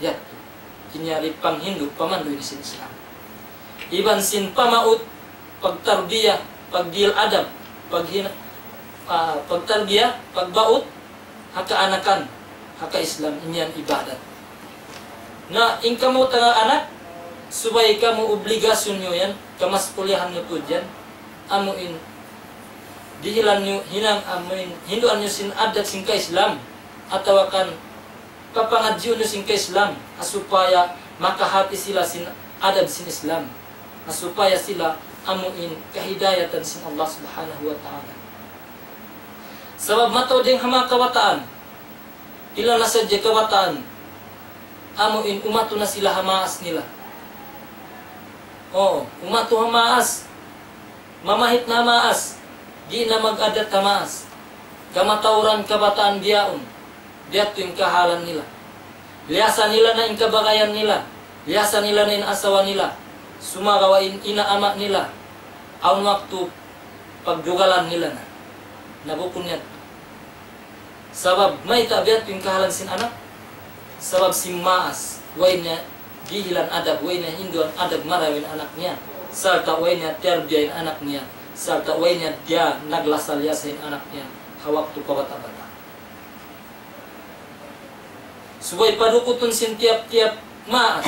Yadtu. In yari panghindu', pamandu' ini sin Islam. Iban sin pamaut, pagtarbiya, pagdihil adab, paghina-, ah, pagtarbiya, pagbaut, ha kaanakan, ha ka-Islam, in yan ibadat. Na in kamu taga anak, subay kamu obligasyon niyu yan, kamas'uliyahan niyu tuud yan, amu in dihilan niyu hinang, amu in hinduan niyu sin addat sin ka-Islam, atawa kan kapangadjiun sin ka-Islam, ha supaya makahati sila sin adab sin Islam, ha supaya sila amuin kahidayatan sin Allah Subhanahu wa Ta'ala. Sabab mataud in ha manga kabataan, pila na sadja kabataan, amuin umatu na sila ha maas nila. Oo, umatu ha maas. Mamahit na ha maas, di' na mag-addat ha maas. Kamatauran kabataan bihaun, biya' ha yan in kahalan nila. Liyasa nila na in kabagayan nila, liyasa nila na in asawa nila, sumagawa' in ina' ama' nila, awn waktu pagdugalan nila na. Na bukun yan. Sabab mayta' biya' ha yan in kahalan sin anak? Sabab sin maas, way niya dihilan adab, way niya hinduan adab marayaw in anak niya, sarta' way niya tiyarbiya in anak niya, sarta' way niya diya naglasal-lasa in anak niya ha waktu pabata'-bata'. Subay padukutun sin tiyap-tiyap maas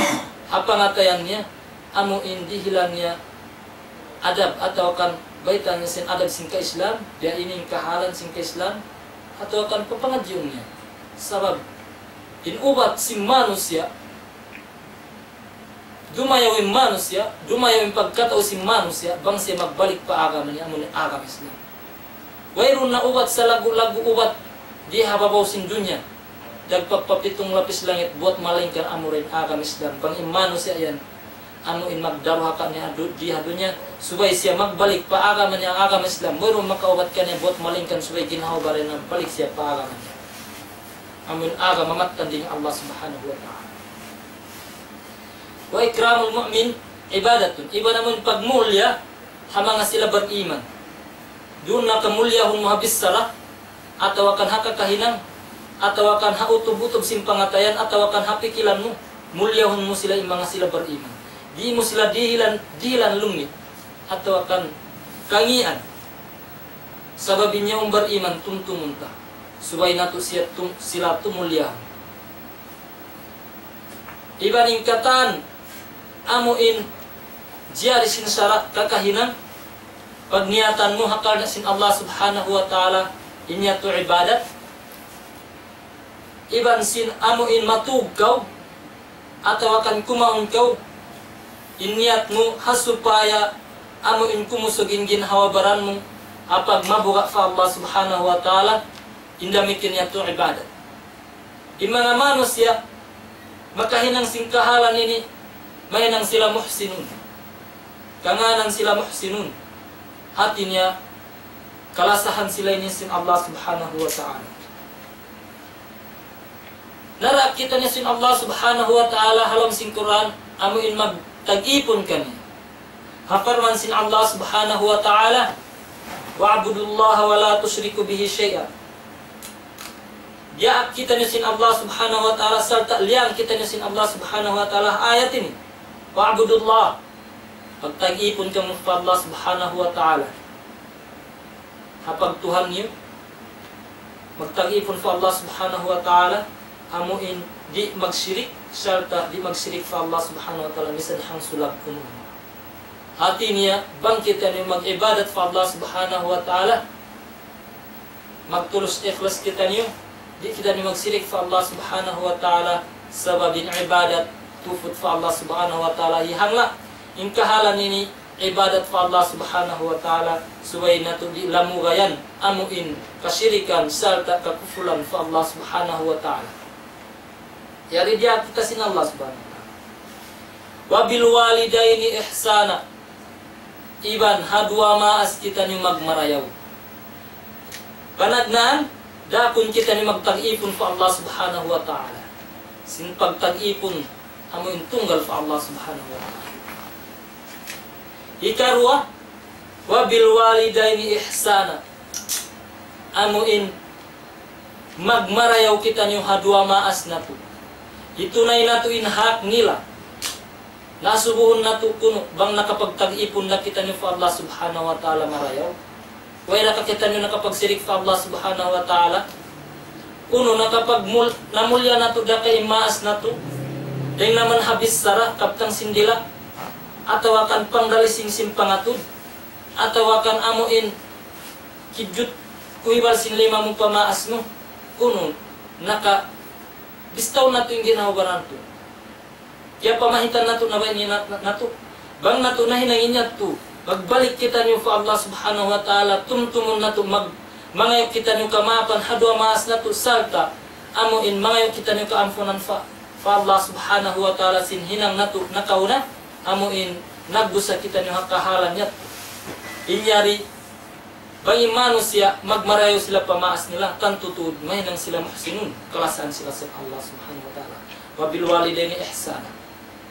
ha pangatayan niya, amuin dihilan niya adab, atawa kan baytaan niya sin adab sin ka-Islam, biya' ini in kahalan sin ka-Islam, atawa kan papangadjiun niya. Sabab in ubat sin manusiya', dumayaw in manusiya', dumayaw in pagkatau sin manusiya', bang siya magbalik pa agama niya, amun agama Islam. Wayruun na ubat salaggu'-laggu' ubat di ha babaw sin dunya, dagpak pa pitung lapis langit, buwat malaingkan amura in agama Islam. Bang in manusiya' yan, amuin magdaruhaka niya ha du-, di ha dunya, subay siya magbalik pa agama niya, agama Islam, wayruun makaubat kaniya buwat malaingkan subay ginhawa-baran niya, balik siya pa agama niya. Amuin agama mattan dayn ha Allah Subhanahu wa Ta'ala. وإكرام المؤمن عبادة. Iban amuin pagmulliya ha manga sila bariman. Duun na ka mulliyahun mu ha bichara, atawa kan ha kakahinang, atawa kan ha utub-utub sin pangatayan, atawa kan ha pikilan mu, mulliyahun mu sila in manga sila bariman. Di' mu sila dihilan, dihilan lungit, atawa kan kangīan. Sabab in yaun bariman tumtumun ta. Subay natu' siya tum-, sila tumulliyahun. Iban in katan, amuin jari sin sara' kakahinang, pagniyatan mu ha karna' sin Allah Subhanahu wa Ta'ala, in yadtu ibadat. Iban sin amuin matug kaw, atawa kan kumaun kaw, in niyat mu ha supaya amuin kumusug in ginhawa-baran mu, ha pagmabuga' pa Allah Subhanahu wa Ta'ala, in damikkiyan yadtu ibadat. In manga manusiya' makahinang sin kahalan ini, mahinang sila muhsinun. Kangānan sila muhsinun. Hāti niya, kalasahan sila ini sin Allah Subhanahu wa Ta'ala. Nara kitaniyu sin Allah Subhanahu wa Ta'ala ha lawm sin Qur'an, amuin magtag-ipun kaniya. Ha parman sin Allah Subhanahu wa Ta'ala, واعبدوا الله ولا تشركوا به شيئا. Diyaak kitaniyu sin Allah Subhanahu wa Ta'ala, sarta' liyang kitaniyu sin Allah Subhanahu wa Ta'ala ha ayat ini. واعبدوا الله. Magtag-ipun kamu pa Allah Subhanahu wa Ta'ala ha pagtuhan niyu. Magtag-ipun pa Allah Subhanahu wa Ta'ala, amuin di' magsirik, sarta' di' magsirik pa Allah Subhanahu wa Ta'ala, misan hangsulag kunu'. Hāti niya, bang kitaniyu mag-ibadat pa Allah Subhanahu wa Ta'ala, magtulus ikhlas kitaniyu, di' kitaniyu magsirik pa Allah Subhanahu wa Ta'ala, sabab in ibadat tuput pa Allah Subhanahu wa Ta'ala, hihangla' in kahalan ini ibadat pa Allah Subhanahu wa Ta'ala, subay natu' di' lamugayan amuin kasirikan sarta' kakufulan pa Allah Subhanahu wa Ta'ala. Yari diyaak kita sin Allah Subhanahu wa Ta'ala. وبالوالدين إحسانا. Iban ha duwa maas kitaniyu magmarayaw. Panagnaan, daakun kitaniyu magtag-ipun pa Allah Subhanahu wa Ta'ala. Sin pagtag-ipun, amuin tunggal pa Allah Subhanahu wa Ta'ala. Hikaruwa, وبالوالدين إحسانا. Amuin magmarayaw kitaniyu ha duwa maas natu'. Hitunay natu' in hak nila. Na asubuhun natu' kunu' bang nakapagtag-ipun na kitaniyu pa Allah Subhanahu wa Ta'ala marayaw. Way da ka kitaniyu nakapagsirik pa Allah Subhanahu wa Ta'ala. Kunu' nakapagmul-, namulliya natu' da ka in maas natu'. Dayn naman ha bichara, kabtang sin dila'. Atawa kan pangdalising sin pangatud. Atawa kan amuin kijut kuhibal sin lima mu pa maas mu. Kunu' naka Bistahun natu' in ginhawa-baran natu'. Kiyapamahitan natu' na ba ini na, na, natu'. Bang natu' nahinang in yadtu, magbalik kitaniyu pa Allah Subhanahu wa Ta'ala, tumtumun natu', mag-, mangayu' kitaniyu kamaapan ha duwa maas natu', sarta' amu in mangayu' kitaniyu kaampunan pa, pa Allah Subhanahu wa Ta'ala sin hinang natu' nakauna, amu in nagdusa kitaniyu ha kahalan yadtu. In yari, bang in manusiya' magmarayaw sila pa maas nila, tantu tuud mahinang sila muhsinun, kalasahan sila sin Allah Subhanahu wa Ta'ala. وبالوالدين إحسانا.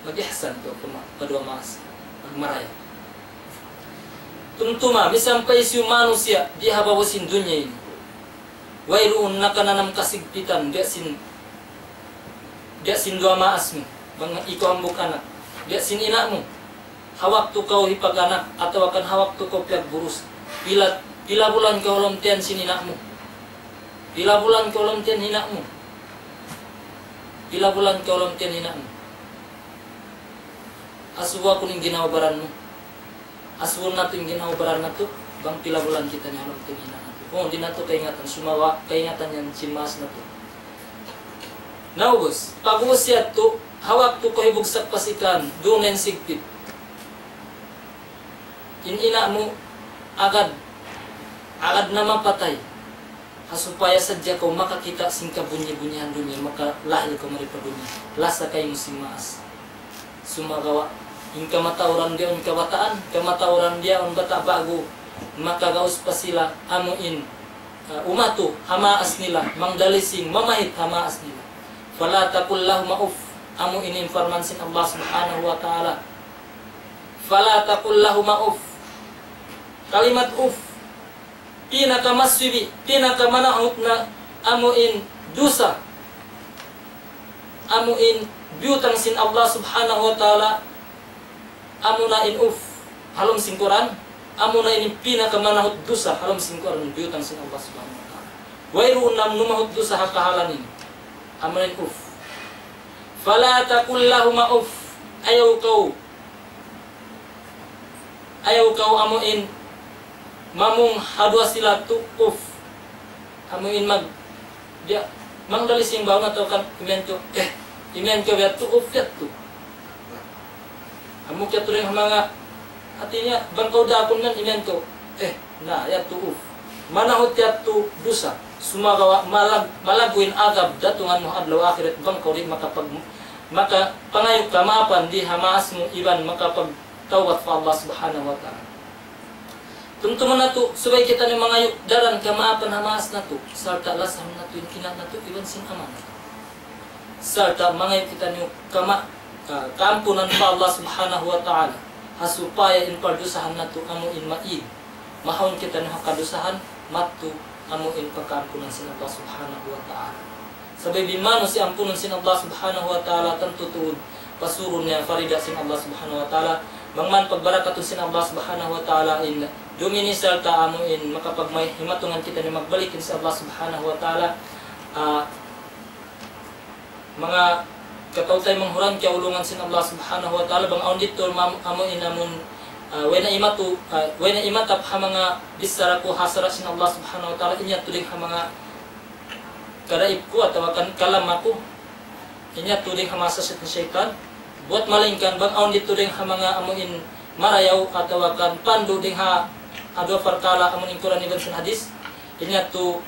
Mag-ihsan kaw pa ma-, pa duwa maas. Magmarayaw. Tumtuma, misan pa hisiyu manusiya', di ha babaw sin dunya ini. Wayruun nakananam kasigpitan, biya' sin, biya' sin duwa maas mu, bang ikaw hambuuk anak, biya' sin ina' mu. Ha waktu kaw hipag-anak, atawa kan ha waktu kaw piyagburus. Pila, pila bulan kaw ha lawm tiyan sin ina' mu. Pila bulan kaw ha lawm tiyan ina' mu. Pila bulan kaw ha lawm tiyan ina' mu. Asubuha kunu' in ginhawa-baran mu. Asubuhun natu' in ginhawa-baran natu', bang pila bulan kita ini ha lawm tiyan ina' natu'. Oh, di' natu' kaingatan, sumagawa' kaingatan yan sin maas natu'. Naubus, pag-ubus yadtu, ha waktu kaw hibugsak pa sikan, duun na in sigpit. In ina' mu, agad, agad na mapatay. Ha supaya sadja kaw makakita' sin kabunyi-bunyihan dunya, makalahil kaw mari pa dunya. Lasa kaymu sin maas. Sumagawa', in kamatauran bihaun kabataan, kamatauran bihaun bata' ba'gu, makagaus pa sila, amu in, ah, umatu, ha maas nila, mangdalising, mamahit ha maas nila. فلا تقل لهما أف, amu ini in parman sin Allah Subhanahu wa Ta'ala. فلا تقل لهما أف. Kalimat uf, pinakamaswibi, pinakamanahut na amu in dusa. Amu in biyutang sin Allah Subhanahu wa Ta'ala, amu na in uf, ha lawm sin Qur'an, amu na in pinakamanahut dusa, ha lawm sin Qur'an, biyutang sin Allah Subhanahu wa Ta'ala. Wayruun na amu in mahut dusa ha kahalan ini. Amu na in uf. فلا تقل لهما أف. Ayaw kaw Ayaw kaw amu in mamung ha duwa sila tu uf. Amu in mag-, diya, mangdalising baun atawa kan imiyan kaw, eh, imiyan kaw yadtu uf yadtu. Amu kiyatu dayn ha manga, hati niya, bang kaw dakun man imiyan kaw, eh, na, yadtu uf. Manahut yadtu dusa. Sumagawa' malag-, malaggu' in adab datungan mu ha adlaw akhirat bang kaw di' makapag-, makapangayu' kamaapan di ha maas mu iban makapag- tawbat pa Allah Subhanahu wa Ta'ala. Tumtuman natu', subay kitaniyu mangayu' daran kamaapan ha maas natu', sarta' lasahun natu' in ina' natu' iban sin ama' natu'. Sarta' mangayu' kitaniyu kama-, ah, kaampunan pa Allah Subhanahu wa Ta'ala. Ha supaya in pardusahan natu' amu in maig. Mahaun kitaniyu ha kadusahan, mattu amu in pagkaampunan sin Allah Subhanahu wa Ta'ala. Sabab in manusiya' ampunun sin Allah Subhanahu wa Ta'ala, tantu tuud pasurun niya pa rida sin Allah Subhanahu wa Ta'ala. Bang man pagbarakatun sin Allah Subhanahu wa Ta'ala in dum ini sarta' amu in makapagmay himatungan kitaniyu magbalik sin Allah Subhanahu wa Ta'ala. Ah, manga kataw-taymanghuran kiyaulungan sin Allah Subhanahu wa Ta'ala, bang awn didtu ma-, amu in amun, ah, way na imatu, ah, way na imatap ha manga bichara ku ha sara' sin Allah Subhanahu wa Ta'ala, in yadtu dayn ha manga kadaip ku atawa kan kalam aku, in yadtu dayn ha manga sasat sin saytan. Buwat malaingkan bang awn didtu dayn ha manga amu in marayaw atawa kan pandu' dayn ha, ha duwa parkala' amu in Qur'an iban sin hadith, in yadtu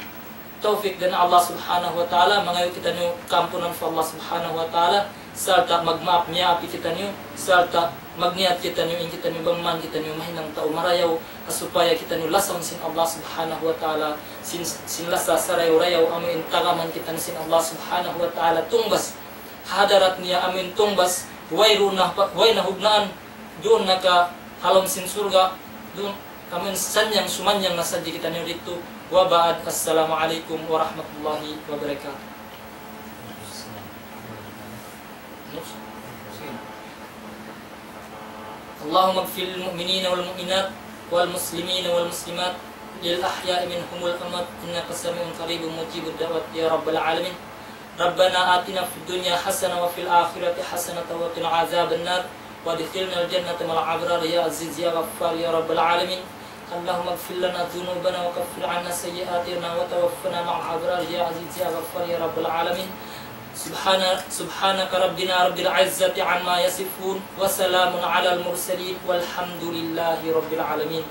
tawfik dayn ha Allah Subhanahu wa Ta'ala, mangayu' kitaniyu kaampunan pa Allah Subhanahu wa Ta'ala, sarta' magmaap-miyaapi kitaniyu, sarta' magniyat kitaniyu, in kitaniyu bang man kitaniyu mahinang tau marayaw, ha supaya kitaniyu lasahun sin Allah Subhanahu wa Ta'ala, sin, sin lasa sarayaw-rayaw amu in tagaman kitaniyu sin Allah Subhanahu wa Ta'ala, tungbas ha hadarat niya amu in tungbas, wayruun na pa-, way na hugnaan, duun na ka ha lawm sin surga', duun amu in sanyang, sumanyang na sadja kitaniyu didtu. Wa ba'd, assalamu alaykum warahmatullahi wabarakatuh. اللهم اغفر للمؤمنين والمؤمنات والمسلمين والمسلمات الأحياء منهم والأموات إنك سميع قريب مجيب الدعوات يا رب العالمين. ربنا آتنا في الدنيا حسنة وفي الآخرة حسنة وقنا عذاب النار وأدخلنا الجنة مع الأبرار يا عزيز يا غفار يا رب العالمين. اللهم اغفر لنا ذنوبنا وكفر عنا سيئاتنا وتوفنا مع الأبرار يا عزيز يا غفار يا رب العالمين. سبحان سبحانك ربنا رب العزة عما يصفون وسلام على المرسلين والحمد لله رب العالمين.